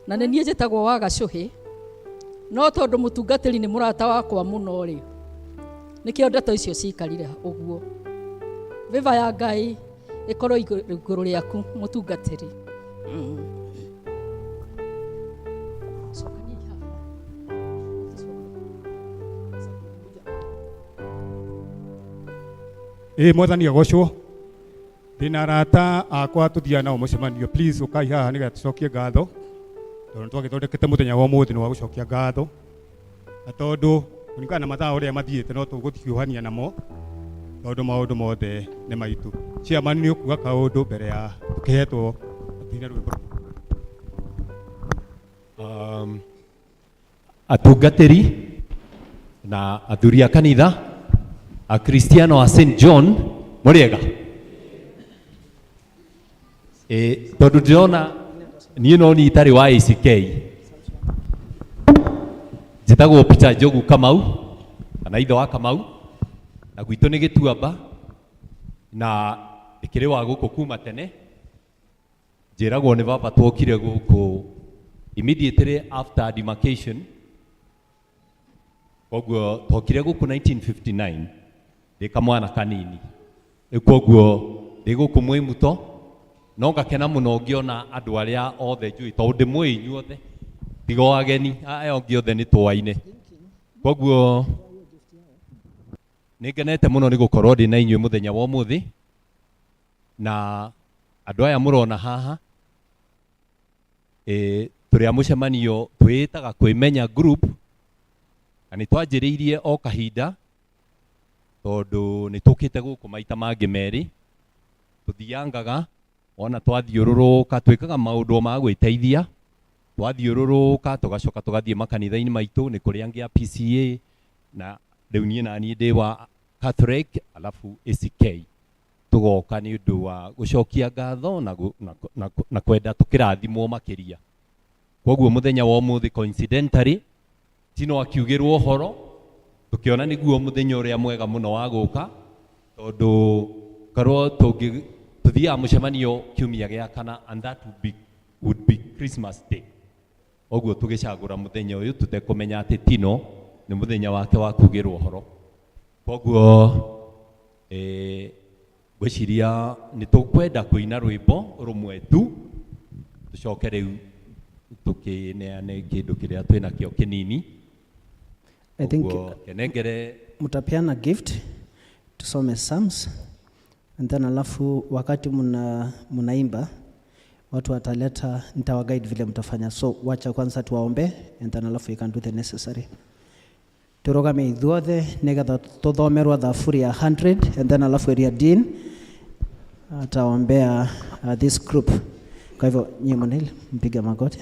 Na nĩ niĩ njĩtagwo wa Gacũhĩ, no tondũ mũtungatĩri nĩ mũrata wakwa mũno rĩ, nĩkĩo ndeto icio cikarire ũguo. Favor ya Ngai ĩkorwo igũrũ rĩaku mũtungatĩri. Ĩ mwathani agocwo. Ndĩna arata akwa tũthiaga nao mũcemanio, please ũkai haha nĩgetha tũcokie ngatho, tondũ nĩtwagĩthondekete mũthenya wa ũmũthĩ nĩ wa gũcokia ngatho, na tondũ kũringana na mathaa ũrĩa mathiĩte no tũgũhiũhania namo, tondũ maũndũ mothe nĩ maitũ. Chairman nĩ ũkuga kaũndũ mbere ya tũkĩhetwo tũine rwĩmbo. Atungatĩri na athuri a kanitha, akristiano a St John, mũrĩega? Tondũ ndĩrona niĩ no niĩ itarĩ wa ACK. Njĩtagwo Peter Njogu Kamau, kana ithe wa Kamau, na gwitũ nĩ Gĩtuamba, na ndĩkĩrĩ wa gũkũ kuma tene. Njĩragwo nĩ baba twokire gũkũ immediately after demarcation, koguo twokire gũkũ 1959 ndĩ kamwana kanini. Rĩu koguo ndĩ gũkũ mwĩ muto, no ngakena mũno ngĩona andũ arĩa othe njũĩ, tondũ ndĩmũĩ inyuothe, tiga o ageni, aya angĩ othe nĩ tũaine. Koguo nĩ ngenete mũno nĩ gũkorwo ndĩ na inyuĩ mũthenya wa ũmũthĩ, na andũ aya mũrona haha, tũrĩ a mũcemanio twĩĩtaga kwĩmenya group, na nĩ twanjĩrĩirie o kahinda, tondũ nĩ tũkĩte gũkũ maita mangĩ merĩ, tũthiangaga, wona twathiũrũrũka, twĩkaga maũndũ ma gwĩteithia, twathiũrũrũka, tũgacoka tũgathiĩ makanitha-inĩ maitũ, nĩ kũrĩ angĩ a PCA, na rĩu niĩ naniĩ ndĩ wa Catholic, alafu ACK. Tũgoka nĩ ũndũ wa gũcokia ngatho na kwenda tũkĩrathimwo makĩria. Koguo mũthenya wa ũmũthĩ coincidentally, Tino akiugĩrwo ũhoro, tũkĩona nĩguo mũthenya ũrĩa mwega mũno wa gũka, tondũ korwo tũthiaga mũcemanio kiumia gĩa kana, and that would be Christmas Day. Ũguo tũgĩcagũra mũthenya ũyũ tũtekũmenya atĩ Tino nĩ mũthenya wake wa kugĩrwo ũhoro. Koguo ngwĩciria nĩ tũkwenda kũina rwĩmbo rũmwe tu, tũcoke rĩu tũkĩneane kĩndũ kĩrĩa twĩnakĩo kĩnini. I think Ũguo kenengere mtapeana gift, tusome Psalms, and then alafu wakati mnaimba watu wataleta, nitawaguide vile mtafanya. So wacha kwanza tuwaombe and then alafu you can do the necessary. Turugame ithuothe nigetha tuthomerwo thaburi ya 100 and then alafu area dean ataombea this group. Kwa hivyo nyinyi mnili mpige magoti.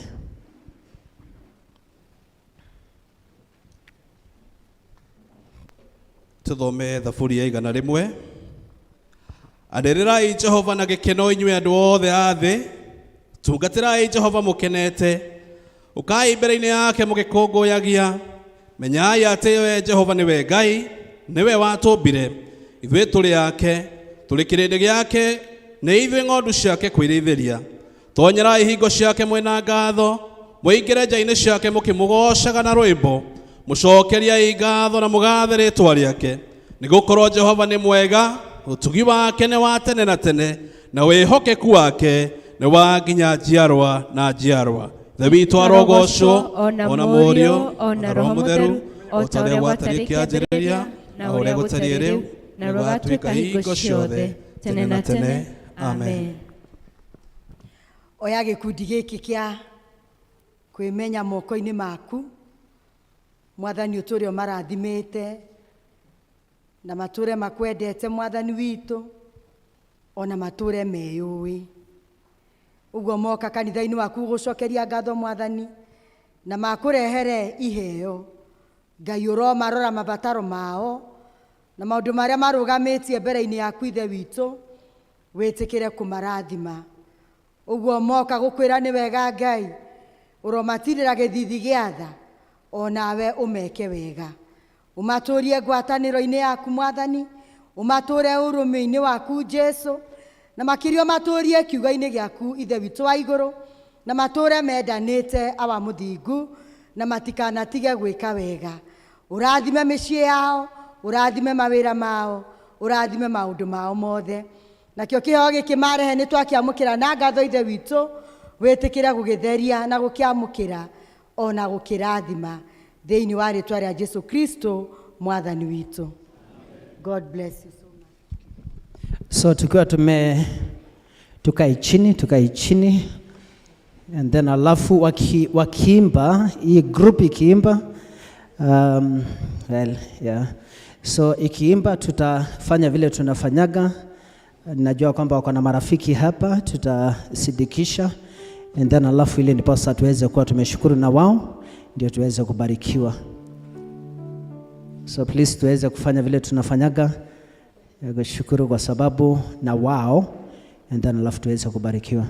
Tuthome thaburi ya 101. Anĩrĩrai Jehova na gĩkeno inyuĩ andũ othe a thĩ, tungatĩrai Jehova mũkenete, ũkai mbere-inĩ yake mũgĩkũngũyagia. Menyai atĩ we Jehova nĩwe Ngai, nĩwe watũmbire, ithuĩ tũrĩ ake, tũrĩ kĩrĩndĩ gĩake, nĩ ithuĩ ng'ondu ciake kwĩrĩithĩria. Tonyerai hingo ciake mwĩna ngatho, mũingĩre nja-inĩ ciake mũkĩmũgoocaga na rwĩmbo, mũcokeriai ngatho na mũgathe rĩĩtwa rĩake. Nĩgũkorwo Jehova nĩ mwega, ũtugi wake nĩ wa tene na tene, na wĩhokeku wake nĩ wa nginya njiarwa na njiarwa. Ithe witũ arogocwo, ona ona Mũriũ, Mũriũ, ona ona Roho Roho Mũtheru, Mũtheru, o ta ũrĩa gwatariĩ kĩanjĩrĩria, na ũrĩa gũtariĩ rĩu, na rũgatuĩka hingo ciothe, tene na tene. Amen. Oya gĩkundi gĩkĩ kĩa kwĩmenya moko-inĩ maku, Mwathani ũtũre ũmarathimĩte, na matũre makwendete Mwathani witũ, ona matũre meyũĩ. Ũguo moka kanitha-inĩ waku gũcokeria ngatho Mwathani, na makũrehere iheo. Ngai ũromarora mabataro mao, na maũndũ marĩa marũgamĩtie mbere-inĩ yaku Ithe witũ, wĩtĩkĩre kũmarathima. Ũguo moka gũkwĩra nĩ wega Ngai, ũromatirĩra gĩthithi gĩa tha, onawe ũmeke wega. Ũmatũrie ngwatanĩro-inĩ yaku Mwathani, ũmatũre ũrũmwe-inĩ waku Jesũ, na makĩria ũmatũrie kiugo-inĩ gĩaku Ithe witũ wa igũrũ, Na matũre mendanĩte awa mũthingu, na matikanatige gwĩka wega. Ũrathime mĩciĩ yao, ũrathime mawĩra mao, ũrathime maũndũ mao mothe. Nakĩo kĩheo gĩkĩ marehe nĩ twakĩamũkĩra na ngatho Ithe witũ, wĩtĩkĩre gũgĩtheria na gũkĩamũkĩra ona gũkĩrathima thĩinĩ wa rĩtwa rĩa Jesu Kristo mwathani witũ. God bless you. So tukiwa tume tukae chini, tukae chini and then alafu wakiimba hii group ikiimba well, yeah. So ikiimba tutafanya vile tunafanyaga. Najua kwamba wako na marafiki hapa, tutasidikisha and then alafu ili ndiposa tuweze kuwa tumeshukuru na wao ndio tuweze kubarikiwa. So please tuweze kufanya vile tunafanyaga ya kushukuru kwa sababu na wao and then alafu tuweze kubarikiwa.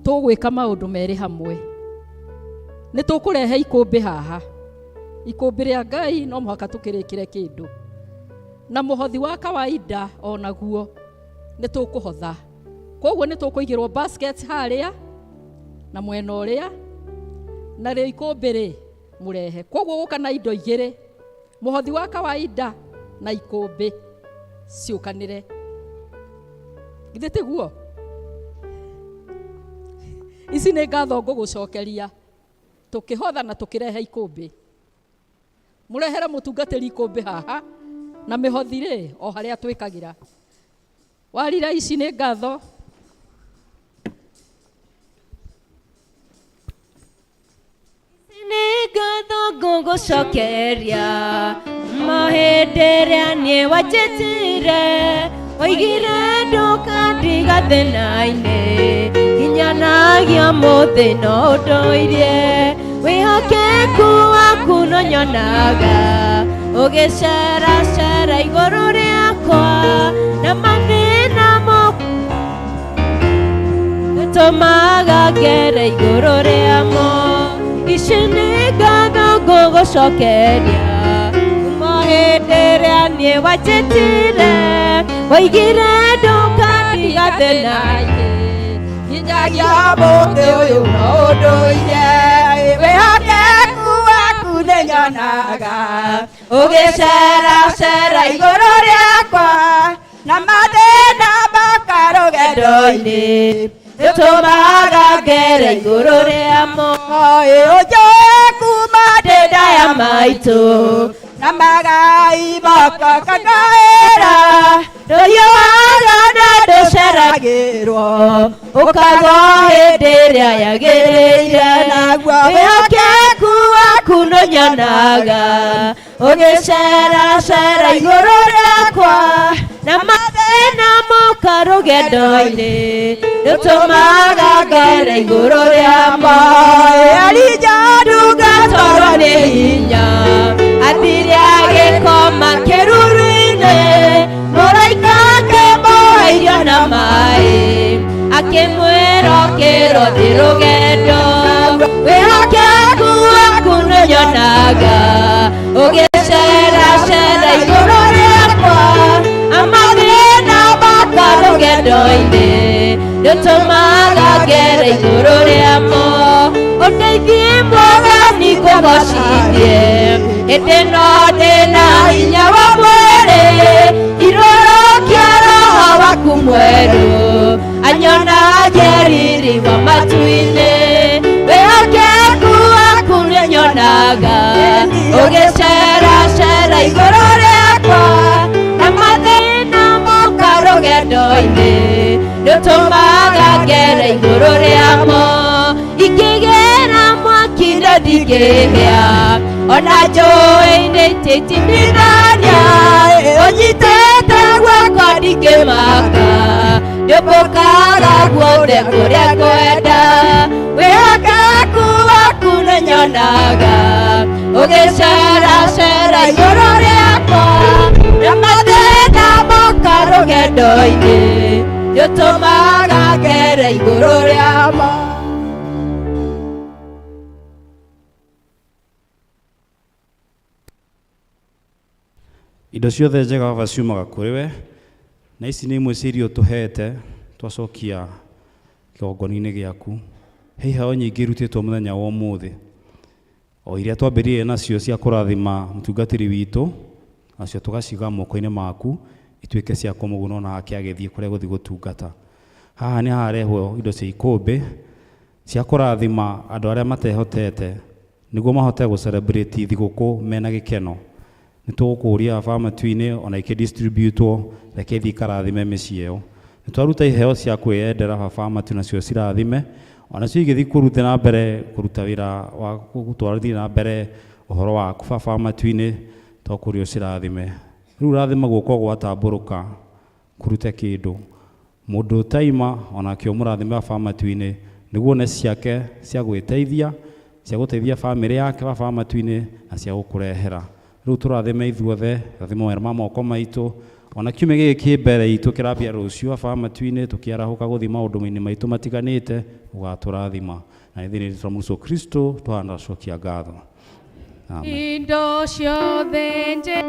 Tũgwĩka maũndũ merĩ hamwe. Nĩ tũkũrehe ikũmbĩ haha. Ikũmbĩ rĩa Ngai no mũhaka tũkĩrĩkĩre kĩndũ. Na mũhothi wa kawaida onaguo nĩ tũkũhotha. Koguo nĩ tũkũigĩrwo baskets harĩa na mwena ũrĩa na rĩo ikũmbĩ rĩ mũrehe. Koguo gũka na indo igĩrĩ, mũhothi wa kawaida na ikũmbĩ ciũkanĩre. Githĩ tiguo? Ici nĩ ngatho ngũgũcokeria tũkĩhotha na tũkĩrehe ikũmbĩ. Mũrehere mũtungatĩri ikũmbĩ haha na mĩhothi rĩ o harĩa twĩkagĩra. Warira ici nĩ ngatho. Nĩ ngatho ngũgũcokeria mahĩndĩ ĩrĩa niĩ wanjĩtire, waigire ndũkandiga thĩna-inĩ nginyanagia mũthĩ no ũndũirie wĩhokeku waku no nyonaga ũgĩceracera igũrũ rĩakwa na mathĩna mo Nĩtũmaga ngere igũrũ rĩamo. Ici nĩ ngatho ngũgũcokeria kuma hĩndĩ ĩrĩa niĩ wanjĩtire, waigire ndũkandiga thĩna-inĩ. Nginyagia mũthĩ ũyũ no ũndũire, wĩhokeku waku nĩnyonaga ũgĩceracera igũrũ rĩakwa na mathĩna moka rũgendo-inĩ, nĩtũmaga ngere igũrũ rĩamo. Ũnjũĩ kuma ndĩ nda ya maitũ na magai moka kagaĩra, ndũhiũhaga na ndũceragĩrwo, ũkagwo hĩndĩ ĩrĩa yagĩrĩire. Naguo wĩhokeku waku nĩnyonaga ũgĩceracera igũrũ rĩakwa na mathĩna moka rũgendo-inĩ, nĩtũmaga ngere igũrũ rĩamo. Elija ndungatorwo nĩ hinya, athire agĩkoma kĩruru-inĩ, mũraika akĩmũhe irio na maĩ, akĩmwĩra ũkĩra ũthiĩ rũgendo. Wĩhokeku waku nĩnyonaga ũgĩceracera igũrũ rĩakwa, amathĩna moka rũgendo-inĩ, nĩtũmaga ngere igũrũ rĩamo. Ũndeithie Mwathani ngũgocithie, hĩndĩ ĩno ndĩna hinya wa mwĩrĩ, irũrũkia roho waku mwerũ, anyonagie riri wa matu-inĩ. Wĩhokeku waku nĩnyonaga ũgĩceracera igũrũ rĩakwa na mathĩna moka rũgendo-inĩ, nĩtũmaga ngere igũrũ rĩamo. Ingĩgera mwaki na ndingĩhĩa, ona njũĩ-inĩ ititinithania, ũnyitĩte guoko ndingĩmaka, ndĩmbũkaga guothe kũrĩa ngwenda. Wĩhokeku waku nĩnyonaga ũgĩceracera igũrũ rĩakwa na mathĩna moka rũgendo-inĩ, nĩtũmaga ngere igũrũ rĩamo. Indo ciothe njega baba ciumaga kũrĩ we, na ici nĩ imwe cia irio tũhete twacokia kĩgongona-inĩ gĩaku. He iheo nyingĩ irutĩtwo mũthenya wa ũmũthĩ, o iria twambĩrĩirie nacio cia kũrathima mũtungatĩri witũ, nacio tũgaciga moko-inĩ maku ituĩke cia kũmũguna ona hake agĩthiĩ kũrĩa gũthiĩ gũtungata. Haha nĩ harehwo indo cia ikũmbĩ cia kũrathima andũ arĩa matehotete nĩguo mahote gũ celebrate thigũkũ mena gĩkeno. Nĩ tũgũkũria baba matu-inĩ ona ikĩdistributwo, reke ithiĩ ikarathime mĩciĩ ĩyo. Nĩ twaruta iheo cia kwĩyendera baba matu nacio cirathime, onacio igĩthiĩ kũruta na mbere kũruta wĩra wa gũtwarithia na mbere ũhoro waku baba matu-inĩ, tũgũkũria ũcirathime. Rĩu rathima guoko gwatambũrũka kũrute kĩndũ, mũndũ ũtaima onake ũmũrathime baba matu-inĩ, nĩguo one ciake cia gwĩteithia, cia gũteithia bamĩrĩ yake baba matu-inĩ, na cia gũkũrehera. Rĩu tũrathime ithuothe, rathima mawĩra ma moko maitũ, ona kiumia gĩkĩ kĩ mbere itũ kĩrambia rũciũ baba matu-inĩ, tũkĩarahũka gũthiĩ maũndũ-inĩ maitũ matiganĩte, ũgatũrathima. Na nĩ thĩinĩ wa Jesũ Kristo tũhana cokia ngatho. Amen. Indo ciothe njega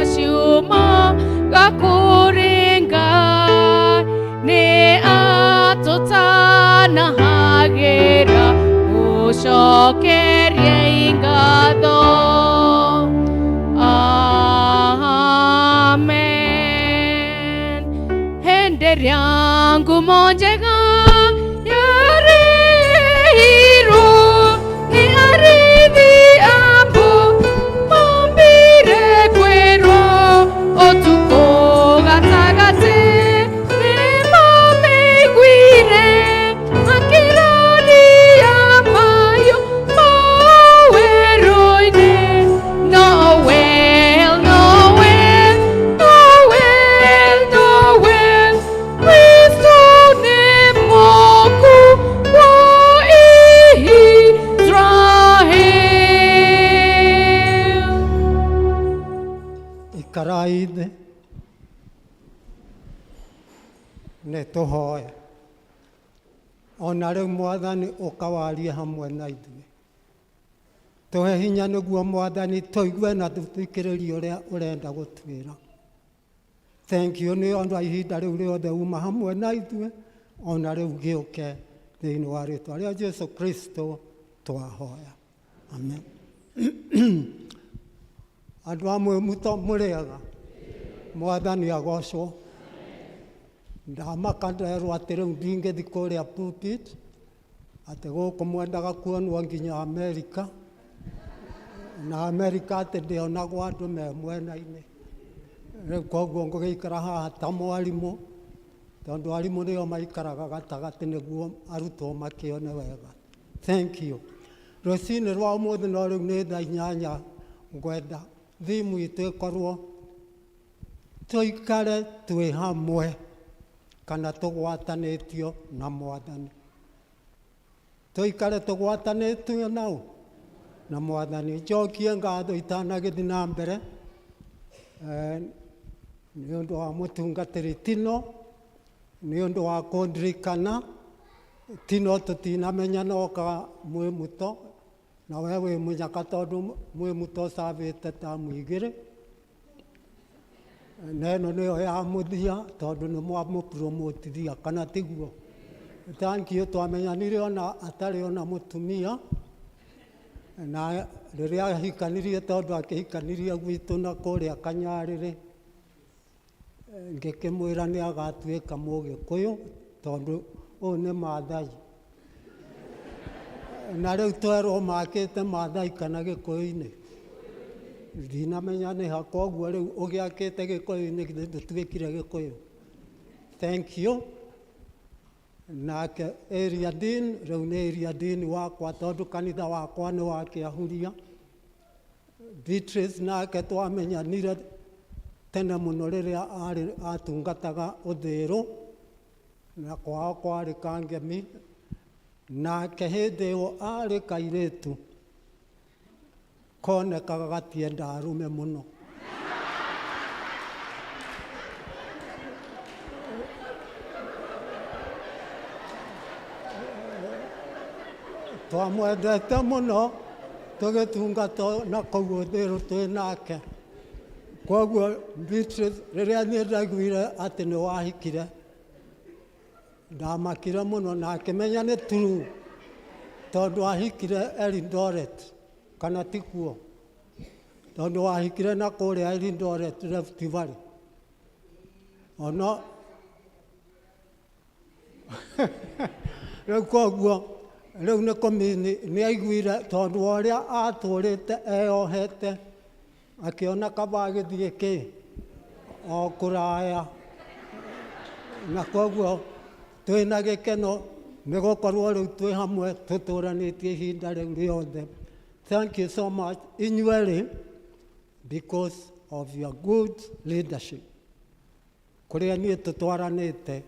ciumaga kũrĩ Ngai, nĩ atũtanahagĩra gũcokeria ngatho. Amen. Hĩndĩ ĩrĩa ngumo njega yarehirwo nĩ arĩithi a mambire kwĩrwo ũtukũ gatagatĩ, nĩmamĩiguire makĩroria mahiũ mao werũ-inĩ. Noel, Noel, Noel, Noel, Kristo nĩ mũkũ wa Israel. Ikarai thĩ nĩ tũhoe. Ona rĩu Mwathani ũkawarie hamwe na ithuĩ. Tũhe hinya nĩguo Mwathani tũigue na tũthikĩrĩrie ũrĩa ũrenda gũtwĩra. Thank you nĩ ũndũ wa ihinda rĩu rĩothe uma hamwe na ithuĩ, ona rĩu gĩũke thĩinĩ wa rĩtwa rĩa Jesu Kristo twahoya. Amen. Andũ amwe mũto mũrĩaga. Mwathani agocwo. Ndamaka nderwo atĩ rĩu ndingĩthi kũrĩa pulpit, atĩ gũkũ mwendaga kuonwo nginya Amerika, na Amerika atĩ ndĩonagwo andũ me mwena-inĩ. Rĩu koguo ngũgĩikara haha ta mwarimũ, tondũ arimũ nĩo maikaraga gatagatĩ nĩguo arutwo makĩone wega. Thank you. Rũcinĩ rwa ũmũthĩ no rĩu nĩ thaa 8 ngwenda thimu itũ ĩkorwo tũikare twĩ hamwe kana tũgwatanĩtio na Mwathani. Tũikare tũgwatanĩtio nao na Mwathani. Njokie ngatho itanagĩthiĩ na mbere nĩ ũndũ wa mũtungatĩri Tino, nĩ ũndũ wa kũndirikana. Tino tũtinamenya oka mwĩ mũto, na we wĩ mũnyaka tondũ mwĩ mũto ũcabĩte tamu igĩrĩ, na ĩno nĩyo ya mũthia tondũ nĩ mwamũpromotithia kana tiguo? Thank you. Twamenyanire ona atarĩ ona mũtumia, na rĩrĩa ahikanirie tondũ akĩhikanirie gwitũ na kũrĩa Kanyarĩrĩ, ngĩkĩmwĩra nĩ agatuĩka mũgĩkũyũ tondũ ũyũ nĩ Maathai, na rĩu twerwo makĩte Maathai kana Gĩkũyũ-inĩ ndinamenya nĩ ha, koguo rĩu ũgĩakĩte Gĩkũyũ-inĩ githĩ ndũtuĩkire Gĩkũyũ? Thank you. Nake area dean, rĩu nĩ area dean wakwa tondũ kanitha wakwa nĩ wa Kĩahuria. Beatrice nake twamenyanire tene mũno rĩrĩa arĩ atungataga Ũthĩrũ, na kwao kwarĩ Kangemi. Nake hĩndĩ ĩyo arĩ kairĩtu konekaga gatienda arũme mũno. Twamwendete mũno tũgĩtungata na kũu Ũthĩrũ twĩ nake. Koguo Beatrice, rĩrĩa niĩ ndaiguire atĩ nĩ wahikire, ndamakire mũno na akĩmenya nĩ true tondũ ahikire Eldoret kana tikuo? Tondũ wahikire na kũrĩa Eldoret Rift Valley. Ono rĩu koguo rĩu nĩ kũmini nĩ aiguire tondũ wa ũrĩa atũrĩte eyohete, akĩona kaba agĩthiĩ kĩ o kũraya, na koguo twĩna gĩkeno nĩ gũkorwo rĩu twĩ hamwe tũtũranĩtie ihinda rĩu rĩothe. Thank you so much inyuerĩ because of your good leadership. Kũrĩa niĩ tũtwaranĩte,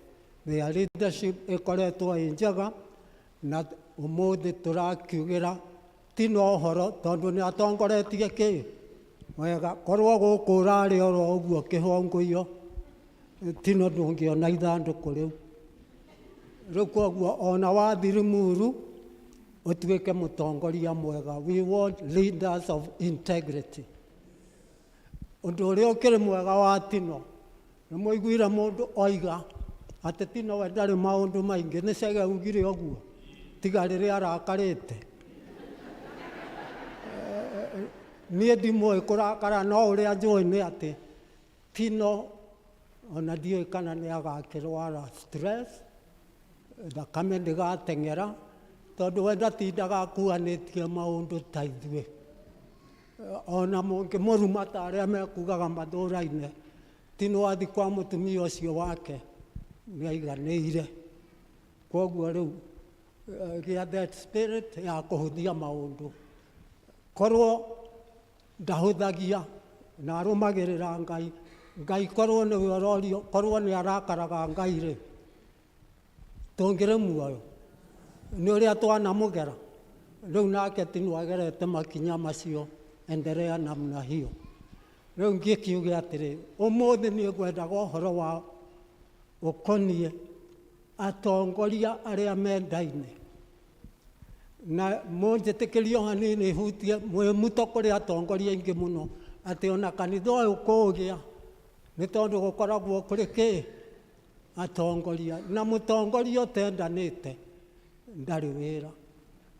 their leadership ĩkoretwo ĩ njega, na ũmũthĩ tũrakiugĩra Tino ũhoro tondũ nĩ atongoretie kĩ wega. Korwo gũkũ ũrarĩ oro ũguo kĩhongũio, Tino ndũngĩona ithandũkũ rĩu. Rĩu koguo ona wathi Limuru ũtuĩke mũtongoria mwega. We want leaders of integrity. Ũndũ ũrĩa ũkĩrĩ mwega wa Tino, nĩ mũiguire mũndũ oiga atĩ Tino we ndarĩ maũndũ maingĩ, nĩ Chege ugire ũguo, tiga rĩrĩa arakarĩte. Niĩ ndimũĩ kũrakara, no ũrĩa njũĩ nĩ atĩ Tino ona ndiũĩ kana nĩ agakĩrwara stress, thakame ndĩgateng'era, tondũ we ndatindaga akuanĩtie maũndũ ta ithuĩ. Ona mũngĩmũruma ta arĩa mekugaga matũũra-inĩ, Tino athi kwa mũtumia ũcio wake nĩ aiganĩire. Koguo rĩu gĩa that spirit ya kũhũthia maũndũ. Korwo ndahũthagia na arũmagĩrĩra Ngai, Ngai korwo nĩwe ũrorio, korwo nĩ arakaraga Ngai rĩ, tũngĩrĩ muoyo nĩ ũrĩa twanamũgera. Rĩu nake Tino agerete makinya macio, endelea namna hiyo. Rĩu ngĩkiuge atĩrĩ, ũmũthĩ niĩ ngwendaga ũhoro wa ũkoniĩ Atongoria arĩa mendaine. Na mũnjĩtĩkĩrie o hanini hutie mwĩmuto kũrĩ atongoria aingĩ mũno atĩ ona kanitha ũyũ kũũgĩa nĩ tondũ gũkoragwo kũrĩ kĩ atongoria na mũtongoria ũtendanĩte ndarĩ wĩra.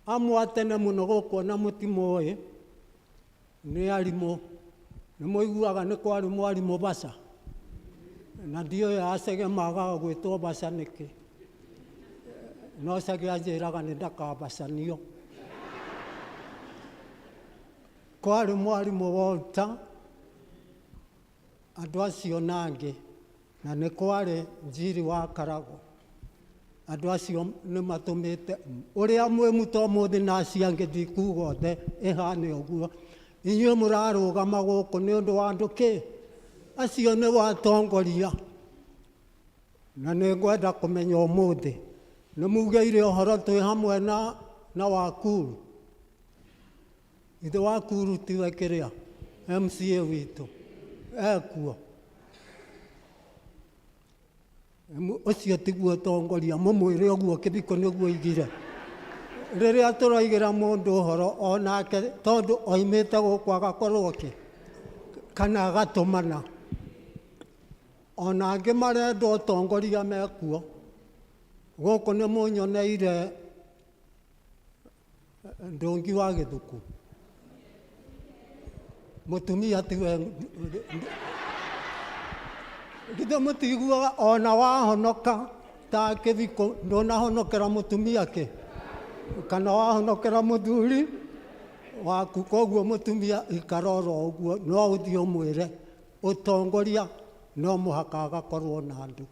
Amwe a tene mũno gũkũ ona mũtimũĩ nĩ arimũ, nĩ mũiguaga nĩ kwarĩ mwarimũ Baca, na ndiũĩ acege magaga gwĩtwo Baca nĩkĩ, no cege anjĩraga nĩ ndakabacanio. Kwarĩ mwarimũ Walter, andũ acio na angĩ, na nĩ kwarĩ Njiri wa Karago. Andũ acio nĩ matũmĩte ũrĩa mwĩmuto ũmũthĩ na acio angĩ ndikuga othe ĩhane ũguo. Inyuĩ mũrarũgama gũkũ nĩ ũndũ wa andũ kĩ? Acio nĩ watongoria. Na nĩ ngwenda kũmenya ũmũthĩ nĩ mugĩire ũhoro twĩ hamwe na Wakuru. Ithe Wakuru tiwe kĩrĩa MCA witũ ekuo. Ũcio tiguo ũtongoria, mũmwĩre ũguo kĩbiko nĩguo oigire. Rĩrĩa tũroigĩra mũndũ ũhoro onake tondũ oimĩte gũkũ agakorwo kĩ kana agatũmana. Ona angĩ marenda ũtongoria mekuo. Gũkũ nĩ mũnyoneire Ndũngi wa Gĩthuku. Mũtumia tiwe githĩ mũtiguaga ona wahonoka ta kĩbiko ndũnahonokera mũtumia kĩ kana wahonokera mũthuri waku, koguo mũtumia ikara oro ũguo, no ũthiĩ ũmwĩre ũtongoria no mũhaka agakorwo na andũ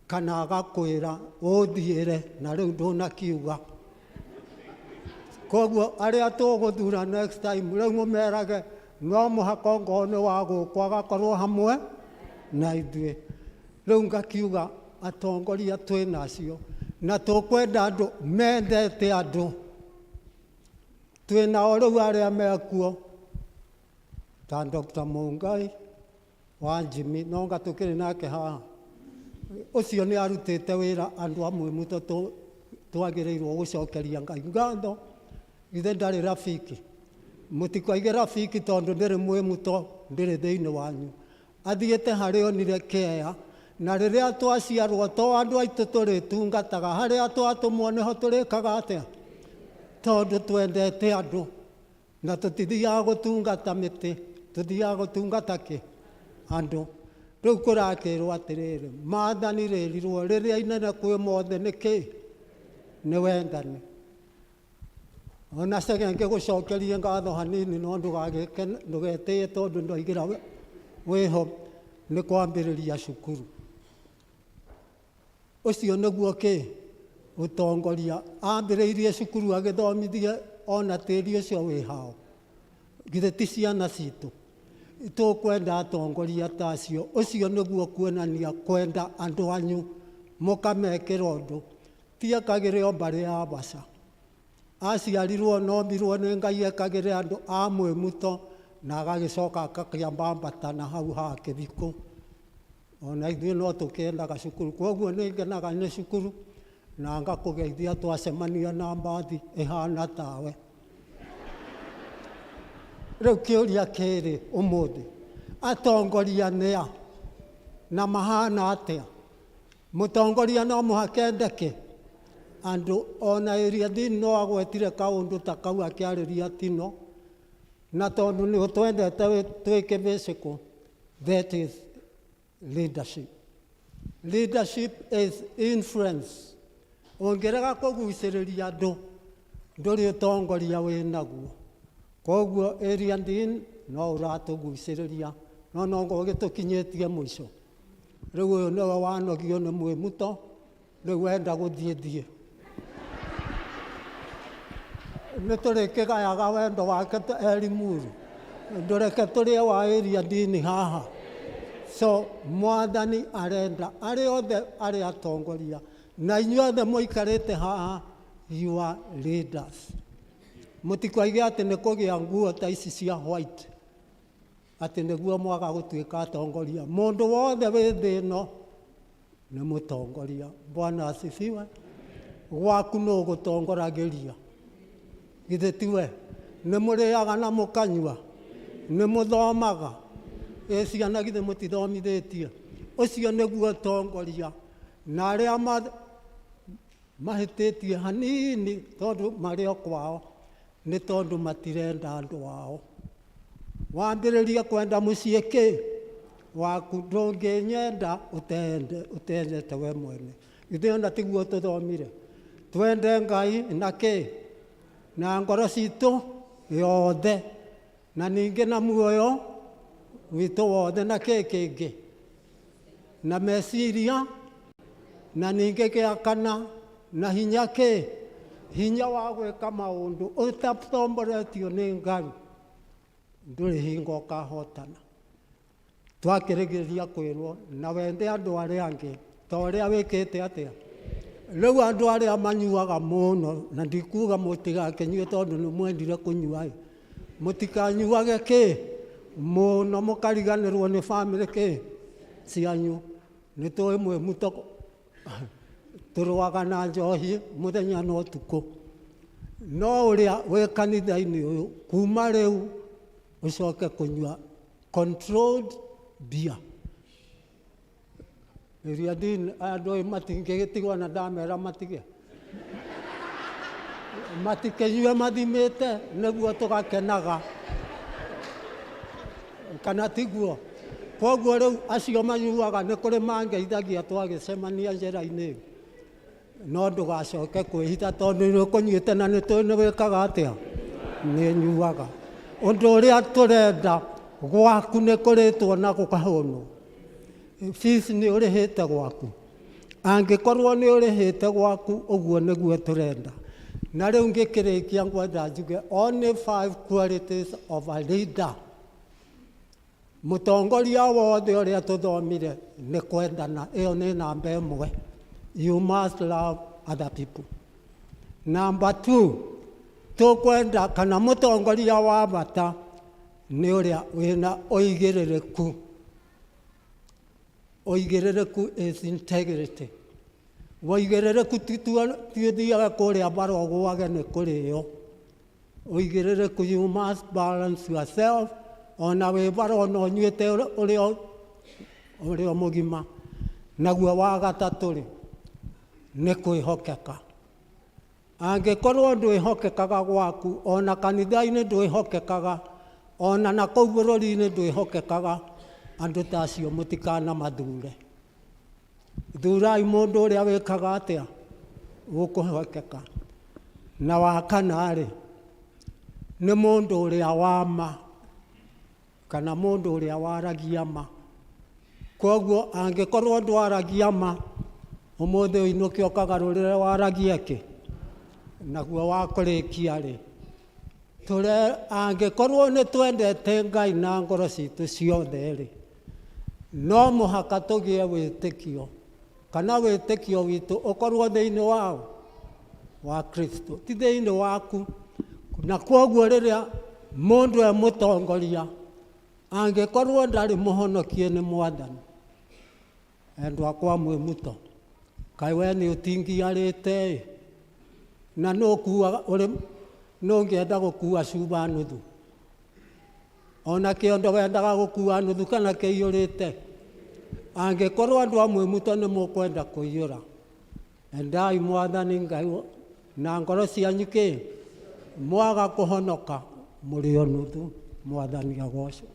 kana agakwĩra ũthiĩre na rĩu ndũnakiuga. Koguo arĩa tũgũthura next time rĩu mũmerage no mũhaka ongorwo nĩ wa gũkũ agakorwo hamwe na ithuĩ. Rĩu ngakiuga atongoria twĩna acio na tũkwenda andũ mendete andũ. Twĩnao rĩu arĩa mekuo ta Dr. Mungai wa Jimmy, no nga tũkĩrĩ nake haha. Ũcio nĩ arutĩte wĩra andũ amwe mũto twagĩrĩirwo gũcokeria Ngai ngatho. Ithe ndarĩ rafiki, mũtikoige rafiki tondũ ndĩrĩ mwĩmuto, ndĩrĩ thĩinĩ wanyu. Athiĩte harĩa onire kĩea, na rĩrĩa twaciarwo to andũ aitũ tũrĩtungataga, harĩa twatũmwo nĩho tũrĩkaga atĩa? Tondũ twendete andũ na tũtithiaga gũtungata mĩtĩ, tũthiaga gũtungata kĩ? Andũ. Rĩu kũrakĩrwo atĩrĩrĩ, maathani rĩrirwo rĩrĩa inene kwĩ mothe nĩ kĩ? Nĩ wendani. Ona cege ngĩgũcokerie ngatho hanini no ndũgetĩe tondũ ndoigĩra wĩho nĩ kwambĩrĩria cukuru. Ũcio nĩguo kĩ? Ũtongoria. Ambĩrĩirie cukuru agĩthomithie ona tĩri ũcio wĩ hao. Githĩ ti ciana citũ? Tũkwenda atongoria ta acio. Ũcio nĩguo kuonania kwenda andũ anyu, mũkamekĩra ũndũ. Ti ekagĩre o mbarĩ ya Baca. Aciarirwo nombirwo nĩ Ngai ekagĩre andũ a mwĩmuto na agagĩcoka agakĩambambata na hau ha kĩbiko. Ona ithuĩ no tũkĩendaga cukuru, koguo nĩ ngenaga nĩ cukuru na ngakũgeithia twacemania na mbathi ĩhana tawe. Rĩu kĩũria kĩrĩ ũmũthĩ, atongoria nĩa na mahana atĩa? Mũtongoria no mũhaka endeke andũ. Ona ĩrĩa Dean no agwetire kaũndũ ta kau akĩarĩria Tino, na tondũ nĩ ũtwendete twĩ kĩbĩcĩkũ, that is leadership. Leadership is influence. Ũngĩrega kũgucĩrĩria andũ ndũrĩ ũtongoria wĩnaguo. Koguo area Dean no ũratũgucĩrĩria, no nongo ũgĩtũkinyĩtie mũico. Rĩu ũyũ nĩwe wanogio nĩ mwĩmuto, rĩu wenda gũthiĩ thiĩ. Nĩ tũrĩkĩgayaga wendo wake ta Eri Muru, ndũreke tũrĩe wa area Dean haha. So mwathani arenda arĩa othe arĩa atongoria na inyuothe mũikarĩte haha, you are leaders. Mũtikoige atĩ nĩ kũgĩa nguo ta ici cia white atĩ nĩguo mwaga gũtuĩka atongoria. Mũndũ wothe wĩ thĩ ĩno Nĩ mũtongoria. Bwana asifiwe. Gwaku nũ ũgũtongoragĩria? Githĩ tiwe? Nĩ mũrĩaga na mũkanyua? Nĩ mũthomaga? Ĩ ciana githĩ mũtithomithĩtie? Ũcio nĩguo ũtongoria. Na arĩa mahĩtĩtie hanini tondũ marĩ o kwao nĩ tondũ matirenda andũ ao. Wambĩrĩrie kwenda mũciĩ kĩ waku, ndũngĩnyenda ũtendete we mwene. Ithuĩ ona tiguo tũthomire. Twende Ngai na kĩ? Na ngoro citũ yothe, na ningĩ na muoyo witũ wothe, na kĩ kĩngĩ? Na meciria, na ningĩ gĩa kana, na hinya kĩ? Hinya wa gwĩka maũndũ ũtatongoretio nĩ Ngai, ndũrĩ hingo ũkahotana. Twakĩrĩgĩrĩria kwĩrwo na wende andũ arĩa angĩ ta ũrĩa wĩkĩte atĩa. Rĩu andũ arĩa manyuaga mũno, na ndikuga mũtigakĩnyue tondũ nĩ mwendire kũnyua ĩ, mũtikanyuage kĩ mũno mũkariganĩrwo nĩ bamĩrĩ kĩ cianyu. Nĩ tũĩ mwĩ mũtoko tũrũaga na njohi mũthenya na ũtukũ, no ũrĩa wĩ kanitha-inĩ ũyũ kuma rĩu ũcoke kũnyua controlled beer. Ĩrĩa ndini andũ matingĩgĩtigwo na ndamera matige, matikĩnyue mathimĩte nĩguo tũgakenaga, kana tiguo? Koguo rĩu acio manyuaga nĩ kũrĩ mangeithagia twagĩcemania njĩra-inĩ, no ndũgacoke kwĩhitha tondũ nĩ ũkũnyuĩte na nĩ tũĩ nĩ wĩkaga atĩa, nĩ nyuaga. Ũndũ ũrĩa tũrenda gwaku nĩ kũrĩtwo na gũkahũnwo. Fees nĩ ũrĩhĩte gwaku. Angĩkorwo nĩ ũrĩhĩte gwaku, ũguo nĩguo tũrenda. Na rĩu ngĩkĩrĩkia ngwenda njuge only 5 qualities of a leader. Mũtongoria wothe ũrĩa tũthomire nĩ kwendana, ĩyo nĩ namba ĩmwe. You must love other people. Number 2, tũkwenda kana mũtongoria wa bata nĩ ũrĩa wĩna ũigĩrĩrĩku. Ũigĩrĩrĩku is integrity. Ũigĩrĩrĩku ti ũthiaga kũrĩa bara ũgũage nĩ kũrĩo. Ũigĩrĩrĩku, you must balance yourself. Ona wĩ bara ona ũnyuĩte ũrĩa mũgima. Naguo wa gatatũ rĩ, nĩ kwĩhokeka. Angĩkorwo ndwĩhokekaga gwaku, ona kanitha-inĩ ndwĩhokekaga, ona na kũu bũrũri-inĩ ndwĩhokekaga, andũ ta acio mũtikanamathure. Thurai mũndũ ũrĩa wĩkaga atĩa? Ũkũhokeka. Na wa kana rĩ, nĩ mũndũ ũrĩa wa ma, kana mũndũ ũrĩa waragia ma. Koguo angĩkorwo ndwaragia ma, ũmũthĩ ũinũke ũkagarũrĩre waragie kĩ? Naguo wa kũrĩkia rĩ, angĩkorwo nĩ twendete Ngai na ngoro citũ ciothe rĩ, no mũhaka tũgĩe wĩtĩkio, kana wĩtĩkio witũ ũkorwo thĩinĩ wao wa Kristo, ti thĩinĩ waku. Na koguo rĩrĩa mũndũ e mũtongoria, angĩkorwo ndarĩ mũhonokie nĩ Mwathani, endwa akwa mwĩ mũto, kaĩ we nĩ ũtingiarĩte ĩ, na nũ ũkuaga ũrĩ, nũ ũngĩenda gũkua cuba nuthu? Ona kĩondo wendaga gũkua nuthu kana kĩiyũrĩte? Angĩkorwo andũ a mwĩ mũto nĩ mũkwenda kũiyũra, endai Mwathani Ngai na ngoro cianyu kĩ? Mwaga kũhonoka mũrĩ o nuthu. Mwathani agocwo.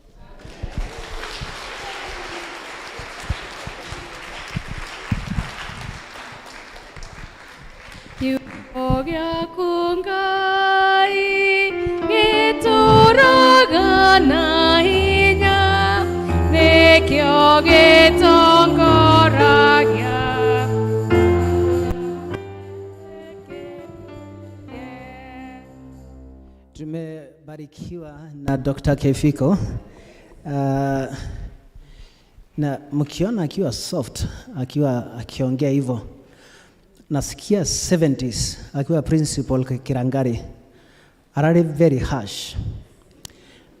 Kiugo gĩaku Ngai gĩtũũraga na hinya, nĩkĩo gĩtongoragia. Tumebarikiwa na Dr. Kefiko. Na mkiona akiwa soft, akiwa akiongea hivyo, nasikia 70s akiwa principal Kirangari, arari very harsh.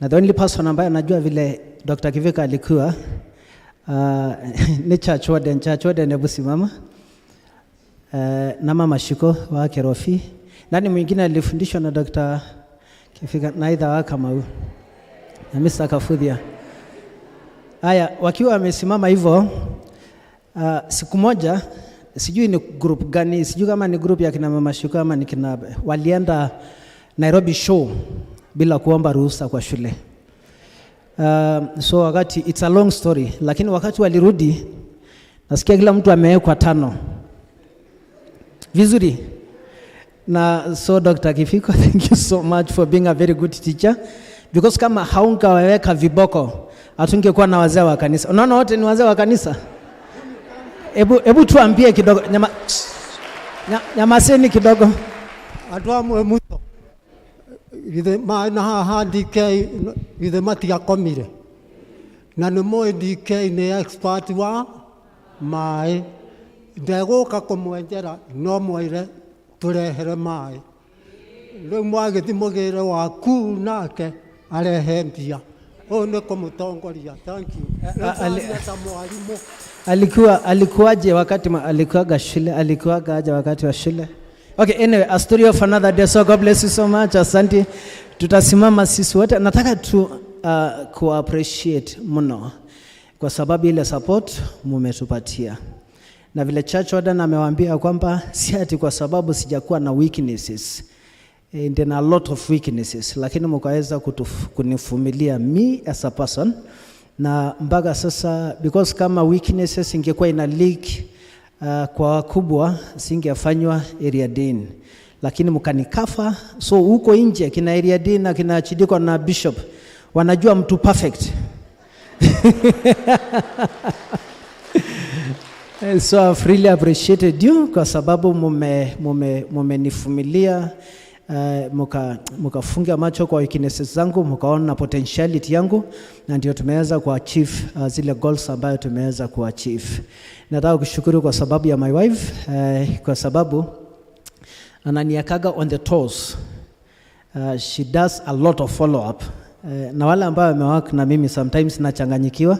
Na the only person ambaye anajua vile Dr. Kivika alikuwa, Ni church warden, church warden, hebu simama. Na mama Shiko wa Kerofi. Nani mwingine alifundishwa na Dr. Kifika naitha wa Kamau na Mr. Kafudia. Haya, wakiwa wamesimama hivyo, siku moja sijui ni group gani, sijui kama ni group ya kina mama Shiko ama ni kina, walienda Nairobi show bila kuomba ruhusa kwa shule. So wakati, it's a long story, lakini wakati walirudi nasikia kila mtu amewekwa 5 vizuri. Na so Dr. Kifiko, thank you so much for being a very good teacher, because kama haungeweka viboko hatungekuwa na wazee wa kanisa. Unaona wote ni wazee wa kanisa. Hebu tuambie kidogo, nyamaseni kidogo. Andũ amwe mũno githĩ na haha DK githĩ matiakomire, na nĩ mũĩ DK nĩ expert wa maĩ, ndegũka kũmwenjera no mwĩre tũrehere maĩ. Rĩu mwagĩthiĩ mũgĩre waku nake arehe mbia. Ũyũ nĩ kũmũtongoria. Thank you. Rĩu ta mwarimũ. Alikuwaje wakati alikuwaga shule, alikuwaga aje wakati wa shule? Okay, anyway, a story of another day. So God bless you so much. Asante. Tutasimama sisi wote. Nataka tu ku appreciate mno kwa sababu ile support mumetupatia. Na vile church warden amewaambia kwamba si ati kwa sababu sijakuwa na weaknesses. And then a lot of weaknesses, lakini mkaweza kunivumilia me as a person. Na mpaka sasa, because kama weaknesses ingekuwa ina leak kwa wakubwa singefanywa area dean, lakini mkanikafa. So huko nje kina area dean na kina Chidiko na bishop wanajua mtu perfect. So I've really appreciated you kwa sababu mumenivumilia, mukafunga macho kwa weaknesses zangu, mukaona potentiality yangu, na ndio tumeweza kuachieve zile goals ambayo tumeweza kuachieve. Nataka kushukuru kwa sababu ya my wife, kwa sababu ananiakaga on the toes. She does a lot of follow up. Na wale ambao wamework na mimi sometimes nachanganyikiwa,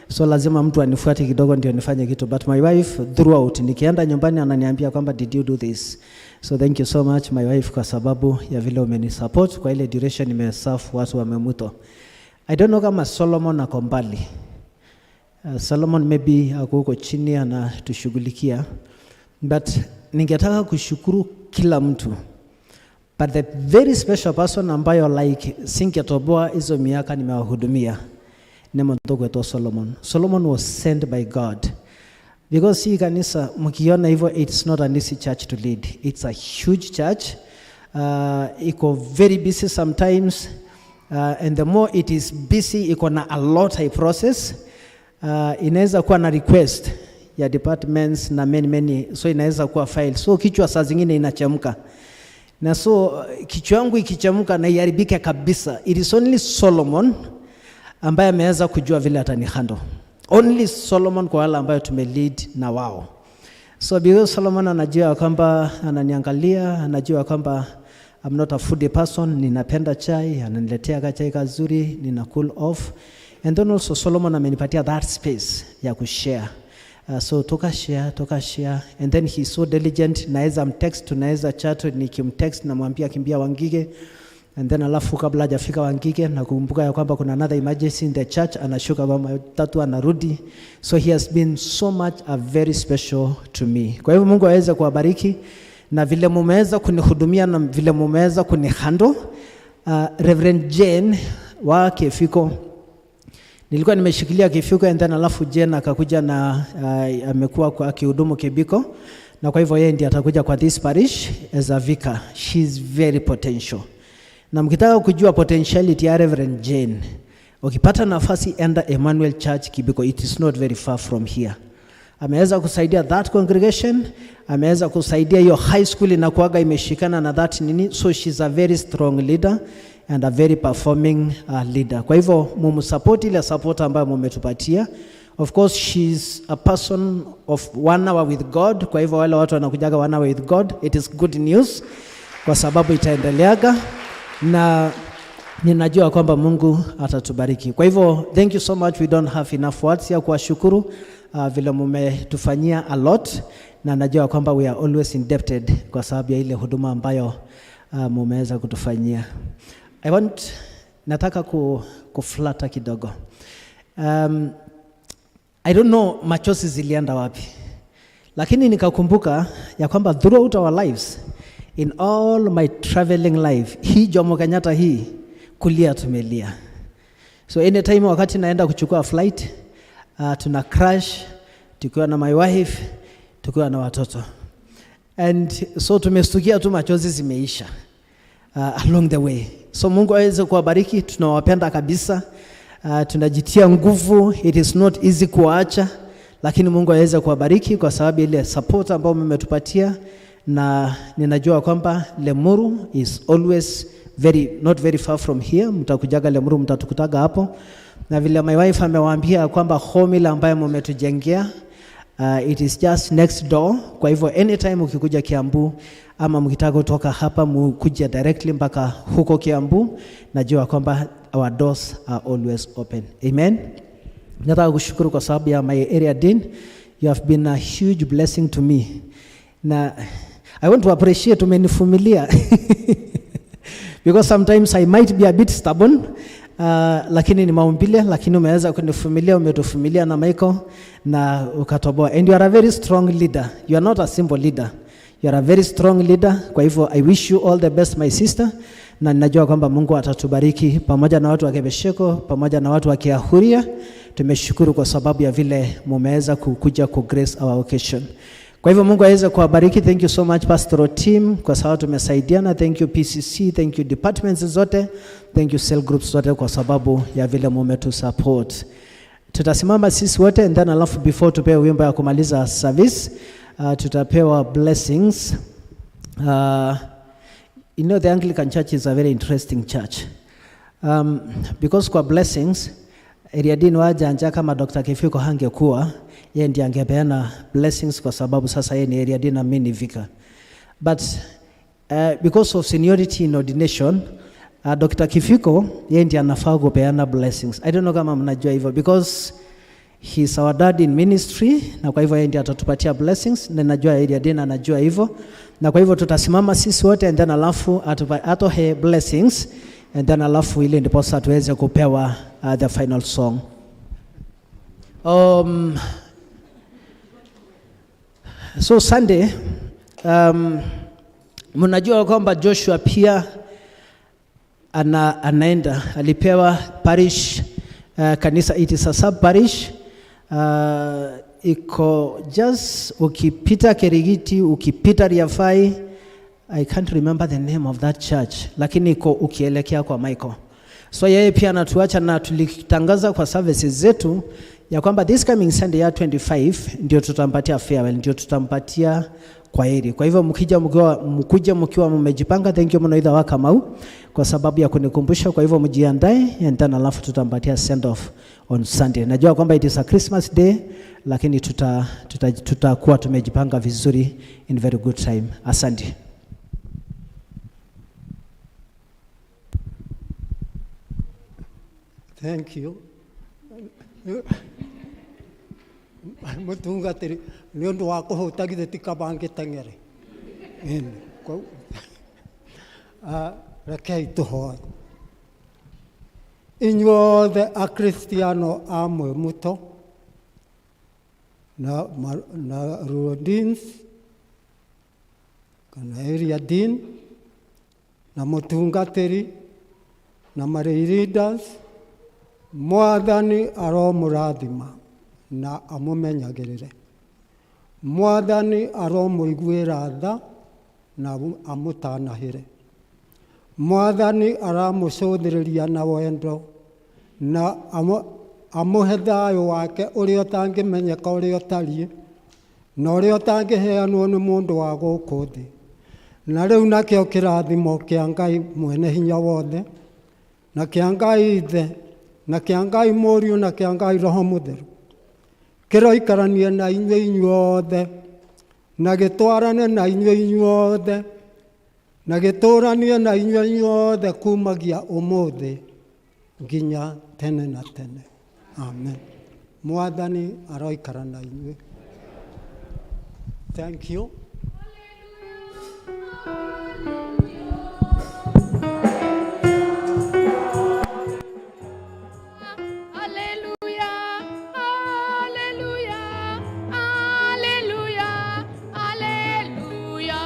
so lazima mtu anifuate kidogo ndio nifanye kitu, but my wife throughout nikienda nyumbani ananiambia kwamba did you do this? So thank you so much my wife kwa sababu ya vile umenisupport kwa ile duration nimeserve watu wa Memuto. I don't know kama Solomon ako mbali. Solomon maybe ako huko chini anatushughulikia, but ningetaka kushukuru kila mtu. But the very special person ambayo like singetoboa hizo miaka nimewahudumia ni mtoto wetu Solomon. Solomon was sent by God. Because hii kanisa mkiona hivyo, it's not an easy church to lead. It's a huge church. Iko very busy sometimes. And the more it is busy, iko na a lot high process. Inaweza kuwa na request ya departments na many many, so inaweza kuwa file. So kichwa saa zingine inachemka. Na so kichwa yangu ikichemka na iharibike kabisa. It is only Solomon ambaye ameweza kujua vile atanihandle. Only Solomon kwa wale ambayo tumelead na wao. So because Solomon anajua kwamba ananiangalia, anajua kwamba I'm not a foodie person, ninapenda chai, ananiletea kachai kazuri, nina cool off. And then also Solomon amenipatia that space ya kushare. So toka share, and then he's so diligent, naweza mtext, tunaweza chat, nikimtext namwambia kimbia Wangige. And then alafu kabla hajafika Wangige na kumbuka ya kwamba kuna another emergency in the church, anashuka kwa matatu anarudi. So he has been so much a very special to me. Kwa hivyo Mungu aweze kuwabariki na vile mumeweza kunihudumia na vile mumeweza kunihandle. Reverend Jane wa Kifiko, nilikuwa nimeshikilia Kifiko and then alafu Jane akakuja na amekuwa akihudumu Kibiko, na kwa hivyo yeye ndiye atakuja kwa this parish as a vicar. She is very potential. Na mkitaka kujua potentiality ya Reverend Jane, ukipata nafasi enda Emmanuel Church Kibiko, it is not very far from here. Ameweza kusaidia that congregation, ameweza kusaidia hiyo high school inakuaga imeshikana na that nini, so she's a very strong leader and a very performing leader. Kwa hivyo mumsupport ile support ambayo mumetupatia. Of course she's a person of 1 hour with God. Kwa hivyo wale watu wanakujaga 1 hour with God, it is good news kwa sababu itaendeleaga. Na Ninajua kwamba Mungu atatubariki. Kwa hivyo thank you so much, we don't have enough words ya kuwashukuru vile mumetufanyia a lot, na najua kwamba we are always indebted kwa sababu ya ile huduma ambayo mumeweza kutufanyia. I want nataka kuflata kidogo. I don't know machozi zilienda wapi, lakini nikakumbuka ya kwamba throughout our lives, in all my traveling life, hii Jomo Kenyatta hii kulia tumelia. So anytime wakati naenda kuchukua flight, tuna crash tukiwa na my wife, tukiwa na watoto, and so tumestukia tu machozi zimeisha along the way. So Mungu aweze kuwabariki, tunawapenda kabisa. Tunajitia nguvu, it is not easy kuwaacha, lakini Mungu aweze kuwabariki kwa sababu ile support ambayo mmetupatia, na ninajua kwamba Lemuru is always very not very far from here. Mtakujaga Lemuru, mtatukutaga hapo, na vile my wife amewaambia kwamba home ile ambayo mmetujengea, it is just next door. Kwa hivyo anytime ukikuja Kiambu ama mkitaka kutoka hapa mkuja directly mpaka huko Kiambu, najua kwamba our doors are always open. Amen. Nataka kushukuru kwa sababu ya my area dean. You have been a huge blessing to me. Na I want to appreciate umenivumilia because sometimes I might be a bit stubborn, lakini ni maumbile, lakini umeweza kunivumilia, umetuvumilia na Michael na ukatoboa. And you are a very strong leader. You are not a simple leader. You are a very strong leader. Kwa hivyo I wish you all the best, my sister, na ninajua kwamba Mungu atatubariki pamoja na watu wa Kebesheko, pamoja na watu wa Kiahuria. Tumeshukuru kwa sababu ya vile mumeweza kukuja ku grace our occasion. Kwa hivyo Mungu aweze kuwabariki. Thank you so much, pastoral team, kwa sababu tumesaidiana. Thank you PCC, thank you departments zote, thank you cell groups zote kwa sababu ya vile mumetu support. Tutasimama sisi wote and then alafu before tupewe wimbo ya kumaliza service, tutapewa blessings. The Anglican Church is a very interesting church. Because kwa blessings, area dean wajanja kama Dr. Kifiko hangekuwa, yeye ndiye angepeana blessings kwa sababu sasa yeye ni area dean na mimi ni vicar. But because of seniority in ordination, Dr. Kifiko yeye ndiye anafaa kupeana blessings. I don't know kama mnajua hivyo because he is our dad in ministry, na kwa hivyo yeye ndiye atatupatia blessings, na najua area dean anajua hivyo, na kwa hivyo tutasimama sisi wote and then alafu atohe blessings and then alafu ili ndiposa tuweze kupewa the final song. So Sunday, mnajua kwamba Joshua pia anaenda, alipewa parish, kanisa, it is a sub parish, iko just ukipita Kerigiti, ukipita Riafai, I can't remember the name of that church, lakini iko ukielekea kwa Michael. So yeye pia anatuacha na tulitangaza kwa services zetu ya kwamba this coming Sunday ya 25 ndio tutampatia farewell, ndio tutampatia kwaheri. Kwa hivyo mkija mkiwa mmejipanga, thank you mno Itha wa Kamau kwa sababu ya kunikumbusha. Kwa hivyo mjiandae and then alafu tutampatia send off on Sunday. Najua kwamba it is a Christmas day, lakini tutakuwa tumejipanga vizuri in very good time. Asante. Thank you. Mutungatiri nĩ ũndũ wa kũhũta githĩ ti kaba ngĩteng'ere. Rekei tũhoe. Inyuothe Akristiano a Mwĩmuto na rural deans kana area dean na mũtungatĩri na marĩ leaders, Mwathani aromũrathima na amũmenyagĩrĩre. Mwathani aromũiguĩra tha na amũtanahĩre. Mwathani aramũcũthĩrĩria na wendo na amũhe thayũ wake ũrĩa ũtangĩmenyeka ũrĩa ũtariĩ na ũrĩa ũtangĩheanwo nĩ mũndũ wa gũkũ thĩ. Na rĩu nakĩo kĩrathimo kĩa Ngai mwene hinya wothe na kĩa Ngai Ithe na kĩa Ngai Mũriũ na kĩa Ngai Roho Mũtheru kĩroikaranie na inyuĩ inyuothe na gĩtwarane na inyuĩ inyuothe Na gĩtũũranie na inyuĩ inyuothe kumagia ũmũthĩ nginya tene na tene. Amen. Mwathani aroikara na inyuĩ. Thank you. Hallelujah, hallelujah, hallelujah, hallelujah.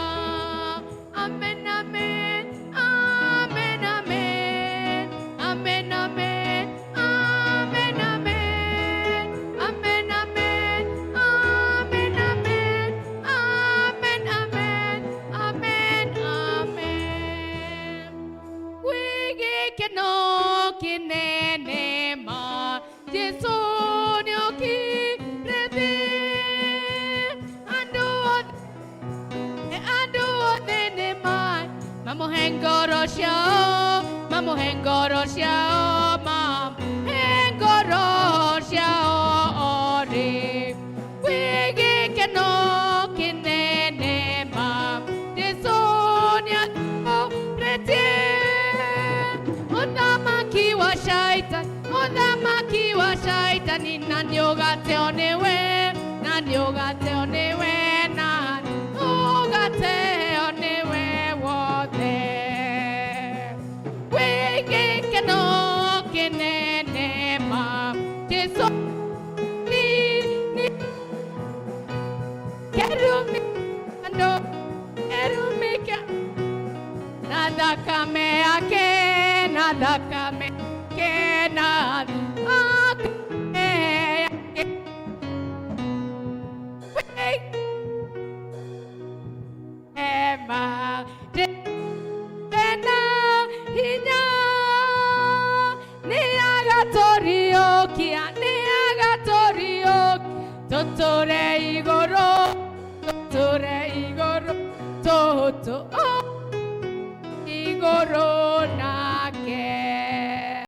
Amen, amen, amen, amen, amen, amen, amen, amen, amen, amen, amen, amen, amen, amen, amen, amen. Wigikeno kinene ma Jesu nĩokire thĩ. Andũ othe, andũ othe nĩma mamũhe ngoro ciao, mamũhe ngoro ciao, mamũhe ngoro ciao othe. Gwĩ gĩkeno kĩnene ma Jesu nĩatũretie. Ũthamaki wa shaitani, ũthamaki wa shaitani, na nĩũgateo nĩwe, na nĩũgateo nĩwe, na nĩũgateo nĩwe wothe. Gwĩ gĩkeno kĩnene ma Jesu ni kerumi andũ kerumi kĩa na thakame yake, na thakame yake, na thakame yake. Ema tena hinya nĩagatũriũkia, nĩagatũriũkia, tũtũre igũrũ, tũtũre igũrũ, tũtũ igũrũ.